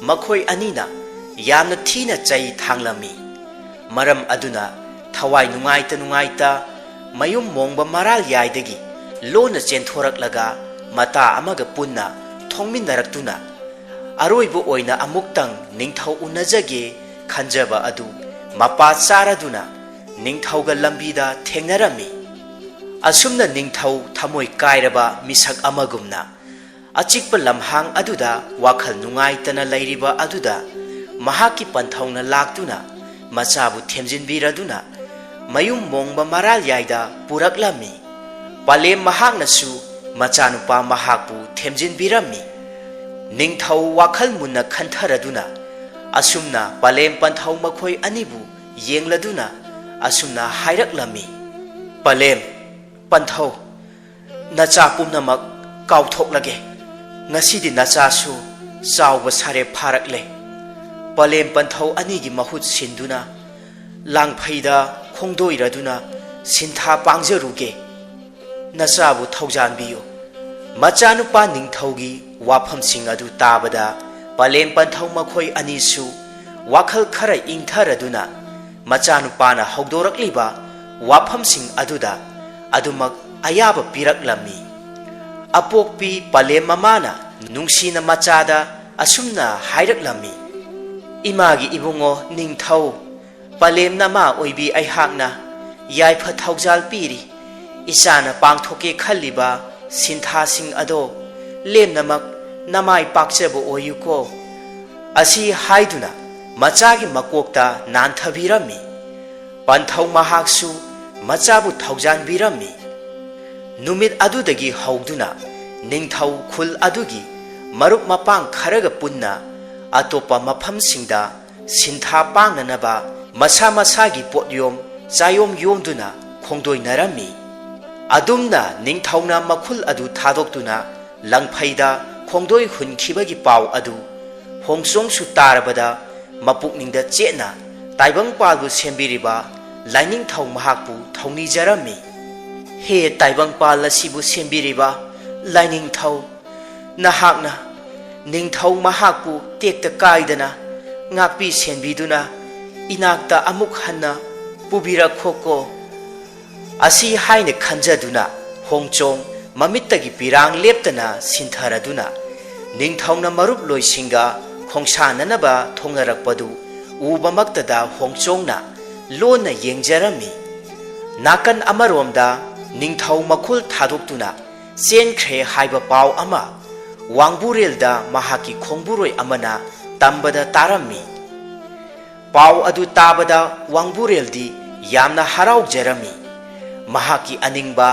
ꯃꯈꯣꯏ ꯑꯅꯤꯅ ꯌꯥꯝꯅ ꯊꯤꯅ ꯆꯩ ꯊꯥꯡꯂꯝꯃꯤ꯫ ꯃꯔꯝ ꯑꯗꯨꯅ ꯊꯋꯥꯏ ꯅꯨꯡꯉꯥꯏꯇ ꯅꯨꯡꯉꯥꯏꯇ ꯃꯌꯨꯝ ꯃꯣꯡꯕ ꯃꯔꯥꯜ ꯌꯥꯏꯗꯒꯤ ꯂꯣꯟꯅ ꯆꯦꯟꯊꯣꯔꯛꯂꯒ ꯃꯇꯥ ꯑꯃꯒ ꯄꯨꯟꯅ ꯊꯣꯡꯃꯤꯟꯅꯔꯛꯇꯨꯅ ꯑꯔꯣꯏꯕ ꯑꯣꯏꯅ ꯑꯃꯨꯛꯇꯪ ꯅꯤꯡꯊꯧ ꯎꯅꯖꯒꯦ ꯈꯟꯖꯕ ꯑꯗꯨ ꯃꯄꯥ ꯆꯥꯔꯗꯨꯅ ꯅꯤꯡꯊꯧꯒ ꯂꯝꯕꯤꯗ ꯊꯦꯡꯅꯔꯝꯃꯤ꯫ ꯑꯁꯨꯝꯅ ꯅꯤꯡꯊꯧ ꯊꯃꯣꯏ ꯀꯥꯏꯔꯕ ꯃꯤꯁꯛ ꯑꯃꯒꯨꯝꯅ ꯑꯆꯤꯛꯄ ꯂꯝꯍꯥꯡ ꯑꯗꯨꯗ ꯋꯥꯈꯜ ꯅꯨꯡꯉꯥꯏꯇꯅ ꯂꯩꯔꯤꯕ ꯑꯗꯨꯗ ꯃꯍꯥꯛꯀꯤ ꯄꯟꯊꯧꯅ ꯂꯥꯛꯇꯨꯅ ꯃꯆꯥꯕꯨ ꯊꯦꯝꯖꯤꯟꯕꯤꯔꯗꯨꯅ ꯃꯌꯨꯝ ꯃꯣꯡꯕ ꯃꯔꯥꯜ ꯌꯥꯏꯗ ꯄꯨꯔꯛꯂꯝꯃꯤ꯫ ꯄꯂꯦꯝ ꯃꯍꯥꯛꯅꯁꯨ ꯃꯆꯥꯅꯨꯄꯥ ꯃꯍꯥꯛꯄꯨ ꯊꯦꯝꯖꯤꯟꯕꯤꯔꯝꯃꯤ꯫ ꯅꯤꯡꯊꯧ ꯋꯥꯈꯜ ꯃꯨꯟꯅ ꯈꯟꯊꯔꯗꯨꯅ ꯑꯁꯨꯝꯅ ꯄꯂꯦꯝ ꯄꯟꯊꯧ ꯃꯈꯣꯏ ꯑꯅꯤꯕꯨ ꯌꯦꯡꯂꯗꯨꯅ ꯑꯁꯨꯝꯅ ꯍꯥꯏꯔꯛꯂꯝꯃꯤ, "ꯄꯂꯦꯝ ꯄꯟꯊꯧ, ꯅꯆꯥ ꯄꯨꯝꯅꯃꯛ ꯀꯥꯎꯊꯣꯛꯂꯒꯦ꯫ ꯉꯁꯤꯗꯤ ꯅꯆꯥꯁꯨ ꯆꯥꯎꯕ ꯁꯥꯔꯦ ꯐꯥꯔꯛꯂꯦ꯫ ꯄꯂꯦꯝ ꯄꯟꯊꯧ ꯑꯅꯤꯒꯤ ꯃꯍꯨꯠ ꯁꯤꯟꯗꯨꯅ ꯂꯥꯡꯐꯩꯗ ꯈꯣꯡꯗꯣꯏꯔꯗꯨꯅ ꯁꯤꯟꯊꯥ ꯄꯥꯡꯖꯔꯨꯒꯦ꯫ ꯅꯆꯥꯕꯨ ꯊꯧꯖꯥꯟꯕꯤꯌꯨ꯫" ꯃꯆꯥꯅꯨꯄꯥ ꯅꯤꯡꯊꯧꯒꯤ ꯋꯥꯐꯝꯁꯤꯡ ꯑꯗꯨ ꯇꯥꯕꯗ ꯄꯂꯦꯝ ꯄꯟꯊꯧ ꯃꯈꯣꯏ ꯑꯅꯤꯁꯨ ꯋꯥꯈꯜ ꯈꯔ ꯏꯪꯊꯔꯗꯨꯅ ꯃꯆꯥꯅꯨꯄꯥꯅ ꯍꯧꯗꯣꯔꯛꯂꯤꯕ ꯋꯥꯐꯝꯁꯤꯡ ꯑꯗꯨꯗ ꯑꯗꯨꯃꯛ ꯑꯌꯥꯕ ꯄꯤꯔꯛꯂꯝꯃꯤ꯫ ꯑꯄꯣꯛꯄꯤ ꯄꯂꯦꯝ ꯃꯃꯥꯅ ꯅꯨꯡꯁꯤꯅ ꯃꯆꯥꯗ ꯑꯁꯨꯝꯅ ꯍꯥꯏꯔꯛꯂꯝꯃꯤ, "ꯏꯃꯥꯒꯤ ꯏꯕꯨꯡꯉꯣ ꯅꯤꯡꯊꯧ, ꯄꯂꯦꯝ ꯅꯃꯥ ꯑꯣꯏꯕꯤ ꯑꯩꯍꯥꯛꯅ ꯌꯥꯏꯐ ꯊꯧꯖꯥꯜ ꯄꯤꯔꯤ꯫ ꯏꯆꯥꯅ ꯄꯥꯡꯊꯣꯛꯀꯦ ꯈꯜꯂꯤꯕ ꯁꯤꯟꯊꯥꯁꯤꯡ ꯑꯗꯣ ꯂꯦꯝꯅꯃꯛ ꯅꯃꯥꯏ ꯄꯥꯛꯆꯕ ꯑꯣꯏꯌꯨꯀꯣ꯫" ꯑꯁꯤ ꯍꯥꯏꯗꯨꯅ ꯃꯆꯥꯒꯤ ꯃꯀꯣꯛꯇ ꯅꯥꯟꯊꯕꯤꯔꯝꯃꯤ꯫ ꯄꯟꯊꯧ ꯃꯍꯥꯛꯁꯨ ꯃꯆꯥꯕꯨ ꯊꯧꯖꯥꯟꯕꯤꯔꯝꯃꯤ꯫ ꯅꯨꯃꯤꯠ ꯑꯗꯨꯗꯒꯤ ꯍꯧꯗꯨꯅ ꯅꯤꯡꯊꯧ ꯈꯨꯜ ꯑꯗꯨꯒꯤ ꯃꯔꯨꯞ ꯃꯄꯥꯡ ꯈꯔꯒ ꯄꯨꯟꯅ ꯑꯇꯣꯞꯄ ꯃꯐꯝꯁꯤꯡꯗ ꯁꯤꯟꯊꯥ ꯄꯥꯡꯅꯅꯕ ꯃꯁꯥ ꯃꯁꯥꯒꯤ ꯄꯣꯠꯌꯣꯝ ꯆꯥꯌꯣꯝ ꯌꯣꯝꯗꯨꯅ ꯈꯣꯡꯗꯣꯏꯅꯔꯝꯃꯤ꯫ ꯑꯗꯨꯝꯅ ꯅꯤꯡꯊꯧꯅ ꯃꯈꯨꯜ ꯑꯗꯨ ꯊꯥꯗꯣꯛꯇꯨꯅ ꯂꯪꯐꯩꯗ ꯈꯣꯡꯗꯣꯏ ꯍꯨꯟꯈꯤꯕꯒꯤ ꯄꯥꯎ ꯑꯗꯨ ꯍꯣꯡꯆꯣꯡꯁꯨ ꯇꯥꯔꯕꯗ ꯃꯄꯨꯛꯅꯤꯡꯗ ꯆꯦꯠꯅ ꯇꯥꯏꯕꯪꯄꯥꯜꯕꯨ ꯁꯦꯝꯕꯤꯔꯤꯕ ꯂꯥꯏꯅꯤꯡꯊꯧ ꯃꯍꯥꯛꯄꯨ ꯊꯧꯅꯤꯖꯔꯝꯃꯤ꯫ ꯍꯦ ꯇꯥꯏꯕꯪꯄꯥꯜ ꯑꯁꯤꯕꯨ ꯁꯦꯝꯕꯤꯔꯤꯕ ꯂꯥꯏꯅꯤꯡꯊꯧ, ꯅꯍꯥꯛꯅ ꯅꯤꯡꯊꯧ ꯃꯍꯥꯛꯄꯨ ꯇꯦꯛꯇ ꯀꯥꯏꯗꯅ ꯉꯥꯛꯄꯤ ꯁꯦꯟꯕꯤꯗꯨꯅ ꯏꯅꯥꯛꯇ ꯑꯃꯨꯛ ꯍꯟꯅ ꯄꯨꯕꯤꯔꯛꯈꯣꯀꯣ꯫ ꯑꯁꯤ ꯍꯥꯏꯅ ꯈꯟꯖꯗꯨꯅ ꯍꯣꯡꯆꯣꯡ ꯃꯃꯤꯠꯇꯒꯤ ꯄꯤꯔꯥꯡ ꯂꯦꯞꯇꯅ ꯁꯤꯟꯊꯔꯗꯨꯅ ꯅꯤꯡꯊꯧꯅ ꯃꯔꯨꯞꯂꯣꯏꯁꯤꯡꯒ ꯈꯣꯡꯁꯥꯟꯅꯅꯕ ꯊꯣꯡꯅꯔꯛꯄꯗꯨ ꯎꯕꯃꯛꯇꯗ ꯍꯣꯡꯆꯣꯡꯅ ꯂꯣꯟꯅ ꯌꯦꯡꯖꯔꯝꯃꯤ꯫ ꯅꯥꯀꯟ ꯑꯃꯔꯣꯝꯗ ꯅꯤꯡꯊꯧ ꯃꯈꯨꯜ ꯊꯥꯗꯣꯛꯇꯨꯅ ꯆꯦꯟꯈ꯭ꯔꯦ ꯍꯥꯏꯕ ꯄꯥꯎ ꯑꯃ ꯋꯥꯡꯕꯨꯔꯦꯜꯗ ꯃꯍꯥꯛꯀꯤ ꯈꯣꯡꯕꯨꯔꯣꯏ ꯑꯃꯅ ꯇꯝꯕꯗ ꯇꯥꯔꯝꯃꯤ꯫ ꯄꯥꯎ ꯑꯗꯨ ꯇꯥꯕꯗ ꯋꯥꯡꯕꯨꯔꯦꯜꯗꯤ ꯌꯥꯝꯅ ꯍꯔꯥꯎꯖꯔꯝꯃꯤ꯫ ꯃꯍꯥꯛꯀꯤ ꯑꯅꯤꯡꯕ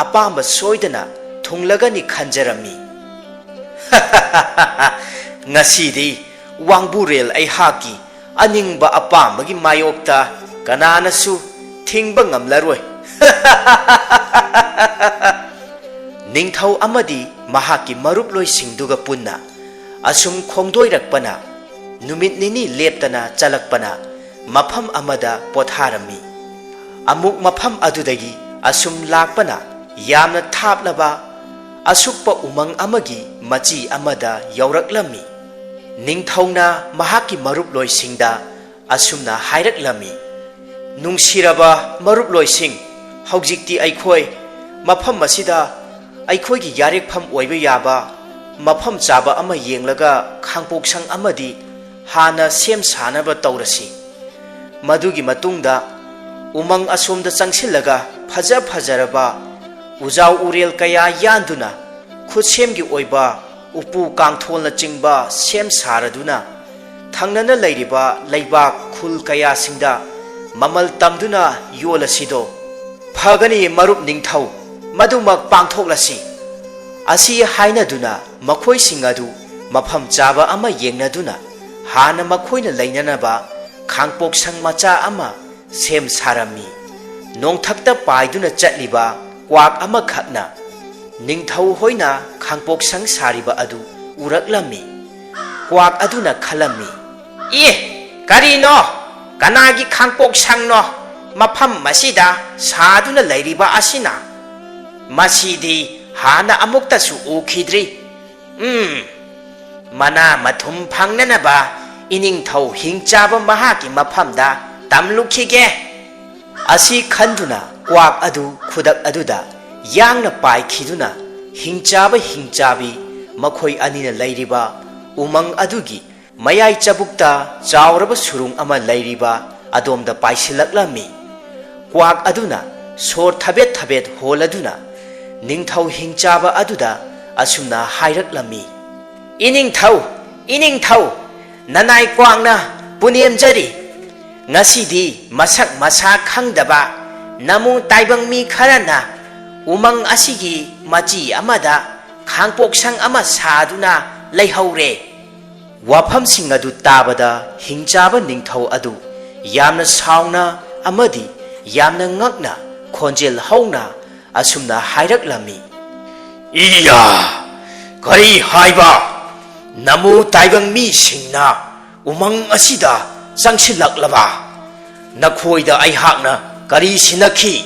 ꯑꯄꯥꯝꯕ ꯁꯣꯏꯗꯅ ꯊꯨꯡꯂꯒꯅꯤ ꯈꯟꯖꯔꯝꯃꯤ꯫ "ꯉꯁꯤꯗꯤ ꯋꯥꯡꯕꯨꯔꯦꯜ ꯑꯩꯍꯥꯛꯀꯤ ꯑꯅꯤꯡꯕ ꯑꯄꯥꯝꯕꯒꯤ ꯃꯥꯌꯣꯛꯇ ꯀꯅꯥꯅꯁꯨ ꯊꯤꯡꯕ ꯉꯝꯂꯔꯣꯏ꯫ ꯅꯤꯡꯊꯧ ꯑꯃꯗꯤ ꯃꯍꯥꯛꯀꯤ ꯃꯔꯨꯞꯂꯣꯏꯁꯤꯡꯗꯨꯒ ꯄꯨꯟꯅ ꯑꯁꯨꯝ ꯈꯣꯡꯗꯣꯏꯔꯛꯄꯅ, ꯅꯨꯃꯤꯠ ꯅꯤꯅꯤ ꯂꯦꯞꯇꯅ ꯆꯠꯂꯛꯄꯅ, ꯃꯐꯝ ꯑꯃꯗ ꯄꯣꯊꯥꯔꯝꯃꯤ꯫ ꯑꯃꯨꯛ ꯃꯐꯝ ꯑꯗꯨꯗꯒꯤ ꯑꯁꯨꯝ ꯂꯥꯛꯄꯅ, ꯌꯥꯝꯅ ꯊꯥꯞꯂꯕ ꯑꯁꯨꯛꯄ ꯎꯃꯪ ꯑꯃꯒꯤ ꯃꯆꯤ ꯑꯃꯗ ꯌꯧꯔꯛꯂꯝꯃꯤ꯫ ꯅꯤꯡꯊꯧꯅ ꯃꯍꯥꯛꯀꯤ ꯃꯔꯨꯞꯂꯣꯏꯁꯤꯡꯗ ꯑꯁꯨꯝꯅ ꯍꯥꯏꯔꯛꯂꯝꯃꯤ, "ꯅꯨꯡꯁꯤꯔꯕ ꯃꯔꯨꯞꯂꯣꯏꯁꯤꯡ, ꯍꯧꯖꯤꯛꯇꯤ ꯑꯩꯈꯣꯏ ꯃꯐꯝ ꯑꯁꯤꯗ ꯑꯩꯈꯣꯏꯒꯤ ꯌꯥꯔꯦꯛꯐꯝ ꯑꯣꯏꯕ ꯌꯥꯕ ꯃꯐꯝ ꯆꯥꯕ ꯑꯃ ꯌꯦꯡꯂꯒ ꯈꯥꯡꯄꯣꯛꯁꯪ ꯑꯃꯗꯤ ꯍꯥꯟꯅ ꯁꯦꯝ ꯁꯥꯅꯕ ꯇꯧꯔꯁꯤ꯫ ꯃꯗꯨꯒꯤ ꯃꯇꯨꯡꯗ ꯎꯃꯪ ꯑꯁꯣꯝꯗ ꯆꯪꯁꯤꯜꯂꯒ ꯐꯖ ꯐꯖꯔꯕ ꯎꯖꯥꯎ ꯎꯔꯦꯜ ꯀꯌꯥ ꯌꯥꯟꯗꯨꯅ, ꯈꯨꯠꯁꯦꯝꯒꯤ ꯑꯣꯏꯕ ꯎꯄꯨ ꯀꯥꯡꯊꯣꯜꯅꯆꯤꯡꯕ ꯁꯦꯝ ꯁꯥꯔꯗꯨꯅ, ꯊꯪꯅꯅ ꯂꯩꯔꯤꯕ ꯂꯩꯕꯥꯛ ꯈꯨꯜ ꯀꯌꯥꯁꯤꯡꯗ ꯃꯃꯜ ꯇꯝꯗꯨꯅ ꯌꯣꯜꯂꯁꯤꯗꯣ?" "ꯐꯒꯅꯤ ꯃꯔꯨꯞ ꯅꯤꯡꯊꯧ, ꯃꯗꯨꯃꯛ ꯄꯥꯡꯊꯣꯛꯂꯁꯤ꯫" ꯑꯁꯤ ꯍꯥꯏꯅꯗꯨꯅ ꯃꯈꯣꯏꯁꯤꯡ ꯑꯗꯨ ꯃꯐꯝ ꯆꯥꯕ ꯑꯃ ꯌꯦꯡꯅꯗꯨꯅ ꯍꯥꯟꯅ ꯃꯈꯣꯏꯅ ꯂꯩꯅꯅꯕ ꯈꯥꯡꯄꯣꯛꯁꯪ ꯃꯆꯥ ꯑꯃ ꯁꯦꯝ ꯁꯥꯔꯝꯃꯤ꯫ ꯅꯣꯡꯊꯛꯇ ꯄꯥꯏꯗꯨꯅ ꯆꯠꯂꯤꯕ ꯀ꯭ꯋꯥꯛ ꯑꯃꯈꯛꯅ ꯅꯤꯡꯊꯧ ꯍꯣꯏꯅ ꯈꯥꯡꯄꯣꯛꯁꯪ ꯁꯥꯔꯤꯕ ꯑꯗꯨ ꯎꯔꯛꯂꯝꯃꯤ꯫ ꯀ꯭ꯋꯥꯛ ꯑꯗꯨꯅ ꯈꯜꯂꯝꯃꯤ, "ꯑꯦ, ꯀꯔꯤꯅꯣ? ꯀꯅꯥꯒꯤ ꯈꯥꯡꯄꯣꯛꯁꯪꯅꯣ ꯃꯐꯝ ꯑꯁꯤꯗ ꯁꯥꯗꯨꯅ ꯂꯩꯔꯤꯕ ꯑꯁꯤꯅ? ꯃꯁꯤꯗꯤ ꯍꯥꯟꯅ ꯑꯃꯨꯛꯇꯁꯨ ꯎꯈꯤꯗ꯭ꯔꯤ꯫ ꯎꯝ, ꯃꯅꯥ ꯃꯊꯨꯝ ꯐꯪꯅꯅꯕ ꯏꯅꯤꯡꯊꯧ ꯍꯤꯡꯆꯥꯕ ꯃꯍꯥꯛꯀꯤ ꯃꯐꯝꯗ ꯇꯝꯂꯨꯈꯤꯒꯦ꯫" ꯑꯁꯤ ꯈꯟꯗꯨꯅ ꯀ꯭ꯋꯥꯛ ꯑꯗꯨ ꯈꯨꯗꯛ ꯑꯗꯨꯗ ꯌꯥꯡꯅ ꯄꯥꯏꯈꯤꯗꯨꯅ, ꯍꯤꯡꯆꯥꯕ ꯍꯤꯡꯆꯥꯕꯤ ꯃꯈꯣꯏ ꯑꯅꯤꯅ ꯂꯩꯔꯤꯕ ꯎꯃꯪ ꯑꯗꯨꯒꯤ ꯃꯌꯥꯏ ꯆꯕꯨꯛꯇ ꯆꯥꯎꯔꯕ ꯁꯨꯔꯨꯡ ꯑꯃ ꯂꯩꯔꯤꯕ ꯑꯗꯣꯝꯗ ꯄꯥꯏꯁꯤꯜꯂꯛꯂꯝꯃꯤ꯫ ꯀ꯭ꯋꯥꯛ ꯑꯗꯨꯅ ꯁꯣꯔ ꯊꯕꯦꯠ ꯊꯕꯦꯠ ꯍꯣꯜꯂꯗꯨꯅ ꯅꯤꯡꯊꯧ ꯍꯤꯡꯆꯥꯕ ꯑꯗꯨꯗ ꯑꯁꯨꯝꯅ ꯍꯥꯏꯔꯛꯂꯝꯃꯤ, "ꯏꯅꯤꯡꯊꯧ, ꯏꯅꯤꯡꯊꯧ, ꯅꯅꯥꯏ ꯀ꯭ꯋꯥꯛꯅ ꯄꯨꯅꯦꯝꯖꯔꯤ꯫ ꯉꯁꯤꯗꯤ ꯃꯁꯛ ꯃꯁꯥ ꯈꯪꯗꯕ ꯅꯃꯨ ꯇꯥꯏꯕꯪ ꯃꯤ ꯈꯔꯅ ꯎꯃꯪ ꯑꯁꯤꯒꯤ ꯃꯆꯤ ꯑꯃꯗ ꯈꯥꯡꯄꯣꯛꯁꯪ ꯑꯃ ꯁꯥꯗꯨꯅ ꯂꯩꯍꯧꯔꯦ꯫ ꯋꯥꯐꯝꯁꯤꯡ ꯑꯗꯨ ꯇꯥꯕꯗ ꯍꯤꯡꯆꯥꯕ ꯅꯤꯡꯊꯧ ꯑꯗꯨ ꯌꯥꯝꯅ ꯁꯥꯎꯅ ꯑꯃꯗꯤ ꯌꯥꯝꯅ ꯉꯛꯅ ꯈꯣꯟꯖꯦꯜ ꯍꯧꯅ ꯑꯁꯨꯝꯅ ꯍꯥꯏꯔꯛꯂꯝꯃꯤ, "ꯏꯌꯥ! ꯀꯔꯤ ꯍꯥꯏꯕ? ꯅꯃꯨ ꯇꯥꯏꯕꯪ ꯃꯤꯁꯤꯡꯅ ꯎꯃꯪ ꯑꯁꯤꯗ ꯆꯪꯁꯤꯜꯂꯛꯂꯕ? ꯅꯈꯣꯏꯗ ꯑꯩꯍꯥꯛꯅ ꯀꯔꯤ ꯁꯤꯟꯅꯈꯤ?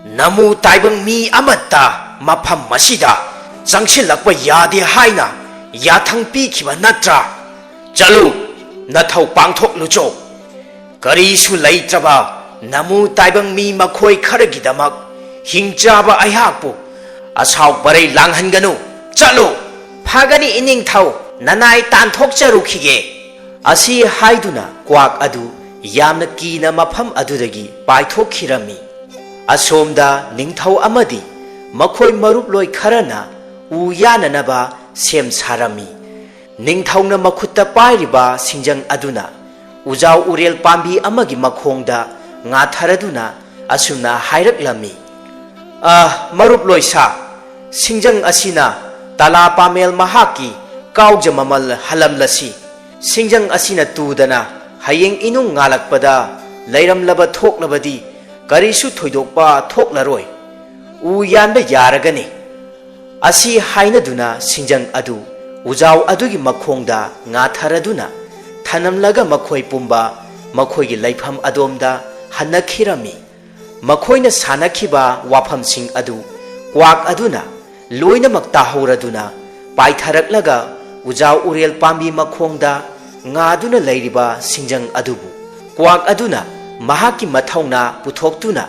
ꯅꯃꯨ ꯇꯥꯏꯕꯪ ꯃꯤ ꯑꯃꯠꯇ ꯃꯐꯝ ꯑꯁꯤꯗ ꯆꯪꯁꯤꯜꯂꯛꯄ ꯌꯥꯗꯦ ꯍꯥꯏꯅ ꯌꯥꯊꯪ ꯄꯤꯈꯤꯕ ꯅꯠꯇ꯭ꯔꯥ? ꯆꯠꯂꯨ, ꯅꯊꯧ ꯄꯥꯡꯊꯣꯛꯂꯨꯆꯣ꯫ ꯀꯔꯤꯁꯨ ꯂꯩꯇ꯭ꯔꯕ ꯅꯃꯨ ꯇꯥꯏꯕꯪ ꯃꯤ ꯃꯈꯣꯏ ꯈꯔꯒꯤꯗꯃꯛ ꯍꯤꯡꯆꯥꯕ ꯑꯩꯍꯥꯛꯄꯨ ꯑꯁꯥꯎ ꯄꯔꯩ ꯂꯥꯡꯍꯟꯒꯅꯨ꯫ ꯆꯠꯂꯨ!" "ꯐꯒꯅꯤ ꯏꯅꯤꯡꯊꯧ, ꯅꯅꯥꯏ ꯇꯥꯟꯊꯣꯛꯆꯔꯨꯈꯤꯒꯦ꯫" ꯑꯁꯤ ꯍꯥꯏꯗꯨꯅ ꯀ꯭ꯋꯥꯛ ꯑꯗꯨ ꯌꯥꯝꯅ ꯀꯤꯅ ꯃꯐꯝ ꯑꯗꯨꯗꯒꯤ ꯄꯥꯏꯊꯣꯛꯈꯤꯔꯝꯃꯤ꯫ ꯑꯁꯣꯝꯗ ꯅꯤꯡꯊꯧ ꯑꯃꯗꯤ ꯃꯈꯣꯏ ꯃꯔꯨꯞꯂꯣꯏ ꯈꯔꯅ ꯎ ꯌꯥꯅꯅꯕ ꯁꯦꯝ ꯁꯥꯔꯝꯃꯤ꯫ ꯅꯤꯡꯊꯧꯅ ꯃꯈꯨꯠꯇ ꯄꯥꯏꯔꯤꯕ ꯁꯤꯡꯖꯪ ꯑꯗꯨꯅ ꯎꯖꯥꯎ ꯎꯔꯦꯜ ꯄꯥꯝꯕꯤ ꯑꯃꯒꯤ ꯃꯈꯣꯡꯗ ꯉꯥꯊꯔꯗꯨꯅ ꯑꯁꯨꯝꯅ ꯍꯥꯏꯔꯛꯂꯝꯃꯤ, "ꯑ, ꯃꯔꯨꯞ ꯂꯣꯏꯁꯥ, ꯁꯤꯡꯖꯪ ꯑꯁꯤꯅ ꯇꯥꯂꯥ ꯄꯥꯃꯦꯜ ꯃꯍꯥꯛꯀꯤ ꯀꯥꯎꯖ ꯃꯃꯜ ꯍꯜꯂꯝꯂꯁꯤ꯫ ꯁꯤꯡꯖꯪ ꯑꯁꯤꯅ ꯇꯨꯗꯅ ꯍꯌꯦꯡ ꯏꯅꯨꯡ ꯉꯥꯜꯂꯛꯄꯗ ꯂꯩꯔꯝꯂꯕ ꯊꯣꯛꯂꯕꯗꯤ ꯀꯔꯤꯁꯨ ꯊꯣꯏꯗꯣꯛꯄ ꯊꯣꯛꯂꯔꯣꯏ꯫ ꯎ ꯌꯥꯟꯕ ꯌꯥꯔꯒꯅꯤ꯫" ꯑꯁꯤ ꯍꯥꯏꯅꯗꯨꯅ ꯁꯤꯡꯖꯪ ꯑꯗꯨ ꯎꯖꯥꯎ ꯑꯗꯨꯒꯤ ꯃꯈꯣꯡꯗ ꯉꯥꯊꯔꯗꯨꯅ ꯊꯅꯝꯂꯒ ꯃꯈꯣꯏ ꯄꯨꯝꯕ ꯃꯈꯣꯏꯒꯤ ꯂꯩꯐꯝ ꯑꯗꯣꯝꯗ ꯍꯟꯅꯈꯤꯔꯝꯃꯤ꯫ ꯃꯈꯣꯏꯅ ꯁꯥꯟꯅꯈꯤꯕ ꯋꯥꯐꯝꯁꯤꯡ ꯑꯗꯨ ꯀ꯭ꯋꯥꯛ ꯑꯗꯨꯅ ꯂꯣꯏꯅꯃꯛ ꯇꯥꯍꯧꯔꯗꯨꯅ ꯄꯥꯏꯊꯔꯛꯂꯒ ꯎꯖꯥꯎ ꯎꯔꯦꯜ ꯄꯥꯝꯕꯤ ꯃꯈꯣꯡꯗ ꯉꯥꯗꯨꯅ ꯂꯩꯔꯤꯕ ꯁꯤꯡꯖꯪ ꯑꯗꯨꯕꯨ ꯀ꯭ꯋꯥꯛ ꯑꯗꯨꯅ ꯃꯍꯥꯛꯀꯤ ꯃꯊꯧꯅꯥ ꯄꯨꯊꯣꯛꯇꯨꯅ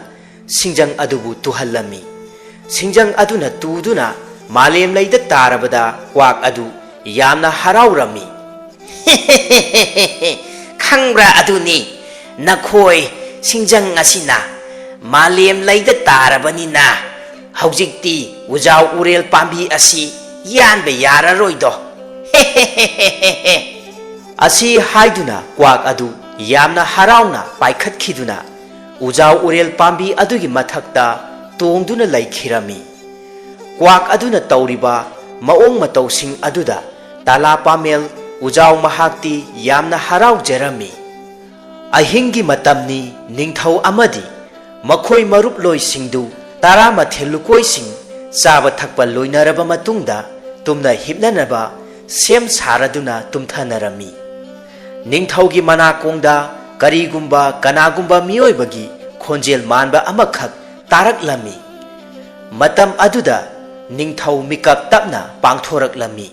ꯁꯤꯡꯖꯪ ꯑꯗꯨꯕꯨ ꯇꯨꯍꯜꯂꯝꯃꯤ꯫ ꯁꯤꯡꯖꯪ ꯑꯗꯨꯅ ꯇꯨꯗꯨꯅ ꯃꯥꯂꯦꯝ ꯂꯩꯗ ꯇꯥꯔꯕꯗ ꯀ꯭ꯋꯥꯛ ꯑꯗꯨ ꯌꯥꯝꯅ ꯍꯔꯥꯎꯔꯝꯃꯤ꯫ "ꯈꯪꯕ꯭ꯔꯥ, ꯑꯗꯨꯅꯤ, ꯅꯈꯣꯏ ꯁꯤꯡꯖꯪ ꯑꯁꯤꯅ ꯃꯥꯂꯦꯝ ꯂꯩꯗ ꯇꯥꯔꯕꯅꯤꯅ ꯍꯧꯖꯤꯛꯇꯤ ꯎꯖꯥꯎ ꯎꯔꯦꯜ ꯄꯥꯝꯕꯤ ꯑꯁꯤ ꯌꯥꯟꯕ ꯌꯥꯔꯔꯣꯏꯗꯣ꯫" ꯑꯁꯤ ꯍꯥꯏꯗꯨꯅ ꯀ꯭ꯋꯥꯛ ꯑꯗꯨ ꯌꯥꯝꯅ ꯍꯔꯥꯎꯅ ꯄꯥꯏꯈꯠꯈꯤꯗꯨꯅ ꯎꯖꯥꯎ ꯎꯔꯦꯜ ꯄꯥꯝꯕꯤ ꯑꯗꯨꯒꯤ ꯃꯊꯛꯇ ꯇꯣꯡꯗꯨꯅ ꯂꯩꯈꯤꯔꯝꯃꯤ꯫ ꯀ꯭ꯋꯥꯛ ꯑꯗꯨꯅ ꯇꯧꯔꯤꯕ ꯃꯑꯣꯡ ꯃꯇꯧꯁꯤꯡ ꯑꯗꯨꯗ ꯇꯥꯂꯥ ꯄꯥꯃꯦꯜ ꯎꯖꯥꯎ ꯃꯍꯥꯛꯇꯤ ꯌꯥꯝꯅ ꯍꯔꯥꯎꯖꯔꯝꯃꯤ꯫ ꯑꯍꯤꯡꯒꯤ ꯃꯇꯝꯅꯤ꯫ ꯅꯤꯡꯊꯧ ꯑꯃꯗꯤ ꯃꯈꯣꯏ ꯃꯔꯨꯞꯂꯣꯏꯁꯤꯡꯗꯨ ꯇꯔꯥꯃꯊꯦꯜ ꯂꯨꯀꯣꯏꯁꯤꯡ ꯆꯥꯕ ꯊꯛꯄ ꯂꯣꯏꯅꯔꯕ ꯃꯇꯨꯡꯗ ꯇꯨꯝꯅ ꯍꯤꯞꯅꯅꯕ ꯁꯦꯝ ꯁꯥꯔꯗꯨꯅ ꯇꯨꯝꯊꯅꯔꯝꯃꯤ꯫ ꯅꯤꯡꯊꯧꯒꯤ ꯃꯅꯥꯀꯣꯡꯗ ꯀꯔꯤꯒꯨꯝꯕ ꯀꯅꯥꯒꯨꯝꯕ ꯃꯤꯑꯣꯏꯕꯒꯤ ꯈꯣꯟꯖꯦꯜ ꯃꯥꯟꯕ ꯑꯃꯈꯛ ꯇꯥꯔꯛꯂꯝꯃꯤ꯫ ꯃꯇꯝ ꯑꯗꯨꯗ ꯅꯤꯡꯊꯧ ꯃꯤꯀꯞ ꯇꯞꯅ ꯄꯥꯡꯊꯣꯔꯛꯂꯝꯃꯤ꯫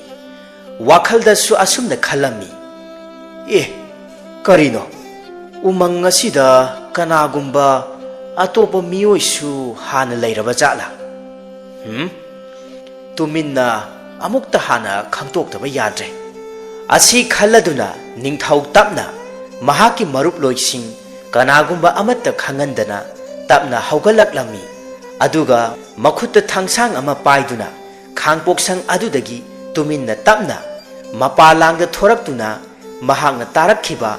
ꯋꯥꯈꯜꯗꯁꯨ ꯑꯁꯨꯝꯅ ꯈꯜꯂꯝꯃꯤ, "ꯑꯦ, ꯀꯔꯤꯅꯣ? ꯎꯃꯪ ꯑꯁꯤꯗ ꯀꯅꯥꯒꯨꯝꯕ ꯑꯇꯣꯞꯄ ꯃꯤꯑꯣꯏꯁꯨ ꯍꯥꯟꯅ ꯂꯩꯔꯕ ꯖꯥꯠꯂꯥ? ꯍꯨꯝ? ꯇꯨꯃꯤꯟꯅ ꯑꯃꯨꯛꯇ ꯍꯥꯟꯅ ꯈꯪꯗꯣꯛꯇꯕ ꯌꯥꯗ꯭ꯔꯦ꯫" ꯑꯁꯤ ꯈꯜꯂꯗꯨꯅ ꯅꯤꯡꯊꯧ ꯇꯞꯅ ꯃꯍꯥꯛꯀꯤ ꯃꯔꯨꯞꯂꯣꯏꯁꯤꯡ ꯀꯅꯥꯒꯨꯝꯕ ꯑꯃꯠꯇ ꯈꯪꯍꯟꯗꯅ ꯇꯞꯅ ꯍꯧꯒꯠꯂꯛꯂꯝꯃꯤ꯫ ꯑꯗꯨꯒ ꯃꯈꯨꯠꯇ ꯊꯥꯡꯁꯥꯡ ꯑꯃ ꯄꯥꯏꯗꯨꯅ ꯈꯥꯡꯄꯣꯛꯁꯪ ꯑꯗꯨꯗꯒꯤ ꯇꯨꯃꯤꯟꯅ ꯇꯞꯅ ꯃꯄꯥꯂꯥꯡꯗ ꯊꯣꯔꯛꯇꯨꯅ ꯃꯍꯥꯛꯅ ꯇꯥꯔꯛꯈꯤꯕ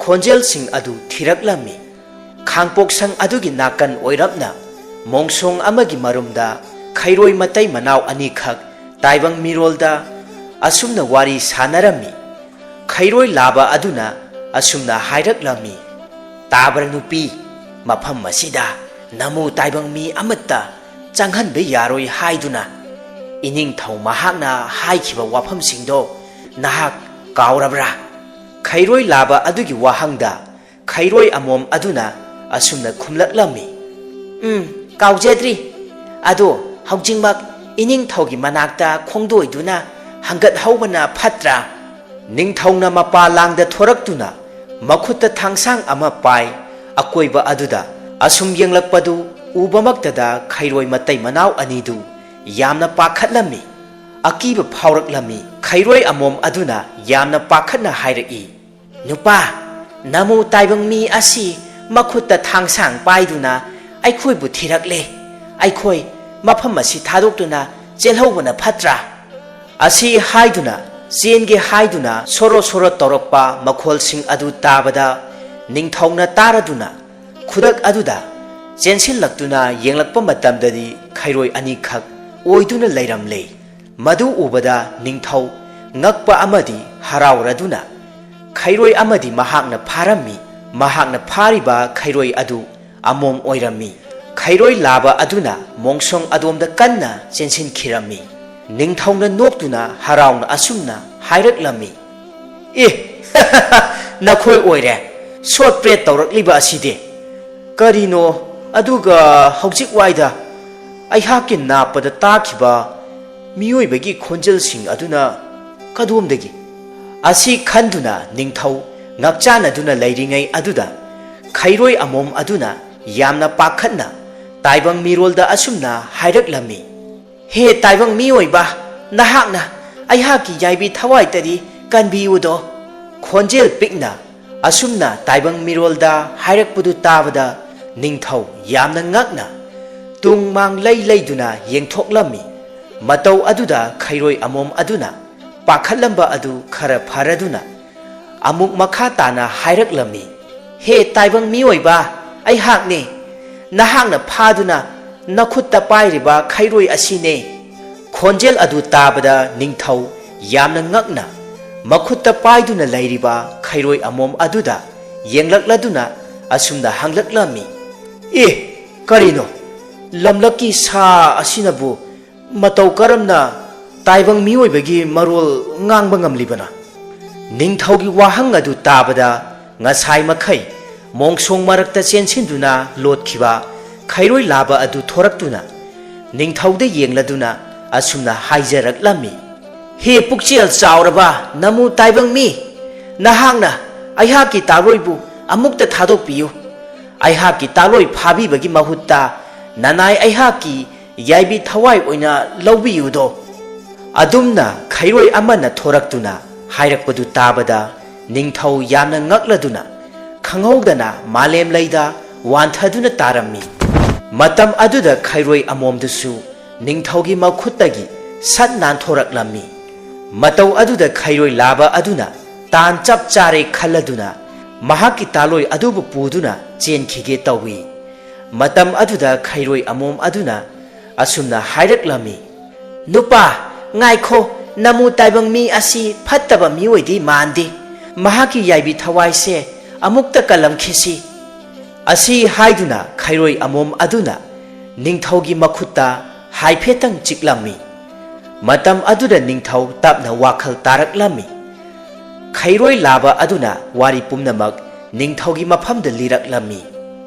ꯈꯣꯟꯖꯦꯜꯁꯤꯡ ꯑꯗꯨ ꯊꯤꯔꯛꯂꯝꯃꯤ꯫ ꯈꯥꯡꯄꯣꯛꯁꯪ ꯑꯗꯨꯒꯤ ꯅꯥꯀꯟ ꯑꯣꯏꯔꯞꯅ ꯃꯣꯡꯁꯣꯡ ꯑꯃꯒꯤ ꯃꯔꯨꯝꯗ ꯈꯩꯔꯣꯏ ꯃꯇꯩ ꯃꯅꯥꯎ ꯑꯅꯤꯈꯛ ꯇꯥꯏꯕꯪ ꯃꯤꯔꯣꯜꯗ ꯑꯁꯨꯝꯅ ꯋꯥꯔꯤ ꯁꯥꯟꯅꯔꯝꯃꯤ꯫ ꯈꯩꯔꯣꯏ ꯂꯥꯕ ꯑꯗꯨꯅ ꯑꯁꯨꯝꯅ ꯍꯥꯏꯔꯛꯂꯝꯃꯤ, "ꯇꯥꯕ꯭ꯔꯥ ꯅꯨꯄꯤ, ꯃꯐꯝ ꯑꯁꯤꯗ ꯅꯃꯨ ꯇꯥꯏꯕꯪ ꯃꯤ ꯑꯃꯠꯇ ꯆꯪꯍꯟꯕ ꯌꯥꯔꯣꯏ ꯍꯥꯏꯗꯨꯅ ꯏꯅꯤꯡꯊꯧ ꯃꯍꯥꯛꯅ ꯍꯥꯏꯈꯤꯕ ꯋꯥꯐꯝꯁꯤꯡꯗꯣ ꯅꯍꯥꯛ ꯀꯥꯎꯔꯕ꯭ꯔꯥ?" ꯈꯩꯔꯣꯏ ꯂꯥꯕ ꯑꯗꯨꯒꯤ ꯋꯥꯍꯪꯗ ꯈꯩꯔꯣꯏ ꯑꯃꯣꯝ ꯑꯗꯨꯅ ꯑꯁꯨꯝꯅ ꯈꯨꯝꯂꯛꯂꯝꯃꯤ, "ꯎꯝ, ꯀꯥꯎꯖꯗ꯭ꯔꯤ꯫ ꯑꯗꯣ ꯍꯧꯖꯤꯛꯃꯛ ꯏꯅꯤꯡꯊꯧꯒꯤ ꯃꯅꯥꯛꯇ ꯈꯣꯡꯗꯣꯏꯗꯨꯅ ꯍꯪꯒꯠꯍꯧꯕꯅ ꯐꯠꯇ꯭ꯔꯥ?" ꯅꯤꯡꯊꯧꯅ ꯃꯄꯥ ꯂꯥꯡꯗ ꯊꯣꯔꯛꯇꯨꯅ ꯃꯈꯨꯠꯇ ꯊꯥꯡꯁꯥꯡ ꯑꯃ ꯄꯥꯏ꯫ ꯑꯀꯣꯏꯕ ꯑꯗꯨꯗ ꯑꯁꯨꯝ ꯌꯦꯡꯂꯛꯄꯗꯨ ꯎꯕꯃꯛꯇꯗ ꯈꯩꯔꯣꯏ ꯃꯇꯩ ꯃꯅꯥꯎ ꯑꯅꯤꯗꯨ ꯌꯥꯝꯅ ꯄꯥꯈꯠꯂꯝꯃꯤ꯫ ꯑꯀꯤꯕ ꯐꯥꯎꯔꯛꯂꯝꯃꯤ꯫ ꯈꯩꯔꯣꯏ ꯑꯃꯣꯝ ꯑꯗꯨꯅ ꯌꯥꯝꯅ ꯄꯥꯈꯠꯅ ꯍꯥꯏꯔꯛꯏ, "ꯅꯨꯄꯥ, ꯅꯃꯨ ꯇꯥꯏꯕꯪ ꯃꯤ ꯑꯁꯤ ꯃꯈꯨꯠꯇ ꯊꯥꯡꯁꯥꯡ ꯄꯥꯏꯗꯨꯅ ꯑꯩꯈꯣꯏꯕꯨ ꯊꯤꯔꯛꯂꯦ꯫ ꯑꯩꯈꯣꯏ ꯃꯐꯝ ꯑꯁꯤ ꯊꯥꯗꯣꯛꯇꯨꯅ ꯆꯦꯜꯍꯧꯕꯅ ꯐꯠꯇ꯭ꯔꯥ?" ꯑꯁꯤ ꯍꯥꯏꯗꯨꯅ ꯆꯦꯟꯒꯦ ꯍꯥꯏꯗꯨꯅ ꯁꯣꯔꯣ ꯁꯣꯔꯣ ꯇꯧꯔꯛꯄ ꯃꯈꯣꯜꯁꯤꯡ ꯑꯗꯨ ꯇꯥꯕꯗ ꯅꯤꯡꯊꯧꯅ ꯇꯥꯔꯗꯨꯅ ꯈꯨꯗꯛ ꯑꯗꯨꯗ ꯆꯦꯟꯁꯤꯜꯂꯛꯇꯨꯅ ꯌꯦꯡꯂꯛꯄ ꯃꯇꯝꯗꯗꯤ ꯈꯩꯔꯣꯏ ꯑꯅꯤꯈꯛ ꯑꯣꯏꯗꯨꯅ ꯂꯩꯔꯝꯂꯦ꯫ ꯃꯗꯨ ꯎꯕꯗ ꯅꯤꯡꯊꯧ ꯉꯛꯄ ꯑꯃꯗꯤ ꯍꯔꯥꯎꯔꯗꯨꯅ ꯈꯩꯔꯣꯏ ꯑꯃꯗꯤ ꯃꯍꯥꯛꯅ ꯐꯥꯔꯝꯃꯤ꯫ ꯃꯍꯥꯛꯅ ꯐꯥꯔꯤꯕ ꯈꯩꯔꯣꯏ ꯑꯗꯨ ꯑꯃꯣꯝ ꯑꯣꯏꯔꯝꯃꯤ꯫ ꯈꯩꯔꯣꯏ ꯂꯥꯕ ꯑꯗꯨꯅ ꯃꯣꯡꯁꯣꯡ ꯑꯗꯣꯝꯗ ꯀꯟꯅ ꯆꯦꯟꯁꯤꯟꯈꯤꯔꯝꯃꯤ꯫ ꯅꯤꯡꯊꯧꯅ ꯅꯣꯛꯇꯨꯅ ꯍꯔꯥꯎꯅ ꯑꯁꯨꯝꯅ ꯍꯥꯏꯔꯛꯂꯝꯃꯤ, "ꯑꯦ, ꯅꯈꯣꯏ ꯑꯣꯏꯔꯦ ꯁꯣꯠ ꯄ꯭ꯔꯦꯠ ꯇꯧꯔꯛꯂꯤꯕ ꯑꯁꯤꯗꯤ꯫ ꯀꯔꯤꯅꯣ? ꯑꯗꯨꯒ ꯍꯧꯖꯤꯛ ꯋꯥꯏꯗ ꯑꯩꯍꯥꯛꯀꯤ ꯅꯥꯞꯄꯗ ꯇꯥꯈꯤꯕ ꯃꯤꯑꯣꯏꯕꯒꯤ ꯈꯣꯟꯖꯦꯜꯁꯤꯡ ꯑꯗꯨꯅ ꯀꯗꯣꯝꯗꯒꯤ?" ꯑꯁꯤ ꯈꯟꯗꯨꯅ ꯅꯤꯡꯊꯧ ꯉꯛꯆꯥꯟꯅꯗꯨꯅ ꯂꯩꯔꯤꯉꯩ ꯑꯗꯨꯗ ꯈꯩꯔꯣꯏ ꯑꯃꯣꯝ ꯑꯗꯨꯅ ꯌꯥꯝꯅ ꯄꯥꯈꯠꯅ ꯇꯥꯏꯕꯪ ꯃꯤꯔꯣꯜꯗ ꯑꯁꯨꯝꯅ ꯍꯥꯏꯔꯛꯂꯝꯃꯤ, "ꯍꯦ ꯇꯥꯏꯕꯪ ꯃꯤꯑꯣꯏꯕ, ꯅꯍꯥꯛꯅ ꯑꯩꯍꯥꯛꯀꯤ ꯌꯥꯏꯕꯤ ꯊꯋꯥꯏꯇꯗꯤ ꯀꯟꯕꯤꯌꯨꯗꯣ?" ꯈꯣꯟꯖꯦꯜ ꯄꯤꯛꯅ ꯑꯁꯨꯝꯅ ꯇꯥꯏꯕꯪ ꯃꯤꯔꯣꯜꯗ ꯍꯥꯏꯔꯛꯄꯗꯨ ꯇꯥꯕꯗ ꯅꯤꯡꯊꯧ ꯌꯥꯝꯅ ꯉꯛꯅ ꯇꯨꯡ ꯃꯥꯡ ꯂꯩ ꯂꯩꯗꯨꯅ ꯌꯦꯡꯊꯣꯛꯂꯝꯃꯤ꯫ ꯃꯇꯧ ꯑꯗꯨꯗ ꯈꯩꯔꯣꯏ ꯑꯃꯣꯝ ꯑꯗꯨꯅ ꯄꯥꯈꯠꯂꯝꯕ ꯑꯗꯨ ꯈꯔ ꯐꯔꯗꯨꯅ ꯑꯃꯨꯛ ꯃꯈꯥ ꯇꯥꯅ ꯍꯥꯏꯔꯛꯂꯝꯃꯤ, "ꯍꯦ ꯇꯥꯏꯕꯪ ꯃꯤꯑꯣꯏꯕ, ꯑꯩꯍꯥꯛꯅꯤ꯫ ꯅꯍꯥꯛꯅ ꯐꯥꯗꯨꯅ ꯅꯈꯨꯠꯇ ꯄꯥꯏꯔꯤꯕ ꯈꯩꯔꯣꯏ ꯑꯁꯤꯅꯦ꯫" ꯈꯣꯟꯖꯦꯜ ꯑꯗꯨ ꯇꯥꯕꯗ ꯅꯤꯡꯊꯧ ꯌꯥꯝꯅ ꯉꯛꯅ ꯃꯈꯨꯠꯇ ꯄꯥꯏꯗꯨꯅ ꯂꯩꯔꯤꯕ ꯈꯩꯔꯣꯏ ꯑꯃꯣꯝ ꯑꯗꯨꯗ ꯌꯦꯡꯂꯛꯂꯗꯨꯅ ꯑꯁꯨꯝꯅ ꯍꯪꯂꯛꯂꯝꯃꯤ, "ꯑꯦ, ꯀꯔꯤꯅꯣ? ꯂꯝꯂꯛꯀꯤ ꯁꯥ ꯑꯁꯤꯅꯕꯨ ꯃꯇꯧ ꯀꯔꯝꯅ ꯇꯥꯏꯕꯪ ꯃꯤꯑꯣꯏꯕꯒꯤ ꯃꯔꯣꯜ ꯉꯥꯡꯕ ꯉꯝꯂꯤꯕꯅꯣ?" ꯅꯤꯡꯊꯧꯒꯤ ꯋꯥꯍꯪ ꯑꯗꯨ ꯇꯥꯕꯗ ꯉꯁꯥꯏ ꯃꯈꯩ ꯃꯣꯡꯁꯣꯡ ꯃꯔꯛꯇ ꯆꯦꯟꯁꯤꯟꯗꯨꯅ ꯂꯣꯠꯈꯤꯕ ꯈꯩꯔꯣꯏ ꯂꯥꯕ ꯑꯗꯨ ꯊꯣꯔꯛꯇꯨꯅ ꯅꯤꯡꯊꯧꯗ ꯌꯦꯡꯂꯗꯨꯅ ꯑꯁꯨꯝꯅ ꯍꯥꯏꯖꯔꯛꯂꯝꯃꯤ, "ꯍꯦ ꯄꯨꯛꯆꯦꯜ ꯆꯥꯎꯔꯕ ꯅꯃꯨ ꯇꯥꯏꯕꯪ ꯃꯤ, ꯅꯍꯥꯛꯅ ꯑꯩꯍꯥꯛꯀꯤ ꯇꯥꯂꯣꯏꯕꯨ ꯑꯃꯨꯛꯇ ꯊꯥꯗꯣꯛꯄꯤꯌꯨ꯫ ꯑꯩꯍꯥꯛꯀꯤ ꯇꯥꯂꯣꯏ ꯐꯥꯕꯤꯕꯒꯤ ꯃꯍꯨꯠꯇ ꯅꯅꯥꯏ ꯑꯩꯍꯥꯛꯀꯤ ꯌꯥꯏꯕꯤ ꯊꯋꯥꯏ ꯑꯣꯏꯅ ꯂꯧꯕꯤꯌꯨꯗꯣ?" ꯑꯗꯨꯝꯅ ꯈꯩꯔꯣꯏ ꯑꯃꯅ ꯊꯣꯔꯛꯇꯨꯅ ꯍꯥꯏꯔꯛꯄꯗꯨ ꯇꯥꯕꯗ ꯅꯤꯡꯊꯧ ꯌꯥꯝꯅ ꯉꯛꯂꯗꯨꯅ ꯈꯪꯍꯧꯗꯅ ꯃꯥꯂꯦꯝ ꯂꯩꯗ ꯋꯥꯟꯊꯗꯨꯅ ꯇꯥꯔꯝꯃꯤ꯫ ꯃꯇꯝ ꯑꯗꯨꯗ ꯈꯩꯔꯣꯏ ꯑꯃꯣꯝꯗꯨꯁꯨ ꯅꯤꯡꯊꯧꯒꯤ ꯃꯈꯨꯠꯇꯒꯤ ꯁꯠ ꯅꯥꯟꯊꯣꯔꯛꯂꯝꯃꯤ꯫ ꯃꯇꯧ ꯑꯗꯨꯗ ꯈꯩꯔꯣꯏ ꯂꯥꯕ ꯑꯗꯨꯅ ꯇꯥꯟ ꯆꯞ ꯆꯥꯔꯦ ꯈꯜꯂꯗꯨꯅ ꯃꯍꯥꯛꯀꯤ ꯇꯥꯂꯣꯏ ꯑꯗꯨꯕꯨ ꯄꯨꯗꯨꯅ ꯆꯦꯟꯈꯤꯒꯦ ꯇꯧꯏ꯫ ꯃꯇꯝ ꯑꯗꯨꯗ ꯈꯩꯔꯣꯏ ꯑꯃꯣꯝ ꯑꯗꯨꯅ ꯑꯁꯨꯝꯅ ꯍꯥꯏꯔꯛꯂꯝꯃꯤ, "ꯅꯨꯄꯥ, ꯉꯥꯏꯈꯣ, "ꯅꯃꯨ ꯇꯥꯏꯕꯪ ꯃꯤ ꯑꯁꯤ ꯐꯠꯇꯕ ꯃꯤꯑꯣꯏꯗꯤ ꯃꯥꯟꯗꯦ꯫ ꯃꯍꯥꯛꯀꯤ ꯌꯥꯏꯕꯤ ꯊꯋꯥꯏꯁꯦ ꯑꯃꯨꯛꯇ ꯀꯜꯂꯝꯈꯤꯁꯤ"꯫ ꯑꯁꯤ ꯍꯥꯏꯗꯨꯅ ꯈꯩꯔꯣꯏ ꯑꯃꯣꯝ ꯑꯗꯨꯅ ꯅꯤꯡꯊꯧꯒꯤ ꯃꯈꯨꯠꯇ ꯍꯥꯏꯐꯦꯠꯇꯪ ꯆꯤꯛꯂꯝꯃꯤ꯫ ꯃꯇꯝ ꯑꯗꯨꯗ ꯅꯤꯡꯊꯧ ꯇꯞꯅ ꯋꯥꯈꯜ ꯇꯥꯔꯛꯂꯝꯃꯤ꯫ ꯈꯩꯔꯣꯏ ꯂꯥꯕ ꯑꯗꯨꯅ ꯋꯥꯔꯤ ꯄꯨꯝꯅꯃꯛ ꯅꯤꯡꯊꯧꯒꯤ ꯃꯐꯝꯗ ꯂꯤꯔꯛꯂꯝꯃꯤ꯫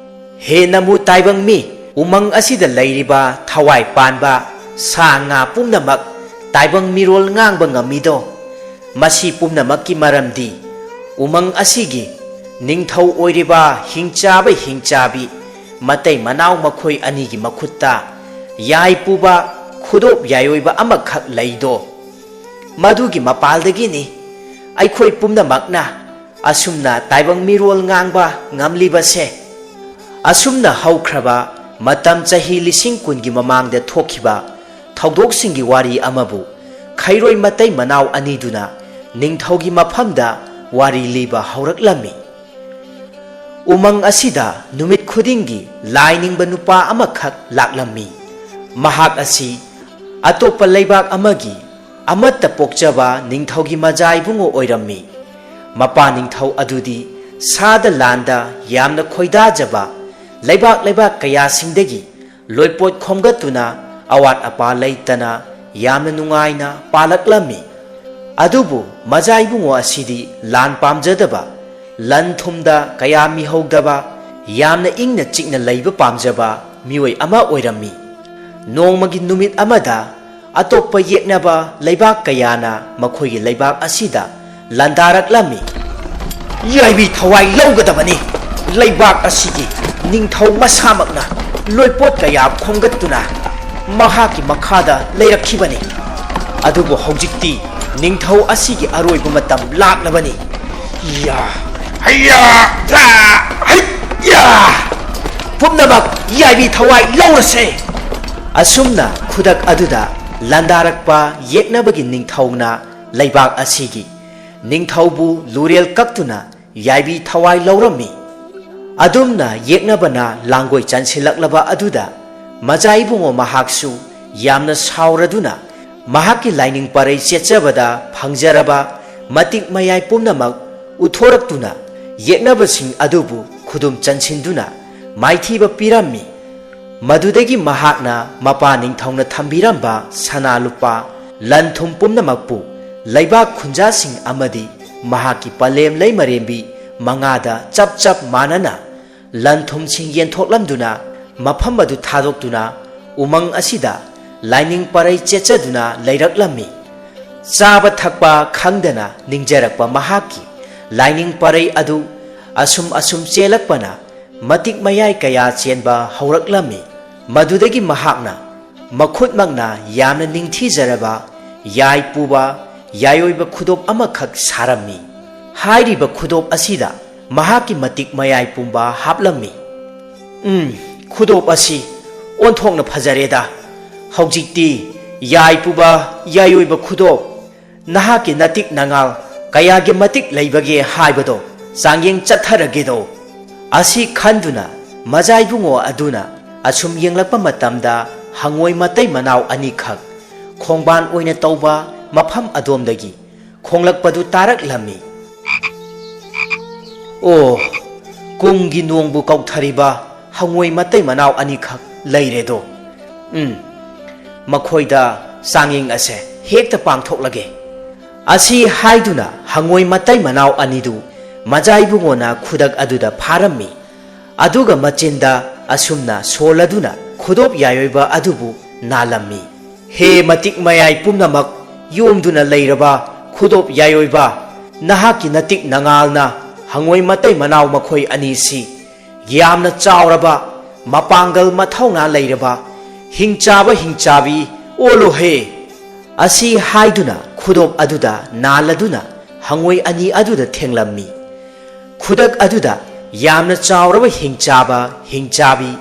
"ꯍꯦ ꯅꯃꯨ ꯇꯥꯏꯕꯪ ꯃꯤ, ꯎꯃꯪ ꯑꯁꯤꯗ ꯂꯩꯔꯤꯕ ꯊꯋꯥꯏ ꯄꯥꯟꯕ ꯁꯥ ꯉꯥ ꯄꯨꯝꯅꯃꯛ ꯇꯥꯏꯕꯪ ꯃꯤꯔꯣꯜ ꯉꯥꯡꯕ ꯉꯝꯃꯤꯗꯣ꯫ ꯃꯁꯤ ꯄꯨꯝꯅꯃꯛꯀꯤ ꯃꯔꯝꯗꯤ ꯎꯃꯪ ꯑꯁꯤꯒꯤ ꯅꯤꯡꯊꯧ ꯑꯣꯏꯔꯤꯕ ꯍꯤꯡꯆꯥꯕ ꯍꯤꯡꯆꯥꯕꯤ ꯃꯇꯩ ꯃꯅꯥꯎ ꯃꯈꯣꯏ ꯑꯅꯤꯒꯤ ꯃꯈꯨꯠꯇ ꯌꯥꯏ ꯄꯨꯕ ꯈꯨꯗꯣꯞ ꯌꯥꯏꯑꯣꯏꯕ ꯑꯃꯈꯛ ꯂꯩꯗꯣ꯫ ꯃꯗꯨꯒꯤ ꯃꯄꯥꯜꯗꯒꯤꯅꯤ ꯑꯩꯈꯣꯏ ꯄꯨꯝꯅꯃꯛꯅ ꯑꯁꯨꯝꯅ ꯇꯥꯏꯕꯪ ꯃꯤꯔꯣꯜ ꯉꯥꯡꯕ ꯉꯝꯂꯤꯕꯁꯦ"꯫ ꯑꯁꯨꯝꯅ ꯍꯧꯈ꯭ꯔꯕ ꯃꯇꯝ ꯆꯍꯤ ꯂꯤꯁꯤꯡ ꯀꯨꯟꯒꯤ ꯃꯃꯥꯡꯗ ꯊꯣꯛꯈꯤꯕ ꯊꯧꯗꯣꯛꯁꯤꯡꯒꯤ ꯋꯥꯔꯤ ꯑꯃꯕꯨ ꯈꯩꯔꯣꯏ ꯃꯇꯩ ꯃꯅꯥꯎ ꯑꯅꯤꯗꯨꯅ ꯅꯤꯡꯊꯧꯒꯤ ꯃꯐꯝꯗ ꯋꯥꯔꯤ ꯂꯤꯕ ꯍꯧꯔꯛꯂꯝꯃꯤ꯫ ꯎꯃꯪ ꯑꯁꯤꯗ ꯅꯨꯃꯤꯠ ꯈꯨꯗꯤꯡꯒꯤ ꯂꯥꯏ ꯅꯤꯡꯕ ꯅꯨꯄꯥ ꯑꯃꯈꯛ ꯂꯥꯛꯂꯝꯃꯤ꯫ ꯃꯍꯥꯛ ꯑꯁꯤ ꯑꯇꯣꯞꯄ ꯂꯩꯕꯥꯛ ꯑꯃꯒꯤ ꯑꯃꯠꯇ ꯄꯣꯛꯆꯕ ꯅꯤꯡꯊꯧꯒꯤ ꯃꯖꯥ ꯏꯕꯨꯡꯉꯣ ꯑꯣꯏꯔꯝꯃꯤ꯫ ꯃꯄꯥ ꯅꯤꯡꯊꯧ ꯑꯗꯨꯗꯤ ꯁꯥꯗ ꯂꯥꯟꯗ ꯌꯥꯝꯅ ꯈꯣꯏꯗꯥꯖꯕ, ꯂꯩꯕꯥꯛ ꯂꯩꯕꯥꯛ ꯀꯌꯥꯁꯤꯡꯗꯒꯤ ꯂꯣꯏꯄꯣꯠ ꯈꯣꯝꯒꯠꯇꯨꯅ ꯑꯋꯥꯠ ꯑꯄꯥ ꯂꯩꯇꯅ ꯌꯥꯝꯅ ꯅꯨꯡꯉꯥꯏꯅ ꯄꯥꯜꯂꯛꯂꯝꯃꯤ꯫ ꯑꯗꯨꯕꯨ ꯃꯖꯥ ꯏꯕꯨꯡꯉꯣ ꯑꯁꯤꯗꯤ ꯂꯥꯟ ꯄꯥꯝꯖꯗꯕ, ꯂꯟ ꯊꯨꯝꯗ ꯀꯌꯥ ꯃꯤꯍꯧꯗꯕ, ꯌꯥꯝꯅ ꯏꯪꯅ ꯆꯤꯛꯅ ꯂꯩꯕ ꯄꯥꯝꯖꯕ ꯃꯤꯑꯣꯏ ꯑꯃ ꯑꯣꯏꯔꯝꯃꯤ꯫ ꯅꯣꯡꯃꯒꯤ ꯅꯨꯃꯤꯠ ꯑꯃꯗ ꯑꯇꯣꯞꯄ ꯌꯦꯛꯅꯕ ꯂꯩꯕꯥꯛ ꯀꯌꯥꯅ ꯃꯈꯣꯏꯒꯤ ꯂꯩꯕꯥꯛ ꯑꯁꯤꯗ ꯂꯥꯟꯗꯥꯔꯛꯂꯝꯃꯤ꯫ "ꯌꯥꯏꯕꯤ ꯊꯋꯥꯏ ꯂꯧꯒꯗꯕꯅꯤ꯫ ꯂꯩꯕꯥꯛ ꯑꯁꯤꯒꯤ ꯅꯤꯡꯊꯧ ꯃꯁꯥꯃꯛꯅ ꯂꯣꯏꯄꯣꯠ ꯀꯌꯥ ꯈꯣꯝꯒꯠꯇꯨꯅ ꯃꯍꯥꯛꯀꯤ ꯃꯈꯥꯗ ꯂꯩꯔꯛꯈꯤꯕꯅꯤ꯫ ꯑꯗꯨꯕꯨ ꯍꯧꯖꯤꯛꯇꯤ ꯅꯤꯡꯊꯧ ꯑꯁꯤꯒꯤ ꯑꯔꯣꯏꯕ ꯃꯇꯝ ꯂꯥꯛꯂꯕꯅꯤ꯫ ꯌꯥ, ꯍꯩꯌꯥ, ꯌꯥ, ꯍꯩꯌꯥ! ꯄꯨꯝꯅꯃꯛ ꯌꯥꯏꯕꯤ ꯊꯋꯥꯏ ꯂꯧꯔꯁꯦ!" ꯑꯁꯨꯝꯅ ꯈꯨꯗꯛ ꯑꯗꯨꯗ ꯂꯥꯟꯗꯥꯔꯛꯄ ꯌꯦꯛꯅꯕꯒꯤ ꯅꯤꯡꯊꯧꯅ ꯂꯩꯕꯥꯛ ꯑꯁꯤꯒꯤ ꯅꯤꯡꯊꯧꯕꯨ ꯂꯨꯔꯦꯜ ꯀꯛꯇꯨꯅ ꯌꯥꯏꯕꯤ ꯊꯋꯥꯏ ꯂꯧꯔꯝꯃꯤ꯫ ꯑꯗꯨꯝꯅ ꯌꯦꯛꯅꯕꯅ ꯂꯥꯡꯒꯣꯏ ꯆꯟꯁꯤꯜꯂꯛꯂꯕ ꯑꯗꯨꯗ ꯃꯖꯥ ꯏꯕꯨꯡꯉꯣ ꯃꯍꯥꯛꯁꯨ ꯌꯥꯝꯅ ꯁꯥꯎꯔꯗꯨꯅ ꯃꯍꯥꯛꯀꯤ ꯂꯥꯏꯅꯤꯡ ꯄꯔꯩ ꯆꯦꯠꯆꯕꯗ ꯐꯪꯖꯔꯕ ꯃꯇꯤꯛ ꯃꯌꯥꯏ ꯄꯨꯝꯅꯃꯛ ꯎꯠꯊꯣꯔꯛꯇꯨꯅ, ꯌꯦꯛꯅꯕꯁꯤꯡ ꯑꯗꯨꯕꯨ ꯈꯨꯗꯨꯝ ꯆꯟꯁꯤꯟꯗꯨꯅ ꯃꯥꯏꯊꯤꯕ ꯄꯤꯔꯝꯃꯤ꯫ ꯃꯗꯨꯗꯒꯤ ꯃꯍꯥꯛꯅ ꯃꯄꯥ ꯅꯤꯡꯊꯧꯅ ꯊꯝꯕꯤꯔꯝꯕ ꯁꯅꯥ ꯂꯨꯄꯥ, ꯂꯟ ꯊꯨꯝ ꯄꯨꯝꯅꯃꯛꯄꯨ ꯂꯩꯕꯥꯛ ꯈꯨꯟꯖꯥꯁꯤꯡ ꯑꯃꯗꯤ ꯃꯍꯥꯛꯀꯤ ꯄꯂꯦꯝ ꯂꯩꯃꯔꯦꯝꯕꯤ ꯃꯉꯥꯗ ꯆꯞ ꯆꯞ ꯃꯥꯟꯅꯅ ꯂꯟ ꯊꯨꯝꯁꯤꯡ ꯌꯦꯟꯊꯣꯛꯂꯝꯗꯨꯅ, ꯃꯐꯝ ꯑꯗꯨ ꯊꯥꯗꯣꯛꯇꯨꯅ ꯎꯃꯪ ꯑꯁꯤꯗ ꯂꯥꯏꯅꯤꯡ ꯄꯔꯩ ꯆꯦꯠꯆꯗꯨꯅ ꯂꯩꯔꯛꯂꯝꯃꯤ꯫ ꯆꯥꯕ ꯊꯛꯄ ꯈꯪꯗꯅ ꯅꯤꯡꯖꯔꯛꯄ ꯃꯍꯥꯛꯀꯤ ꯂꯥꯏꯅꯤꯡ ꯄꯔꯩ ꯑꯗꯨ ꯑꯁꯨꯝ ꯑꯁꯨꯝ ꯆꯦꯜꯂꯛꯄꯅ ꯃꯇꯤꯛ ꯃꯌꯥꯏ ꯀꯌꯥ ꯆꯦꯟꯕ ꯍꯧꯔꯛꯂꯝꯃꯤ꯫ ꯃꯗꯨꯗꯒꯤ ꯃꯍꯥꯛꯅ ꯃꯈꯨꯠꯃꯛꯅ ꯌꯥꯝꯅ ꯅꯤꯡꯊꯤꯖꯔꯕ ꯌꯥꯏ ꯄꯨꯕ ꯌꯥꯏꯑꯣꯏꯕ ꯈꯨꯗꯣꯞ ꯑꯃꯈꯛ ꯁꯥꯔꯝꯃꯤ꯫ ꯍꯥꯏꯔꯤꯕ ꯈꯨꯗꯣꯞ ꯑꯁꯤꯗ ꯃꯍꯥꯛꯀꯤ ꯃꯇꯤꯛ ꯃꯌꯥꯏ ꯄꯨꯝꯕ ꯍꯥꯞꯂꯝꯃꯤ꯫ "ꯎꯝ, ꯈꯨꯗꯣꯞ ꯑꯁꯤ ꯑꯣꯟꯊꯣꯛꯅ ꯐꯖꯔꯦꯗ꯫ ꯍꯧꯖꯤꯛꯇꯤ ꯌꯥꯏ ꯄꯨꯕ ꯌꯥꯏꯑꯣꯏꯕ ꯈꯨꯗꯣꯞ, ꯅꯍꯥꯛꯀꯤ ꯅꯇꯤꯛ ꯅꯉꯥꯜ ꯀꯌꯥꯒꯤ ꯃꯇꯤꯛ ꯂꯩꯕꯒꯦ ꯍꯥꯏꯕꯗꯣ ꯆꯥꯡꯌꯦꯡ ꯆꯠꯊꯔꯒꯦꯗꯣ?" ꯑꯁꯤ ꯈꯟꯗꯨꯅ ꯃꯖꯥꯏꯕꯨꯡꯉꯣ ꯑꯗꯨꯅ ꯑꯁꯨꯝ ꯌꯦꯡꯂꯛꯄ ꯃꯇꯝꯗ ꯍꯪꯉꯣꯏ ꯃꯇꯩ ꯃꯅꯥꯎ ꯑꯅꯤꯈꯛ ꯈꯣꯡꯕꯥꯟ ꯑꯣꯏꯅ ꯇꯧꯕ ꯃꯐꯝ ꯑꯗꯣꯝꯗꯒꯤ ꯈꯣꯡꯂꯛꯄꯗꯨ ꯇꯥꯔꯛꯂꯝꯃꯤ꯫ "ꯑꯣ, ꯀꯨꯝꯒꯤ ꯅꯣꯡꯕꯨ ꯀꯧꯊꯔꯤꯕ ꯍꯪꯉꯣꯏ ꯃꯇꯩ ꯃꯅꯥꯎ ꯑꯅꯤꯈꯛ ꯂꯩꯔꯦꯗꯣ꯫ ꯎꯝ, ꯃꯈꯣꯏꯗ ꯆꯥꯡꯌꯦꯡ ꯑꯁꯦ ꯍꯦꯛꯇ ꯄꯥꯡꯊꯣꯛꯂꯒꯦ꯫" ꯑꯁꯤ ꯍꯥꯏꯗꯨꯅ ꯍꯪꯉꯣꯏ ꯃꯇꯩ ꯃꯅꯥꯎ ꯑꯅꯤꯗꯨ ꯃꯖꯥꯏꯕꯨꯡꯉꯣꯅ ꯈꯨꯗꯛ ꯑꯗꯨꯗ ꯐꯥꯔꯝꯃꯤ꯫ ꯑꯗꯨꯒ ꯃꯆꯤꯟꯗ ꯑꯁꯨꯝꯅ ꯁꯣꯜꯂꯗꯨꯅ ꯈꯨꯗꯣꯞ ꯌꯥꯏꯑꯣꯏꯕ ꯑꯗꯨꯕꯨ ꯅꯥꯜꯂꯝꯃꯤ꯫ "ꯍꯦ ꯃꯇꯤꯛ ꯃꯌꯥꯏ ꯄꯨꯝꯅꯃꯛ ꯌꯣꯝꯗꯨꯅ ꯂꯩꯔꯕ ꯈꯨꯗꯣꯞ ꯌꯥꯏꯑꯣꯏꯕ, ꯅꯍꯥꯛꯀꯤ ꯅꯇꯤꯛ ꯅꯉꯥꯜꯅ ꯍꯪꯉꯣꯏ ꯃꯇꯩ ꯃꯅꯥꯎ ꯃꯈꯣꯏ ꯑꯅꯤꯁꯤ ꯌꯥꯝꯅ ꯆꯥꯎꯔꯕ, ꯃꯄꯥꯡꯒꯜ ꯃꯊꯧꯅꯥ ꯂꯩꯔꯕ ꯍꯤꯡꯆꯥꯕ ꯍꯤꯡꯆꯥꯕꯤ ꯑꯣꯜꯂꯣꯍꯦ!" ꯑꯁꯤ ꯍꯥꯏꯗꯨꯅ ꯈꯨꯗꯣꯞ ꯑꯗꯨꯗ ꯅꯥꯜꯂꯗꯨꯅ ꯍꯪꯉꯣꯏ ꯑꯅꯤ ꯑꯗꯨꯗ ꯊꯦꯡꯂꯝꯃꯤ꯫ ꯈꯨꯗꯛ ꯑꯗꯨꯗ ꯌꯥꯝꯅ ꯆꯥꯎꯔꯕ ꯍꯤꯡꯆꯥꯕ ꯍꯤꯡꯆꯥꯕꯤ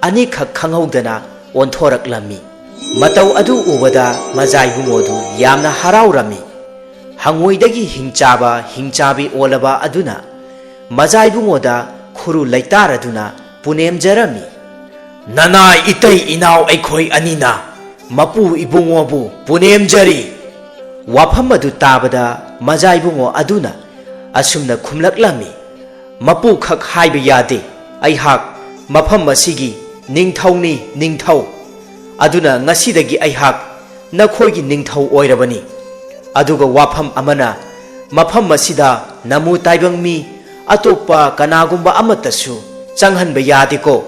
ꯑꯅꯤꯈꯛ ꯈꯪꯍꯧꯗꯅ ꯑꯣꯟꯊꯣꯔꯛꯂꯝꯃꯤ꯫ ꯃꯇꯧ ꯑꯗꯨ ꯎꯕꯗ ꯃꯖꯥꯏꯕꯨꯡꯉꯣꯗꯨ ꯌꯥꯝꯅ ꯍꯔꯥꯎꯔꯝꯃꯤ꯫ ꯍꯪꯉꯣꯏꯗꯒꯤ ꯍꯤꯡꯆꯥꯕ ꯍꯤꯡꯆꯥꯕꯤ ꯑꯣꯜꯂꯕ ꯑꯗꯨꯅ ꯃꯖꯥꯏꯕꯨꯡꯉꯣꯗ ꯈꯨꯔꯨ ꯂꯩꯇꯥꯔꯗꯨꯅ ꯄꯨꯅꯦꯝꯖꯔꯝꯃꯤ꯫ "ꯅꯅꯥꯏ ꯏꯇꯩ ꯏꯅꯥꯎ ꯑꯩꯈꯣꯏ ꯑꯅꯤꯅ ꯃꯄꯨ ꯏꯕꯨꯡꯉꯣꯕꯨ ꯄꯨꯅꯦꯝꯖꯔꯤ꯫ ꯋꯥꯐꯝ ꯑꯗꯨ ꯇꯥꯕꯗ ꯃꯖꯥ ꯏꯕꯨꯡꯉꯣ ꯑꯗꯨꯅ ꯑꯁꯨꯝꯅ ꯈꯨꯝꯂꯛꯂꯝꯃꯤ, "ꯃꯄꯨ ꯈꯛ ꯍꯥꯏꯕ ꯌꯥꯗꯦ, ꯑꯩꯍꯥꯛ ꯃꯐꯝ ꯑꯁꯤꯒꯤ ꯅꯤꯡꯊꯧꯅꯤ, ꯅꯤꯡꯊꯧ꯫ ꯑꯗꯨꯅ ꯉꯁꯤꯗꯒꯤ ꯑꯩꯍꯥꯛ ꯅꯈꯣꯏꯒꯤ ꯅꯤꯡꯊꯧ ꯑꯣꯏꯔꯕꯅꯤ꯫ ꯑꯗꯨꯒ ꯋꯥꯐꯝ ꯑꯃꯅ, ꯃꯐꯝ ꯑꯁꯤꯗ ꯅꯃꯨ ꯇꯥꯏꯕꯪ ꯃꯤ ꯑꯇꯣꯞꯄ ꯀꯅꯥꯒꯨꯝꯕ ꯑꯃꯠꯇꯁꯨ ꯆꯪꯍꯟꯕ ꯌꯥꯗꯦꯀꯣ꯫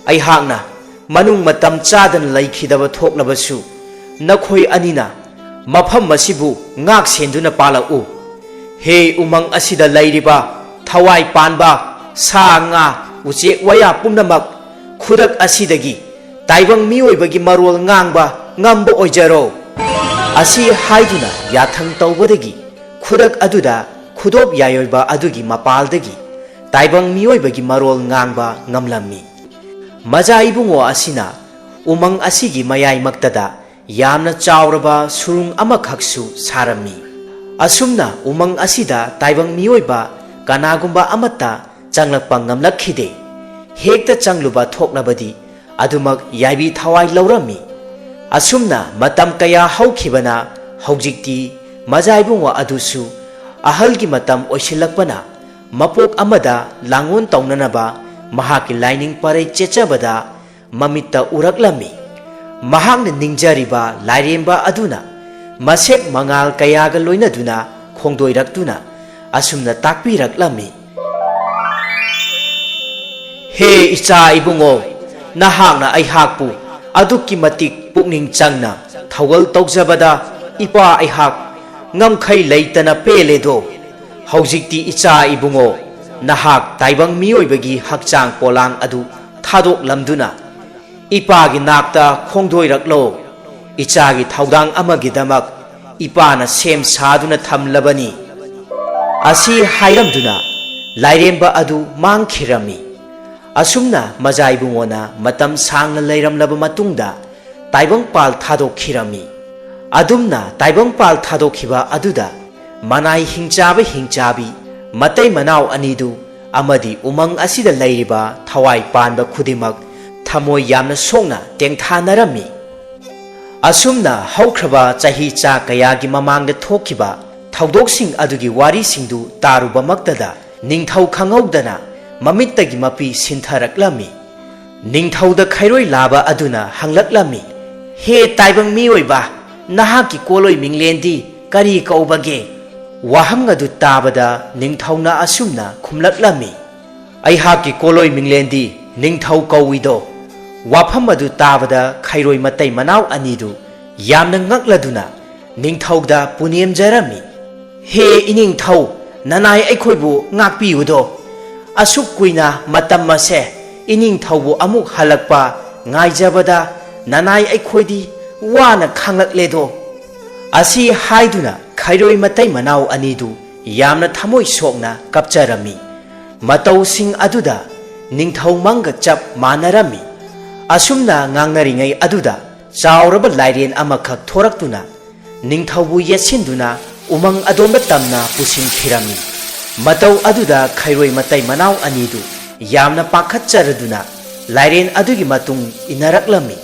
ꯑꯩꯍꯥꯛꯅ ꯃꯅꯨꯡ ꯃꯇꯝ ꯆꯥꯗꯅ ꯂꯩꯈꯤꯗꯕ ꯊꯣꯛꯂꯕꯁꯨ, ꯅꯈꯣꯏ ꯑꯅꯤꯅ ꯃꯐꯝ ꯑꯁꯤꯕꯨ ꯉꯥꯛ ꯁꯦꯟꯗꯨꯅ ꯄꯥꯜꯂꯛꯎ꯫ ꯍꯦ ꯎꯃꯪ ꯑꯁꯤꯗ ꯂꯩꯔꯤꯕ ꯊꯋꯥꯏ ꯄꯥꯟꯕ ꯁꯥ ꯉꯥ, ꯎꯆꯦꯛ ꯋꯥꯌꯥ ꯄꯨꯝꯅꯃꯛ ꯈꯨꯗꯛ ꯑꯁꯤꯗꯒꯤ ꯇꯥꯏꯕꯪ ꯃꯤꯑꯣꯏꯕꯒꯤ ꯃꯔꯣꯜ ꯉꯥꯡꯕ ꯉꯝꯕ ꯑꯣꯏꯖꯔꯣ"꯫ ꯑꯁꯤ ꯍꯥꯏꯗꯨꯅ ꯌꯥꯊꯪ ꯇꯧꯕꯗꯒꯤ ꯈꯨꯗꯛ ꯑꯗꯨꯗ ꯈꯨꯗꯣꯞ ꯌꯥꯏꯑꯣꯏꯕ ꯑꯗꯨꯒꯤ ꯃꯄꯥꯜꯗꯒꯤ ꯇꯥꯏꯕꯪ ꯃꯤꯑꯣꯏꯕꯒꯤ ꯃꯔꯣꯜ ꯉꯥꯡꯕ ꯉꯝꯂꯝꯃꯤ꯫ ꯃꯖꯥ ꯏꯕꯨꯡꯉꯣ ꯑꯁꯤꯅ ꯎꯃꯪ ꯑꯁꯤꯒꯤ ꯃꯌꯥꯏꯃꯛꯇꯗ ꯌꯥꯝꯅ ꯆꯥꯎꯔꯕ ꯁꯨꯔꯨꯡ ꯑꯃꯈꯛꯁꯨ ꯁꯥꯔꯝꯃꯤ꯫ ꯑꯁꯨꯝꯅ ꯎꯃꯪ ꯑꯁꯤꯗ ꯇꯥꯏꯕꯪ ꯃꯤꯑꯣꯏꯕ ꯀꯅꯥꯒꯨꯝꯕ ꯑꯃꯠꯇ ꯆꯪꯂꯛꯄ ꯉꯝꯂꯛꯈꯤꯗꯦ꯫ ꯍꯦꯛꯇ ꯆꯪꯂꯨꯕ ꯊꯣꯛꯂꯕꯗꯤ ꯑꯗꯨꯃꯛ ꯌꯥꯏꯕꯤ ꯊꯋꯥꯏ ꯂꯧꯔꯝꯃꯤ꯫ ꯑꯁꯨꯝꯅ ꯃꯇꯝ ꯀꯌꯥ ꯍꯧꯈꯤꯕꯅ ꯍꯧꯖꯤꯛꯇꯤ ꯃꯖꯥ ꯏꯕꯨꯡꯉꯣ ꯑꯗꯨꯁꯨ ꯑꯍꯜꯒꯤ ꯃꯇꯝ ꯑꯣꯏꯁꯤꯜꯂꯛꯄꯅ ꯃꯄꯣꯛ ꯑꯃꯗ ꯂꯥꯡꯑꯣꯟ ꯇꯧꯅꯅꯕ ꯃꯍꯥꯛꯀꯤ ꯂꯥꯏꯅꯤꯡ ꯄꯔꯩ ꯆꯦꯠꯆꯕꯗ ꯃꯃꯤꯠꯇ ꯎꯔꯛꯂꯝꯃꯤ꯫ ꯃꯍꯥꯛꯅ ꯅꯤꯡꯖꯔꯤꯕ ꯂꯥꯏꯔꯦꯝꯕ ꯑꯗꯨꯅ ꯃꯁꯦꯛ ꯃꯉꯥꯜ ꯀꯌꯥꯒ ꯂꯣꯏꯅꯗꯨꯅ ꯈꯣꯡꯗꯣꯏꯔꯛꯇꯨꯅ ꯑꯁꯨꯝꯅ ꯇꯥꯛꯄꯤꯔꯛꯂꯝꯃꯤ, "ꯍꯦ ꯏꯆꯥ ꯏꯕꯨꯡꯉꯣ, ꯅꯍꯥꯛꯅ ꯑꯩꯍꯥꯛꯄꯨ ꯑꯗꯨꯛꯀꯤ ꯃꯇꯤꯛ ꯄꯨꯛꯅꯤꯡ ꯆꯪꯅ ꯊꯧꯒꯜ ꯇꯧꯖꯕꯗ ꯏꯄꯥ ꯑꯩꯍꯥꯛ ꯉꯝꯈꯩ ꯂꯩꯇꯅ ꯄꯦꯜꯂꯦꯗꯣ꯫ ꯍꯧꯖꯤꯛꯇꯤ ꯏꯆꯥ ꯏꯕꯨꯡꯉꯣ, ꯅꯍꯥꯛ ꯇꯥꯏꯕꯪ ꯃꯤꯑꯣꯏꯕꯒꯤ ꯍꯛꯆꯥꯡ ꯄꯣꯂꯥꯡ ꯑꯗꯨ ꯊꯥꯗꯣꯛꯂꯝꯗꯨꯅ ꯏꯄꯥꯒꯤ ꯅꯥꯛꯇ ꯈꯣꯡꯗꯣꯏꯔꯛꯂꯣ꯫ ꯏꯆꯥꯒꯤ ꯊꯧꯗꯥꯡ ꯑꯃꯒꯤꯗꯃꯛ ꯏꯄꯥꯅ ꯁꯦꯝ ꯁꯥꯗꯨꯅ ꯊꯝꯂꯕꯅꯤ"꯫ ꯑꯁꯤ ꯍꯥꯏꯔꯝꯗꯨꯅ ꯂꯥꯏꯔꯦꯝꯕ ꯑꯗꯨ ꯃꯥꯡꯈꯤꯔꯝꯃꯤ꯫ ꯑꯁꯨꯝꯅ ꯃꯖꯥ ꯏꯕꯨꯡꯉꯣꯅ ꯃꯇꯝ ꯁꯥꯡꯅ ꯂꯩꯔꯝꯂꯕ ꯃꯇꯨꯡꯗ ꯇꯥꯏꯕꯪꯄꯥꯜ ꯊꯥꯗꯣꯛꯈꯤꯔꯝꯃꯤ꯫ ꯑꯗꯨꯝꯅ ꯇꯥꯏꯕꯪꯄꯥꯜ ꯊꯥꯗꯣꯛꯈꯤꯕ ꯑꯗꯨꯗ ꯃꯅꯥꯏ ꯍꯤꯡꯆꯥꯕ ꯍꯤꯡꯆꯥꯕꯤ, ꯃꯇꯩ ꯃꯅꯥꯎ ꯑꯅꯤꯗꯨ ꯑꯃꯗꯤ ꯎꯃꯪ ꯑꯁꯤꯗ ꯂꯩꯔꯤꯕ ꯊꯋꯥꯏ ꯄꯥꯟꯕ ꯈꯨꯗꯤꯡꯃꯛ ꯊꯃꯣꯏ ꯌꯥꯝꯅ ꯁꯣꯛꯅ ꯇꯦꯡꯊꯥꯅꯔꯝꯃꯤ꯫ ꯑꯁꯨꯝꯅ ꯍꯧꯈ꯭ꯔꯕ ꯆꯍꯤ ꯆꯥ ꯀꯌꯥꯒꯤ ꯃꯃꯥꯡꯗ ꯊꯣꯛꯈꯤꯕ ꯊꯧꯗꯣꯛꯁꯤꯡ ꯑꯗꯨꯒꯤ ꯋꯥꯔꯤꯁꯤꯡꯗꯨ ꯇꯥꯔꯨꯕꯃꯛꯇꯗ ꯅꯤꯡꯊꯧ ꯈꯪꯍꯧꯗꯅ ꯃꯃꯤꯠꯇꯒꯤ ꯃꯄꯤ ꯁꯤꯟꯊꯔꯛꯂꯝꯃꯤ꯫ ꯅꯤꯡꯊꯧꯗ ꯈꯩꯔꯣꯏ ꯂꯥꯕ ꯑꯗꯨꯅ ꯍꯪꯂꯛꯂꯝꯃꯤ, "ꯍꯦ ꯇꯥꯏꯕꯪ ꯃꯤꯑꯣꯏꯕ, ꯅꯍꯥꯛꯀꯤ ꯀꯣꯂꯣꯏ ꯃꯤꯡꯂꯦꯟꯗꯤ ꯀꯔꯤ ꯀꯧꯕꯒꯦ?" ꯋꯥꯍꯪ ꯑꯗꯨ ꯇꯥꯕꯗ ꯅꯤꯡꯊꯧꯅ ꯑꯁꯨꯝꯅ ꯈꯨꯝꯂꯛꯂꯝꯃꯤ, "ꯑꯩꯍꯥꯛꯀꯤ ꯀꯣꯂꯣꯏ ꯃꯤꯡꯂꯦꯟꯗꯤ ꯅꯤꯡꯊꯧ ꯀꯧꯏꯗꯣ꯫" ꯋꯥꯐꯝ ꯑꯗꯨ ꯇꯥꯕꯗ ꯈꯩꯔꯣꯏ ꯃꯇꯩ ꯃꯅꯥꯎ ꯑꯅꯤꯗꯨ ꯌꯥꯝꯅ ꯉꯛꯂꯗꯨꯅ ꯅꯤꯡꯊꯧꯗ ꯄꯨꯅꯦꯝꯖꯔꯝꯃꯤ꯫ "ꯍꯦ ꯏꯅꯤꯡꯊꯧ, ꯅꯅꯥꯏ ꯑꯩꯈꯣꯏꯕꯨ ꯉꯥꯛꯄꯤꯌꯨꯗꯣ꯫ ꯑꯁꯨꯛ ꯀꯨꯏꯅ ꯃꯇꯝ ꯑꯁꯦ ꯏꯅꯤꯡꯊꯧꯕꯨ ꯑꯃꯨꯛ ꯍꯜꯂꯛꯄ ꯉꯥꯏꯖꯕꯗ ꯅꯅꯥꯏ ꯑꯩꯈꯣꯏꯗꯤ ꯋꯥꯅ ꯈꯥꯡꯂꯛꯂꯦꯗꯣ꯫" ꯑꯁꯤ ꯍꯥꯏꯗꯨꯅ ꯈꯩꯔꯣꯏ ꯃꯇꯩ ꯃꯅꯥꯎ ꯑꯅꯤꯗꯨ ꯌꯥꯝꯅ ꯊꯃꯣꯏ ꯁꯣꯛꯅ ꯀꯞꯆꯔꯝꯃꯤ꯫ ꯃꯇꯧꯁꯤꯡ ꯑꯗꯨꯗ ꯅꯤꯡꯊꯧ ꯃꯪꯒ ꯆꯞ ꯃꯥꯟꯅꯔꯝꯃꯤ꯫ ꯑꯁꯨꯝꯅ ꯉꯥꯡꯅꯔꯤꯉꯩ ꯑꯗꯨꯗ ꯆꯥꯎꯔꯕ ꯂꯥꯏꯔꯦꯟ ꯑꯃꯈꯛ ꯊꯣꯔꯛꯇꯨꯅ ꯅꯤꯡꯊꯧꯕꯨ ꯌꯦꯠꯁꯤꯟꯗꯨꯅ ꯎꯃꯪ ꯑꯗꯣꯝꯗ ꯇꯝꯅ ꯄꯨꯁꯤꯟꯈꯤꯔꯝꯃꯤ꯫ ꯃꯇꯧ ꯑꯗꯨꯗ ꯈꯩꯔꯣꯏ ꯃꯇꯩ ꯃꯅꯥꯎ ꯑꯅꯤꯗꯨ ꯌꯥꯝꯅ ꯄꯥꯈꯠꯆꯔꯗꯨꯅ ꯂꯥꯏꯔꯦꯟ ꯑꯗꯨꯒꯤ ꯃꯇꯨꯡ ꯏꯟꯅꯔꯛꯂꯝꯃꯤ꯫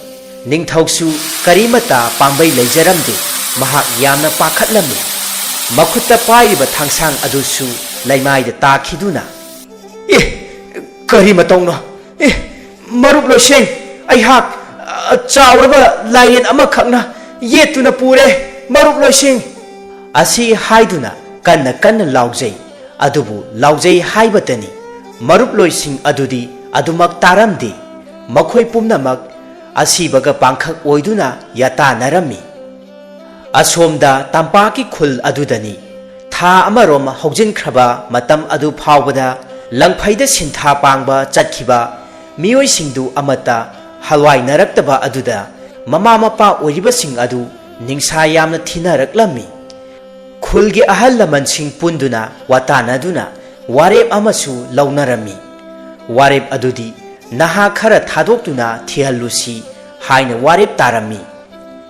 ꯅꯤꯡꯊꯧꯁꯨ ꯀꯔꯤꯃꯇ ꯄꯥꯝꯕꯩ ꯂꯩꯖꯔꯝꯗꯦ꯫ ꯃꯍꯥꯛ ꯌꯥꯝꯅ ꯄꯥꯈꯠꯂꯝꯃꯤ꯫ ꯃꯈꯨꯠꯇ ꯄꯥꯏꯔꯤꯕ ꯊꯥꯡꯁꯥꯡ ꯑꯗꯨꯁꯨ ꯂꯩꯃꯥꯏꯗ ꯇꯥꯈꯤꯗꯨꯅ, "ꯑꯦ, ꯀꯔꯤ ꯃꯇꯧꯅꯣ? ꯑꯦ, ꯃꯔꯨꯞ ꯂꯣꯏꯁꯦꯡ, ꯑꯩꯍꯥꯛ, ꯑ, ꯆꯥꯎꯔꯕ ꯂꯥꯏꯔꯦꯟ ꯑꯃꯈꯛꯅ ꯌꯦꯠꯇꯨꯅ ꯄꯨꯔꯦ, ꯃꯔꯨꯞ ꯂꯣꯏꯁꯦꯡ!" ꯑꯁꯤ ꯍꯥꯏꯗꯨꯅ ꯀꯟꯅ ꯀꯟꯅ ꯂꯥꯎꯖꯩ꯫ ꯑꯗꯨꯕꯨ ꯂꯥꯎꯖꯩ ꯍꯥꯏꯕꯇꯅꯤ, ꯃꯔꯨꯞꯂꯣꯏꯁꯤꯡ ꯑꯗꯨꯗꯤ ꯑꯗꯨꯃꯛ ꯇꯥꯔꯝꯗꯦ꯫ ꯃꯈꯣꯏ ꯄꯨꯝꯅꯃꯛ ꯑꯁꯤꯕꯒ ꯄꯥꯡꯈꯛ ꯑꯣꯏꯗꯨꯅ ꯌꯥꯇꯥꯅꯔꯝꯃꯤ꯫ ꯑꯁꯣꯝꯗ ꯇꯝꯄꯥꯛꯀꯤ ꯈꯨꯜ ꯑꯗꯨꯗꯅꯤ꯫ ꯊꯥ ꯑꯃꯔꯣꯝ ꯍꯧꯖꯤꯟꯈ꯭ꯔꯕ ꯃꯇꯝ ꯑꯗꯨ ꯐꯥꯎꯕꯗ ꯂꯪꯐꯩꯗ ꯁꯤꯟꯊꯥ ꯄꯥꯡꯕ ꯆꯠꯈꯤꯕ ꯃꯤꯑꯣꯏꯁꯤꯡꯗꯨ ꯑꯃꯠꯇ ꯍꯜꯋꯥꯏꯅꯔꯛꯇꯕ ꯑꯗꯨꯗ ꯃꯃꯥ ꯃꯄꯥ ꯑꯣꯏꯔꯤꯕꯁꯤꯡ ꯑꯗꯨ ꯅꯤꯡꯁꯥ ꯌꯥꯝꯅ ꯊꯤꯅꯔꯛꯂꯝꯃꯤ꯫ ꯈꯨꯜꯒꯤ ꯑꯍꯜ ꯂꯃꯟꯁꯤꯡ ꯄꯨꯟꯗꯨꯅ ꯋꯥꯇꯥꯅꯗꯨꯅ ꯋꯥꯔꯦꯞ ꯑꯃꯁꯨ ꯂꯧꯅꯔꯝꯃꯤ꯫ ꯋꯥꯔꯦꯞ ꯑꯗꯨꯗꯤ ꯅꯍꯥ ꯈꯔ ꯊꯥꯗꯣꯛꯇꯨꯅ ꯊꯤꯍꯜꯂꯨꯁꯤ ꯍꯥꯏꯅ ꯋꯥꯔꯦꯞ ꯇꯥꯔꯝꯃꯤ꯫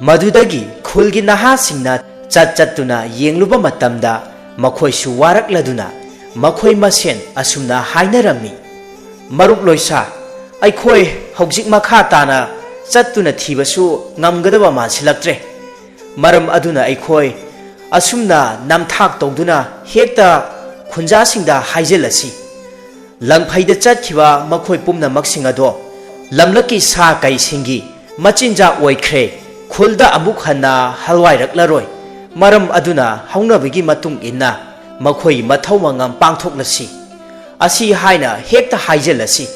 ꯃꯗꯨꯗꯒꯤ ꯈꯨꯜꯒꯤ ꯅꯍꯥꯁꯤꯡꯅ ꯆꯠ ꯆꯠꯇꯨꯅ ꯌꯦꯡꯂꯨꯕ ꯃꯇꯝꯗ ꯃꯈꯣꯏꯁꯨ ꯋꯥꯔꯛꯂꯗꯨꯅ ꯃꯈꯣꯏ ꯃꯁꯦꯟ ꯑꯁꯨꯝꯅ ꯍꯥꯏꯅꯔꯝꯃꯤ, "ꯃꯔꯨꯞ ꯂꯣꯏꯁꯥ, ꯑꯩꯈꯣꯏ ꯍꯧꯖꯤꯛ ꯃꯈꯥ ꯇꯥꯅ ꯆꯠꯇꯨꯅ ꯊꯤꯕꯁꯨ ꯉꯝꯒꯗꯕ ꯃꯥꯟꯁꯤꯜꯂꯛꯇ꯭ꯔꯦ꯫ ꯃꯔꯝ ꯑꯗꯨꯅ ꯑꯩꯈꯣꯏ ꯑꯁꯨꯝꯅ ꯅꯝꯊꯥꯛ ꯇꯧꯗꯨꯅ ꯍꯦꯛꯇ ꯈꯨꯟꯖꯥꯁꯤꯡꯗ ꯍꯥꯏꯖꯤꯜꯂꯁꯤ꯫ ꯂꯪꯐꯩꯗ ꯆꯠꯈꯤꯕ ꯃꯈꯣꯏ ꯄꯨꯝꯅꯃꯛꯁꯤꯡ ꯑꯗꯣ ꯂꯝꯂꯛꯀꯤ ꯁꯥ ꯀꯩꯁꯤꯡꯒꯤ ꯃꯆꯤꯟꯖꯥꯛ ꯑꯣꯏꯈ꯭ꯔꯦ꯫ ꯈꯨꯜꯗ ꯑꯃꯨꯛ ꯍꯟꯅ ꯍꯜꯋꯥꯏꯔꯛꯂꯔꯣꯏ꯫ ꯃꯔꯝ ꯑꯗꯨꯅ ꯍꯧꯅꯕꯒꯤ ꯃꯇꯨꯡ ꯏꯟꯅ ꯃꯈꯣꯏ ꯃꯊꯧ ꯃꯉꯝ ꯄꯥꯡꯊꯣꯛꯂꯁꯤ꯫ ꯑꯁꯤ ꯍꯥꯏꯅ ꯍꯦꯛꯇ ꯍꯥꯏꯖꯤꯜꯂꯁꯤ꯫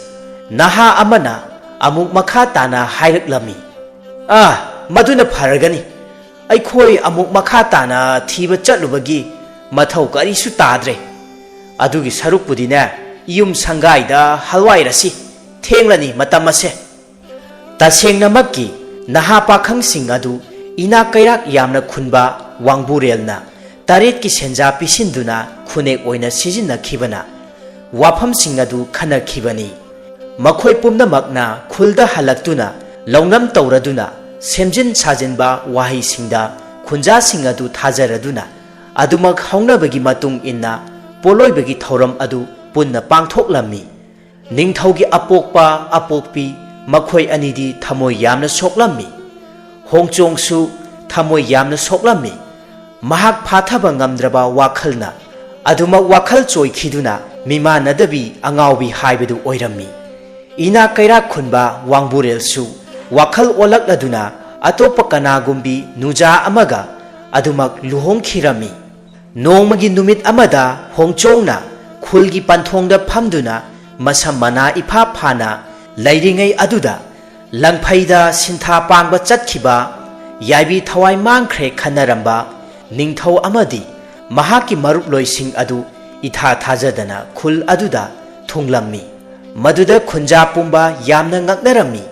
ꯅꯍꯥ ꯑꯃꯅ ꯑꯃꯨꯛ ꯃꯈꯥ ꯇꯥꯅ ꯍꯥꯏꯔꯛꯂꯝꯃꯤ, "ꯑꯥ, ꯃꯗꯨꯅ ꯐꯔꯒꯅꯤ꯫ ꯑꯩꯈꯣꯏ ꯑꯃꯨꯛ ꯃꯈꯥ ꯇꯥꯅ ꯊꯤꯕ ꯆꯠꯂꯨꯕꯒꯤ ꯃꯊꯧ ꯀꯔꯤꯁꯨ ꯇꯥꯗ꯭ꯔꯦ꯫ ꯑꯗꯨꯒꯤ ꯁꯔꯨꯛꯄꯨꯗꯤꯅꯦ, ꯌꯨꯝ ꯁꯪꯒꯥꯏꯗ ꯍꯜꯋꯥꯏꯔꯁꯤ꯫ ꯊꯦꯡꯂꯅꯤ ꯃꯇꯝ ꯑꯁꯦ꯫" ꯇꯁꯦꯡꯅꯃꯛꯀꯤ ꯅꯍꯥ ꯄꯥꯈꯪꯁꯤꯡ ꯑꯗꯨ ꯏꯅꯥꯛ ꯀꯩꯔꯥꯛ ꯌꯥꯝꯅ ꯈꯨꯟꯕ ꯋꯥꯡꯕꯨꯔꯦꯜꯅ ꯇꯔꯦꯠꯀꯤ ꯁꯦꯟꯖꯥ ꯄꯤꯁꯤꯟꯗꯨꯅ ꯈꯨꯅꯦꯛ ꯑꯣꯏꯅ ꯁꯤꯖꯤꯟꯅꯈꯤꯕꯅ ꯋꯥꯐꯝꯁꯤꯡ ꯑꯗꯨ ꯈꯟꯅꯈꯤꯕꯅꯤ꯫ ꯃꯈꯣꯏ ꯄꯨꯝꯅꯃꯛꯅ ꯈꯨꯜꯗ ꯍꯜꯂꯛꯇꯨꯅ ꯂꯧꯅꯝ ꯇꯧꯔꯗꯨꯅ ꯁꯦꯝꯖꯤꯟ ꯁꯥꯖꯤꯟꯕ ꯋꯥꯍꯩꯁꯤꯡꯗ ꯈꯨꯟꯖꯥꯁꯤꯡ ꯑꯗꯨ ꯊꯥꯖꯔꯗꯨꯅ ꯑꯗꯨꯃꯛ ꯍꯧꯅꯕꯒꯤ ꯃꯇꯨꯡ ꯏꯟꯅ ꯄꯣꯠꯂꯣꯏꯕꯒꯤ ꯊꯧꯔꯝ ꯑꯗꯨ ꯄꯨꯟꯅ ꯄꯥꯡꯊꯣꯛꯂꯝꯃꯤ꯫ ꯅꯤꯡꯊꯧꯒꯤ ꯑꯄꯣꯛꯄ ꯑꯄꯣꯛꯄꯤ ꯃꯈꯣꯏ ꯑꯅꯤꯗꯤ ꯊꯃꯣꯏ ꯌꯥꯝꯅ ꯁꯣꯛꯂꯝꯃꯤ꯫ ꯍꯣꯡꯆꯣꯡꯁꯨ ꯊꯃꯣꯏ ꯌꯥꯝꯅ ꯁꯣꯛꯂꯝꯃꯤ꯫ ꯃꯍꯥꯛ ꯐꯥꯊꯕ ꯉꯝꯗ꯭ꯔꯕ ꯋꯥꯈꯜꯅ ꯑꯗꯨꯃꯛ ꯋꯥꯈꯜ ꯆꯣꯏꯈꯤꯗꯨꯅ ꯃꯤꯃꯥꯟꯅꯗꯕꯤ ꯑꯉꯥꯎꯕꯤ ꯍꯥꯏꯕꯗꯨ ꯑꯣꯏꯔꯝꯃꯤ꯫ ꯏꯅꯥꯛ ꯀꯩꯔꯥꯛ ꯈꯨꯟꯕ ꯋꯥꯡꯕꯨꯔꯦꯜꯁꯨ ꯋꯥꯈꯜ ꯑꯣꯜꯂꯛꯂꯗꯨꯅ ꯑꯇꯣꯞꯄ ꯀꯅꯥꯒꯨꯝꯕꯤ ꯅꯨꯖꯥ ꯑꯃꯒ ꯑꯗꯨꯃꯛ ꯂꯨꯍꯣꯡꯈꯤꯔꯝꯃꯤ꯫ ꯅꯣꯡꯃꯒꯤ ꯅꯨꯃꯤꯠ ꯑꯃꯗ ꯍꯣꯡꯆꯣꯡꯅ ꯈꯨꯜꯒꯤ ꯄꯟꯊꯣꯡꯗ ꯐꯝꯗꯨꯅ ꯃꯁꯝ ꯃꯅꯥ ꯏꯐꯥ ꯐꯥꯅ ꯂꯩꯔꯤꯉꯩ ꯑꯗꯨꯗ ꯂꯪꯐꯩꯗ ꯁꯤꯟꯊꯥ ꯄꯥꯡꯕ ꯆꯠꯈꯤꯕ ꯌꯥꯏꯕꯤ ꯊꯋꯥꯏ ꯃꯥꯡꯈ꯭ꯔꯦ ꯈꯟꯅꯔꯝꯕ ꯅꯤꯡꯊꯧ ꯑꯃꯗꯤ ꯃꯍꯥꯛꯀꯤ ꯃꯔꯨꯞꯂꯣꯏꯁꯤꯡ ꯑꯗꯨ ꯏꯊꯥ ꯊꯥꯖꯗꯅ ꯈꯨꯜ ꯑꯗꯨꯗ ꯊꯨꯡꯂꯝꯃꯤ꯫ ꯃꯗꯨꯗ ꯈꯨꯟꯖꯥ ꯄꯨꯝꯕ ꯌꯥꯝꯅ ꯉꯛꯅꯔꯝꯃꯤ꯫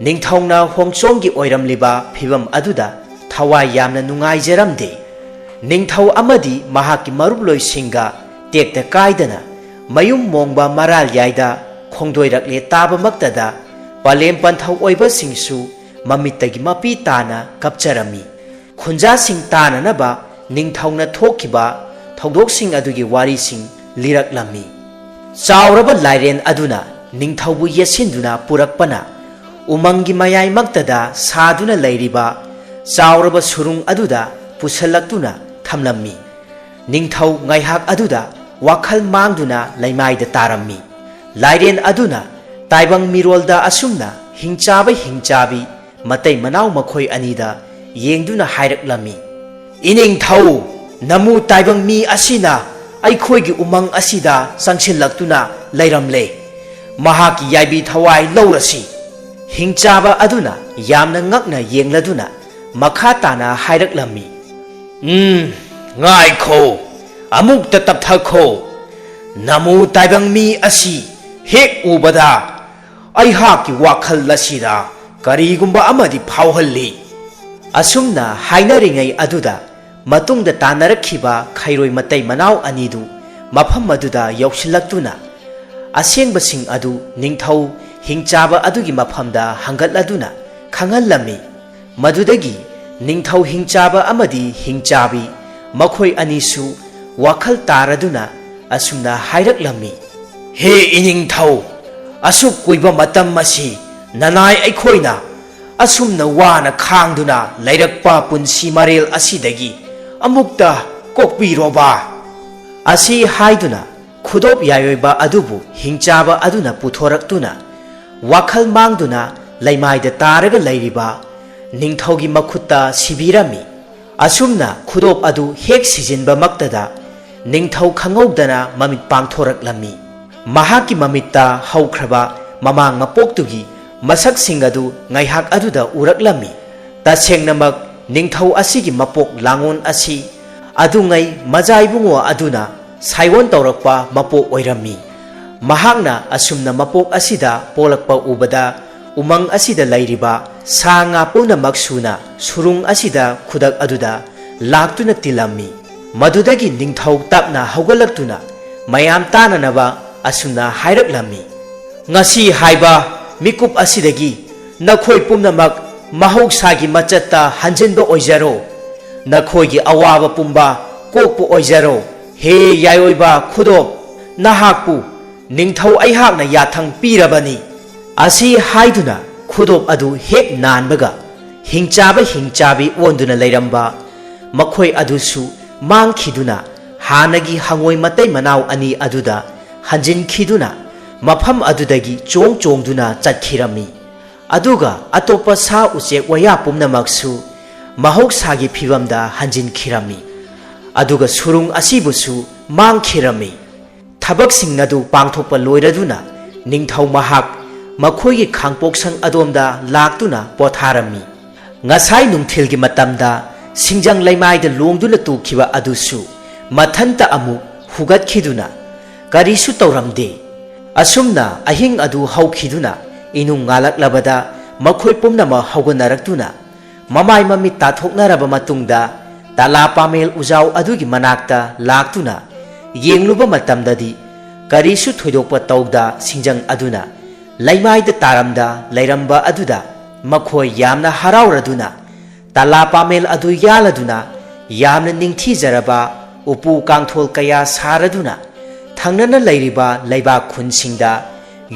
ꯅꯤꯡꯊꯧꯅ ꯍꯣꯡꯆꯣꯡꯒꯤ ꯑꯣꯏꯔꯝꯂꯤꯕ ꯐꯤꯚꯝ ꯑꯗꯨꯗ ꯊꯋꯥꯏ ꯌꯥꯝꯅ ꯅꯨꯡꯉꯥꯏꯖꯔꯝꯗꯦ꯫ ꯅꯤꯡꯊꯧ ꯑꯃꯗꯤ ꯃꯍꯥꯛꯀꯤ ꯃꯔꯨꯞꯂꯣꯏꯁꯤꯡꯒ ꯇꯦꯛꯇ ꯀꯥꯏꯗꯅ ꯃꯌꯨꯝ ꯃꯣꯡꯕ ꯃꯔꯥꯜ ꯌꯥꯏꯗ ꯈꯣꯡꯗꯣꯏꯔꯛꯂꯦ ꯇꯥꯕꯃꯛꯇꯗ ꯄꯂꯦꯝ ꯄꯟꯊꯧ ꯑꯣꯏꯕꯁꯤꯡꯁꯨ ꯃꯃꯤꯠꯇꯒꯤ ꯃꯄꯤ ꯇꯥꯅ ꯀꯞꯆꯔꯝꯃꯤ꯫ ꯈꯨꯟꯖꯥꯁꯤꯡ ꯇꯥꯅꯅꯕ ꯅꯤꯡꯊꯧꯅ ꯊꯣꯛꯈꯤꯕ ꯊꯧꯗꯣꯛꯁꯤꯡ ꯑꯗꯨꯒꯤ ꯋꯥꯔꯤꯁꯤꯡ ꯂꯤꯔꯛꯂꯝꯃꯤ꯫ ꯆꯥꯎꯔꯕ ꯂꯥꯏꯔꯦꯟ ꯑꯗꯨꯅ ꯅꯤꯡꯊꯧꯕꯨ ꯌꯦꯠꯁꯤꯟꯗꯨꯅ ꯄꯨꯔꯛꯄꯅ ꯎꯃꯪꯒꯤ ꯃꯌꯥꯏꯃꯛꯇꯗ ꯁꯥꯗꯨꯅ ꯂꯩꯔꯤꯕ ꯆꯥꯎꯔꯕ ꯁꯨꯔꯨꯡ ꯑꯗꯨꯗ ꯄꯨꯁꯜꯂꯛꯇꯨꯅ ꯊꯝꯂꯝꯃꯤ꯫ ꯅꯤꯡꯊꯧ ꯉꯥꯏꯍꯥꯛ ꯑꯗꯨꯗ ꯋꯥꯈꯜ ꯃꯥꯡꯗꯨꯅ ꯂꯩꯃꯥꯏꯗ ꯇꯥꯔꯝꯃꯤ꯫ ꯂꯥꯏꯔꯦꯟ ꯑꯗꯨꯅ ꯇꯥꯏꯕꯪ ꯃꯤꯔꯣꯜꯗ ꯑꯁꯨꯝꯅ ꯍꯤꯡꯆꯥꯕ ꯍꯤꯡꯆꯥꯕꯤ ꯃꯇꯩ ꯃꯅꯥꯎ ꯃꯈꯣꯏ ꯑꯅꯤꯗ ꯌꯦꯡꯗꯨꯅ ꯍꯥꯏꯔꯛꯂꯝꯃꯤ, "ꯏꯅꯤꯡꯊꯧ, ꯅꯃꯨ ꯇꯥꯏꯕꯪ ꯃꯤ ꯑꯁꯤꯅ ꯑꯩꯈꯣꯏꯒꯤ ꯎꯃꯪ ꯑꯁꯤꯗ ꯆꯪꯁꯤꯜꯂꯛꯇꯨꯅ ꯂꯩꯔꯝꯂꯦ꯫ ꯃꯍꯥꯛꯀꯤ ꯌꯥꯏꯕꯤ ꯊꯋꯥꯏ ꯂꯧꯔꯁꯤ꯫" ꯍꯤꯡꯆꯥꯕ ꯑꯗꯨꯅ ꯌꯥꯝꯅ ꯉꯛꯅ ꯌꯦꯡꯂꯗꯨꯅ ꯃꯈꯥ ꯇꯥꯅ ꯍꯥꯏꯔꯛꯂꯝꯃꯤ, "ꯎꯝ, ꯉꯥꯏꯈꯣ, ꯑꯃꯨꯛꯇ ꯇꯞꯊꯈꯣ꯫ ꯅꯃꯨ ꯇꯥꯏꯕꯪ ꯃꯤ ꯑꯁꯤ ꯍꯦꯛ ꯎꯕꯗ ꯑꯩꯍꯥꯛꯀꯤ ꯋꯥꯈꯜ ꯑꯁꯤꯗ ꯀꯔꯤꯒꯨꯝꯕ ꯑꯃꯗꯤ ꯐꯥꯎꯍꯜꯂꯤ꯫" ꯑꯁꯨꯝꯅ ꯍꯥꯏꯅꯔꯤꯉꯩ ꯑꯗꯨꯗ ꯃꯇꯨꯡꯗ ꯇꯥꯟꯅꯔꯛꯈꯤꯕ ꯈꯩꯔꯣꯏ ꯃꯇꯩ ꯃꯅꯥꯎ ꯑꯅꯤꯗꯨ ꯃꯐꯝ ꯑꯗꯨꯗ ꯌꯧꯁꯤꯜꯂꯛꯇꯨꯅ ꯑꯁꯦꯡꯕꯁꯤꯡ ꯑꯗꯨ ꯅꯤꯡꯊꯧ ꯍꯤꯡꯆꯥꯕ ꯑꯗꯨꯒꯤ ꯃꯐꯝꯗ ꯍꯪꯒꯠꯂꯗꯨꯅ ꯈꯪꯍꯜꯂꯝꯃꯤ꯫ ꯃꯗꯨꯗꯒꯤ ꯅꯤꯡꯊꯧ ꯍꯤꯡꯆꯥꯕ ꯑꯃꯗꯤ ꯍꯤꯡꯆꯥꯕꯤ ꯃꯈꯣꯏ ꯑꯅꯤꯁꯨ ꯋꯥꯈꯜ ꯇꯥꯔꯗꯨꯅ ꯑꯁꯨꯝꯅ ꯍꯥꯏꯔꯛꯂꯝꯃꯤ, "ꯍꯦ ꯏꯅꯤꯡꯊꯧ, ꯑꯁꯨꯛ ꯀꯨꯏꯕ ꯃꯇꯝ ꯑꯁꯤ ꯅꯅꯥꯏ ꯑꯩꯈꯣꯏꯅ ꯑꯁꯨꯝꯅ ꯋꯥꯅ ꯈꯥꯡꯗꯨꯅ ꯂꯩꯔꯛꯄ ꯄꯨꯟꯁꯤ ꯃꯔꯦꯜ ꯑꯁꯤꯗꯒꯤ ꯑꯃꯨꯛꯇ ꯀꯣꯛꯄꯤꯔꯣꯕ꯫" ꯑꯁꯤ ꯍꯥꯏꯗꯨꯅ ꯈꯨꯗꯣꯞ ꯌꯥꯏꯑꯣꯏꯕ ꯑꯗꯨꯕꯨ ꯍꯤꯡꯆꯥꯕ ꯑꯗꯨꯅ ꯄꯨꯊꯣꯔꯛꯇꯨꯅ ꯋꯥꯈꯜ ꯃꯥꯡꯗꯨꯅ ꯂꯩꯃꯥꯏꯗ ꯇꯥꯔꯒ ꯂꯩꯔꯤꯕ ꯅꯤꯡꯊꯧꯒꯤ ꯃꯈꯨꯠꯇ ꯁꯤꯕꯤꯔꯝꯃꯤ꯫ ꯑꯁꯨꯝꯅ ꯈꯨꯗꯣꯞ ꯑꯗꯨ ꯍꯦꯛ ꯁꯤꯖꯤꯟꯕꯃꯛꯇꯗ ꯅꯤꯡꯊꯧ ꯈꯪꯍꯧꯗꯅ ꯃꯃꯤꯠ ꯄꯥꯡꯊꯣꯔꯛꯂꯝꯃꯤ꯫ ꯃꯍꯥꯛꯀꯤ ꯃꯃꯤꯠꯇ ꯍꯧꯈ꯭ꯔꯕ ꯃꯃꯥꯡ ꯃꯄꯣꯛꯇꯨꯒꯤ ꯃꯁꯛꯁꯤꯡ ꯑꯗꯨ ꯉꯥꯏꯍꯥꯛ ꯑꯗꯨꯗ ꯎꯔꯛꯂꯝꯃꯤ꯫ ꯇꯁꯦꯡꯅꯃꯛ ꯅꯤꯡꯊꯧ ꯑꯁꯤꯒꯤ ꯃꯄꯣꯛ ꯂꯥꯡꯑꯣꯟ ꯑꯁꯤ ꯑꯗꯨꯉꯩ ꯃꯖꯥ ꯏꯕꯨꯡꯉꯣ ꯑꯗꯨꯅ ꯁꯥꯏꯑꯣꯟ ꯇꯧꯔꯛꯄ ꯃꯄꯣꯛ ꯑꯣꯏꯔꯝꯃꯤ꯫ ꯃꯍꯥꯛꯅ ꯑꯁꯨꯝꯅ ꯃꯄꯣꯛ ꯑꯁꯤꯗ ꯄꯣꯛꯂꯛꯄ ꯎꯕꯗ ꯎꯃꯪ ꯑꯁꯤꯗ ꯂꯩꯔꯤꯕ ꯁꯥ ꯉꯥ ꯄꯨꯝꯅꯃꯛ ꯁꯨꯅ ꯁꯨꯔꯨꯡ ꯑꯁꯤꯗ ꯈꯨꯗꯛ ꯑꯗꯨꯗ ꯂꯥꯛꯇꯨꯅ ꯇꯤꯜꯂꯝꯃꯤ꯫ ꯃꯗꯨꯗꯒꯤ ꯅꯤꯡꯊꯧ ꯇꯞꯅ ꯍꯧꯒꯠꯂꯛꯇꯨꯅ ꯃꯌꯥꯝ ꯇꯥꯅꯅꯕ ꯑꯁꯨꯝꯅ ꯍꯥꯏꯔꯛꯂꯝꯃꯤ, "ꯉꯁꯤ ꯍꯥꯏꯕ ꯃꯤꯀꯨꯞ ꯑꯁꯤꯗꯒꯤ ꯅꯈꯣꯏ ꯄꯨꯝꯅꯃꯛ ꯃꯍꯧꯁꯥꯒꯤ ꯃꯆꯠꯇ ꯍꯟꯖꯤꯟꯕ ꯑꯣꯏꯖꯔꯣ꯫ ꯅꯈꯣꯏꯒꯤ ꯑꯋꯥꯕ ꯄꯨꯝꯕ ꯀꯣꯛꯄ ꯑꯣꯏꯖꯔꯣ꯫ ꯍꯦ ꯌꯥꯏꯑꯣꯏꯕ ꯈꯨꯗꯣꯞ, ꯅꯍꯥꯛꯄꯨ ꯅꯤꯡꯊꯧ ꯑꯩꯍꯥꯛꯅ ꯌꯥꯊꯪ ꯄꯤꯔꯕꯅꯤ꯫" ꯑꯁꯤ ꯍꯥꯏꯗꯨꯅ ꯈꯨꯗꯣꯞ ꯑꯗꯨ ꯍꯦꯛ ꯅꯥꯟꯕꯒ ꯍꯤꯡꯆꯥꯕ ꯍꯤꯡꯆꯥꯕꯤ ꯑꯣꯟꯗꯨꯅ ꯂꯩꯔꯝꯕ ꯃꯈꯣꯏ ꯑꯗꯨꯁꯨ ꯃꯥꯡꯈꯤꯗꯨꯅ ꯍꯥꯟꯅꯒꯤ ꯍꯉꯣꯏ ꯃꯇꯩ ꯃꯅꯥꯎ ꯑꯅꯤ ꯑꯗꯨꯗ ꯍꯟꯖꯤꯟꯈꯤꯗꯨꯅ ꯃꯐꯝ ꯑꯗꯨꯗꯒꯤ ꯆꯣꯡ ꯆꯣꯡꯗꯨꯅ ꯆꯠꯈꯤꯔꯝꯃꯤ꯫ ꯑꯗꯨꯒ ꯑꯇꯣꯞꯄ ꯁꯥ ꯎꯆꯦꯛ ꯋꯥꯌꯥ ꯄꯨꯝꯅꯃꯛꯁꯨ ꯃꯍꯧꯁꯥꯒꯤ ꯐꯤꯕꯝꯗ ꯍꯟꯖꯤꯟꯈꯤꯔꯝꯃꯤ꯫ ꯑꯗꯨꯒ ꯁꯨꯔꯨꯡ ꯑꯁꯤꯕꯨꯁꯨ ꯃꯥꯡꯈꯤꯔꯝꯃꯤ꯫ ꯊꯕꯛꯁꯤꯡ ꯑꯗꯨ ꯄꯥꯡꯊꯣꯛꯄ ꯂꯣꯏꯔꯗꯨꯅ ꯅꯤꯡꯊꯧ ꯃꯍꯥꯛ ꯃꯈꯣꯏꯒꯤ ꯈꯥꯡꯄꯣꯛꯁꯪ ꯑꯗꯣꯝꯗ ꯂꯥꯛꯇꯨꯅ ꯄꯣꯊꯥꯔꯝꯃꯤ꯫ ꯉꯁꯥꯏ ꯅꯨꯡꯊꯤꯜꯒꯤ ꯃꯇꯝꯗ ꯁꯤꯡꯖꯪ ꯂꯩꯃꯥꯏꯗ ꯂꯣꯡꯗꯨꯅ ꯇꯨꯈꯤꯕ ꯑꯗꯨꯁꯨ ꯃꯊꯟꯇ ꯑꯃꯨꯛ ꯍꯨꯒꯠꯈꯤꯗꯨꯅ ꯀꯔꯤꯁꯨ ꯇꯧꯔꯝꯗꯦ꯫ ꯑꯁꯨꯝꯅ ꯑꯍꯤꯡ ꯑꯗꯨ ꯍꯧꯈꯤꯗꯨꯅ ꯏꯅꯨꯡ ꯉꯥꯜꯂꯛꯂꯕꯗ ꯃꯈꯣꯏ ꯄꯨꯝꯅꯃꯛ ꯍꯧꯒꯠꯅꯔꯛꯇꯨꯅ ꯃꯃꯥꯏ ꯃꯃꯤꯠ ꯇꯥꯊꯣꯛꯅꯔꯕ ꯃꯇꯨꯡꯗ ꯇꯂꯥ ꯄꯥꯃꯦꯜ ꯎꯖꯥꯎ ꯑꯗꯨꯒꯤ ꯃꯅꯥꯛꯇ ꯂꯥꯛꯇꯨꯅ ꯌꯦꯡꯂꯨꯕ ꯃꯇꯝꯗꯗꯤ ꯀꯔꯤꯁꯨ ꯊꯣꯏꯗꯣꯛꯄ ꯇꯧꯗ ꯁꯤꯡꯖꯪ ꯑꯗꯨꯅ ꯂꯩꯃꯥꯏꯗ ꯇꯥꯔꯝꯗ ꯂꯩꯔꯝꯕ ꯑꯗꯨꯗ ꯃꯈꯣꯏ ꯌꯥꯝꯅ ꯍꯔꯥꯎꯔꯗꯨꯅ ꯇꯂꯥ ꯄꯥꯃꯦꯜ ꯑꯗꯨ ꯌꯥꯜꯂꯗꯨꯅ ꯌꯥꯝꯅ ꯅꯤꯡꯊꯤꯖꯔꯕ ꯎꯄꯨ ꯀꯥꯡꯊꯣꯜ ꯀꯌꯥ ꯁꯥꯔꯗꯨꯅ ꯊꯪꯅꯅ ꯂꯩꯔꯤꯕ ꯂꯩꯕꯥꯛ ꯈꯨꯟꯁꯤꯡꯗ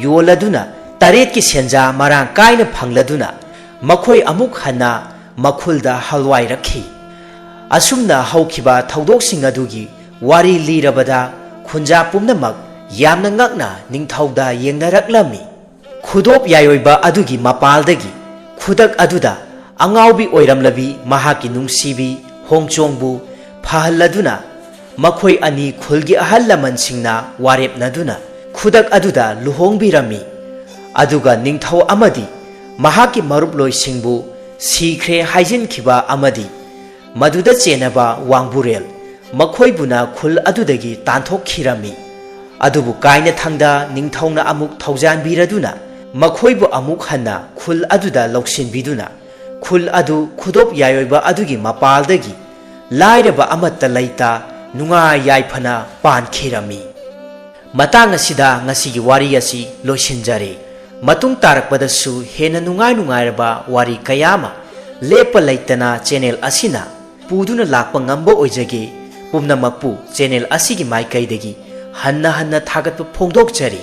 ꯌꯣꯜꯂꯗꯨꯅ ꯇꯔꯦꯠꯀꯤ ꯁꯦꯟꯖꯥ ꯃꯔꯥꯡ ꯀꯥꯏꯅ ꯐꯪꯂꯗꯨꯅ ꯃꯈꯣꯏ ꯑꯃꯨꯛ ꯍꯟꯅ ꯃꯈꯨꯜꯗ ꯍꯜꯋꯥꯏꯔꯛꯈꯤ꯫ ꯑꯁꯨꯝꯅ ꯍꯧꯈꯤꯕ ꯊꯧꯗꯣꯛꯁꯤꯡ ꯑꯗꯨꯒꯤ ꯋꯥꯔꯤ ꯂꯤꯔꯕꯗ ꯈꯨꯟꯖꯥ ꯄꯨꯝꯅꯃꯛ ꯌꯥꯝꯅ ꯉꯛꯅ ꯅꯤꯡꯊꯧꯗ ꯌꯦꯡꯅꯔꯛꯂꯝꯃꯤ꯫ ꯈꯨꯗꯣꯞ ꯌꯥꯏꯑꯣꯏꯕ ꯑꯗꯨꯒꯤ ꯃꯄꯥꯜꯗꯒꯤ ꯈꯨꯗꯛ ꯑꯗꯨꯗ ꯑꯉꯥꯎꯕꯤ ꯑꯣꯏꯔꯝꯂꯕꯤ ꯃꯍꯥꯛꯀꯤ ꯅꯨꯡꯁꯤꯕꯤ ꯍꯣꯡꯆꯣꯡꯕꯨ ꯐꯍꯜꯂꯗꯨꯅ ꯃꯈꯣꯏ ꯑꯅꯤ ꯈꯨꯜꯒꯤ ꯑꯍꯜ ꯂꯃꯟꯁꯤꯡꯅ ꯋꯥꯔꯦꯞꯅꯗꯨꯅ ꯈꯨꯗꯛ ꯑꯗꯨꯗ ꯂꯨꯍꯣꯡꯕꯤꯔꯝꯃꯤ꯫ ꯑꯗꯨꯒ ꯅꯤꯡꯊꯧ ꯑꯃꯗꯤ ꯃꯍꯥꯛꯀꯤ ꯃꯔꯨꯞꯂꯣꯏꯁꯤꯡꯕꯨ ꯁꯤꯈ꯭ꯔꯦ ꯍꯥꯏꯖꯤꯟꯈꯤꯕ ꯑꯃꯗꯤ ꯃꯗꯨꯗ ꯆꯦꯟꯅꯕ ꯋꯥꯡꯕꯨꯔꯦꯜ ꯃꯈꯣꯏꯕꯨꯅ ꯈꯨꯜ ꯑꯗꯨꯗꯒꯤ ꯇꯥꯟꯊꯣꯛꯈꯤꯔꯝꯃꯤ꯫ ꯑꯗꯨꯕꯨ ꯀꯥꯏꯅꯊꯪꯗ ꯅꯤꯡꯊꯧꯅ ꯑꯃꯨꯛ ꯊꯧꯖꯥꯟꯕꯤꯔꯗꯨꯅ ꯃꯈꯣꯏꯕꯨ ꯑꯃꯨꯛ ꯍꯟꯅ ꯈꯨꯜ ꯑꯗꯨꯗ ꯂꯧꯁꯤꯟꯕꯤꯗꯨꯅ ꯈꯨꯜ ꯑꯗꯨ ꯈꯨꯗꯣꯞ ꯌꯥꯏꯑꯣꯏꯕ ꯑꯗꯨꯒꯤ ꯃꯄꯥꯜꯗꯒꯤ ꯂꯥꯏꯔꯕ ꯑꯃꯠꯇ ꯂꯩꯇ ꯅꯨꯡꯉꯥꯏ ꯌꯥꯏꯐꯅ ꯄꯥꯟꯈꯤꯔꯝꯃꯤ꯫ ꯃꯇꯥꯡ ꯑꯁꯤꯗ ꯉꯁꯤꯒꯤ ꯋꯥꯔꯤ ꯑꯁꯤ ꯂꯣꯏꯁꯤꯟꯖꯔꯦ꯫ ꯃꯇꯨꯡ ꯇꯥꯔꯛꯄꯗꯁꯨ ꯍꯦꯟꯅ ꯅꯨꯡꯉꯥꯏ ꯅꯨꯡꯉꯥꯏꯔꯕ ꯋꯥꯔꯤ ꯀꯌꯥ ꯑꯃ ꯂꯦꯞꯄ ꯂꯩꯇꯅ ꯆꯦꯅꯦꯜ ꯑꯁꯤꯅ ꯄꯨꯗꯨꯅ ꯂꯥꯛꯄ ꯉꯝꯕ ꯑꯣꯏꯖꯒꯦ꯫ ꯄꯨꯝꯅꯃꯛꯄꯨ ꯆꯦꯅꯦꯜ ꯑꯁꯤꯒꯤ ꯃꯥꯏꯀꯩꯗꯒꯤ ꯍꯟꯅ ꯍꯟꯅ ꯊꯥꯒꯠꯄ ꯐꯣꯡꯗꯣꯛꯆꯔꯤ꯫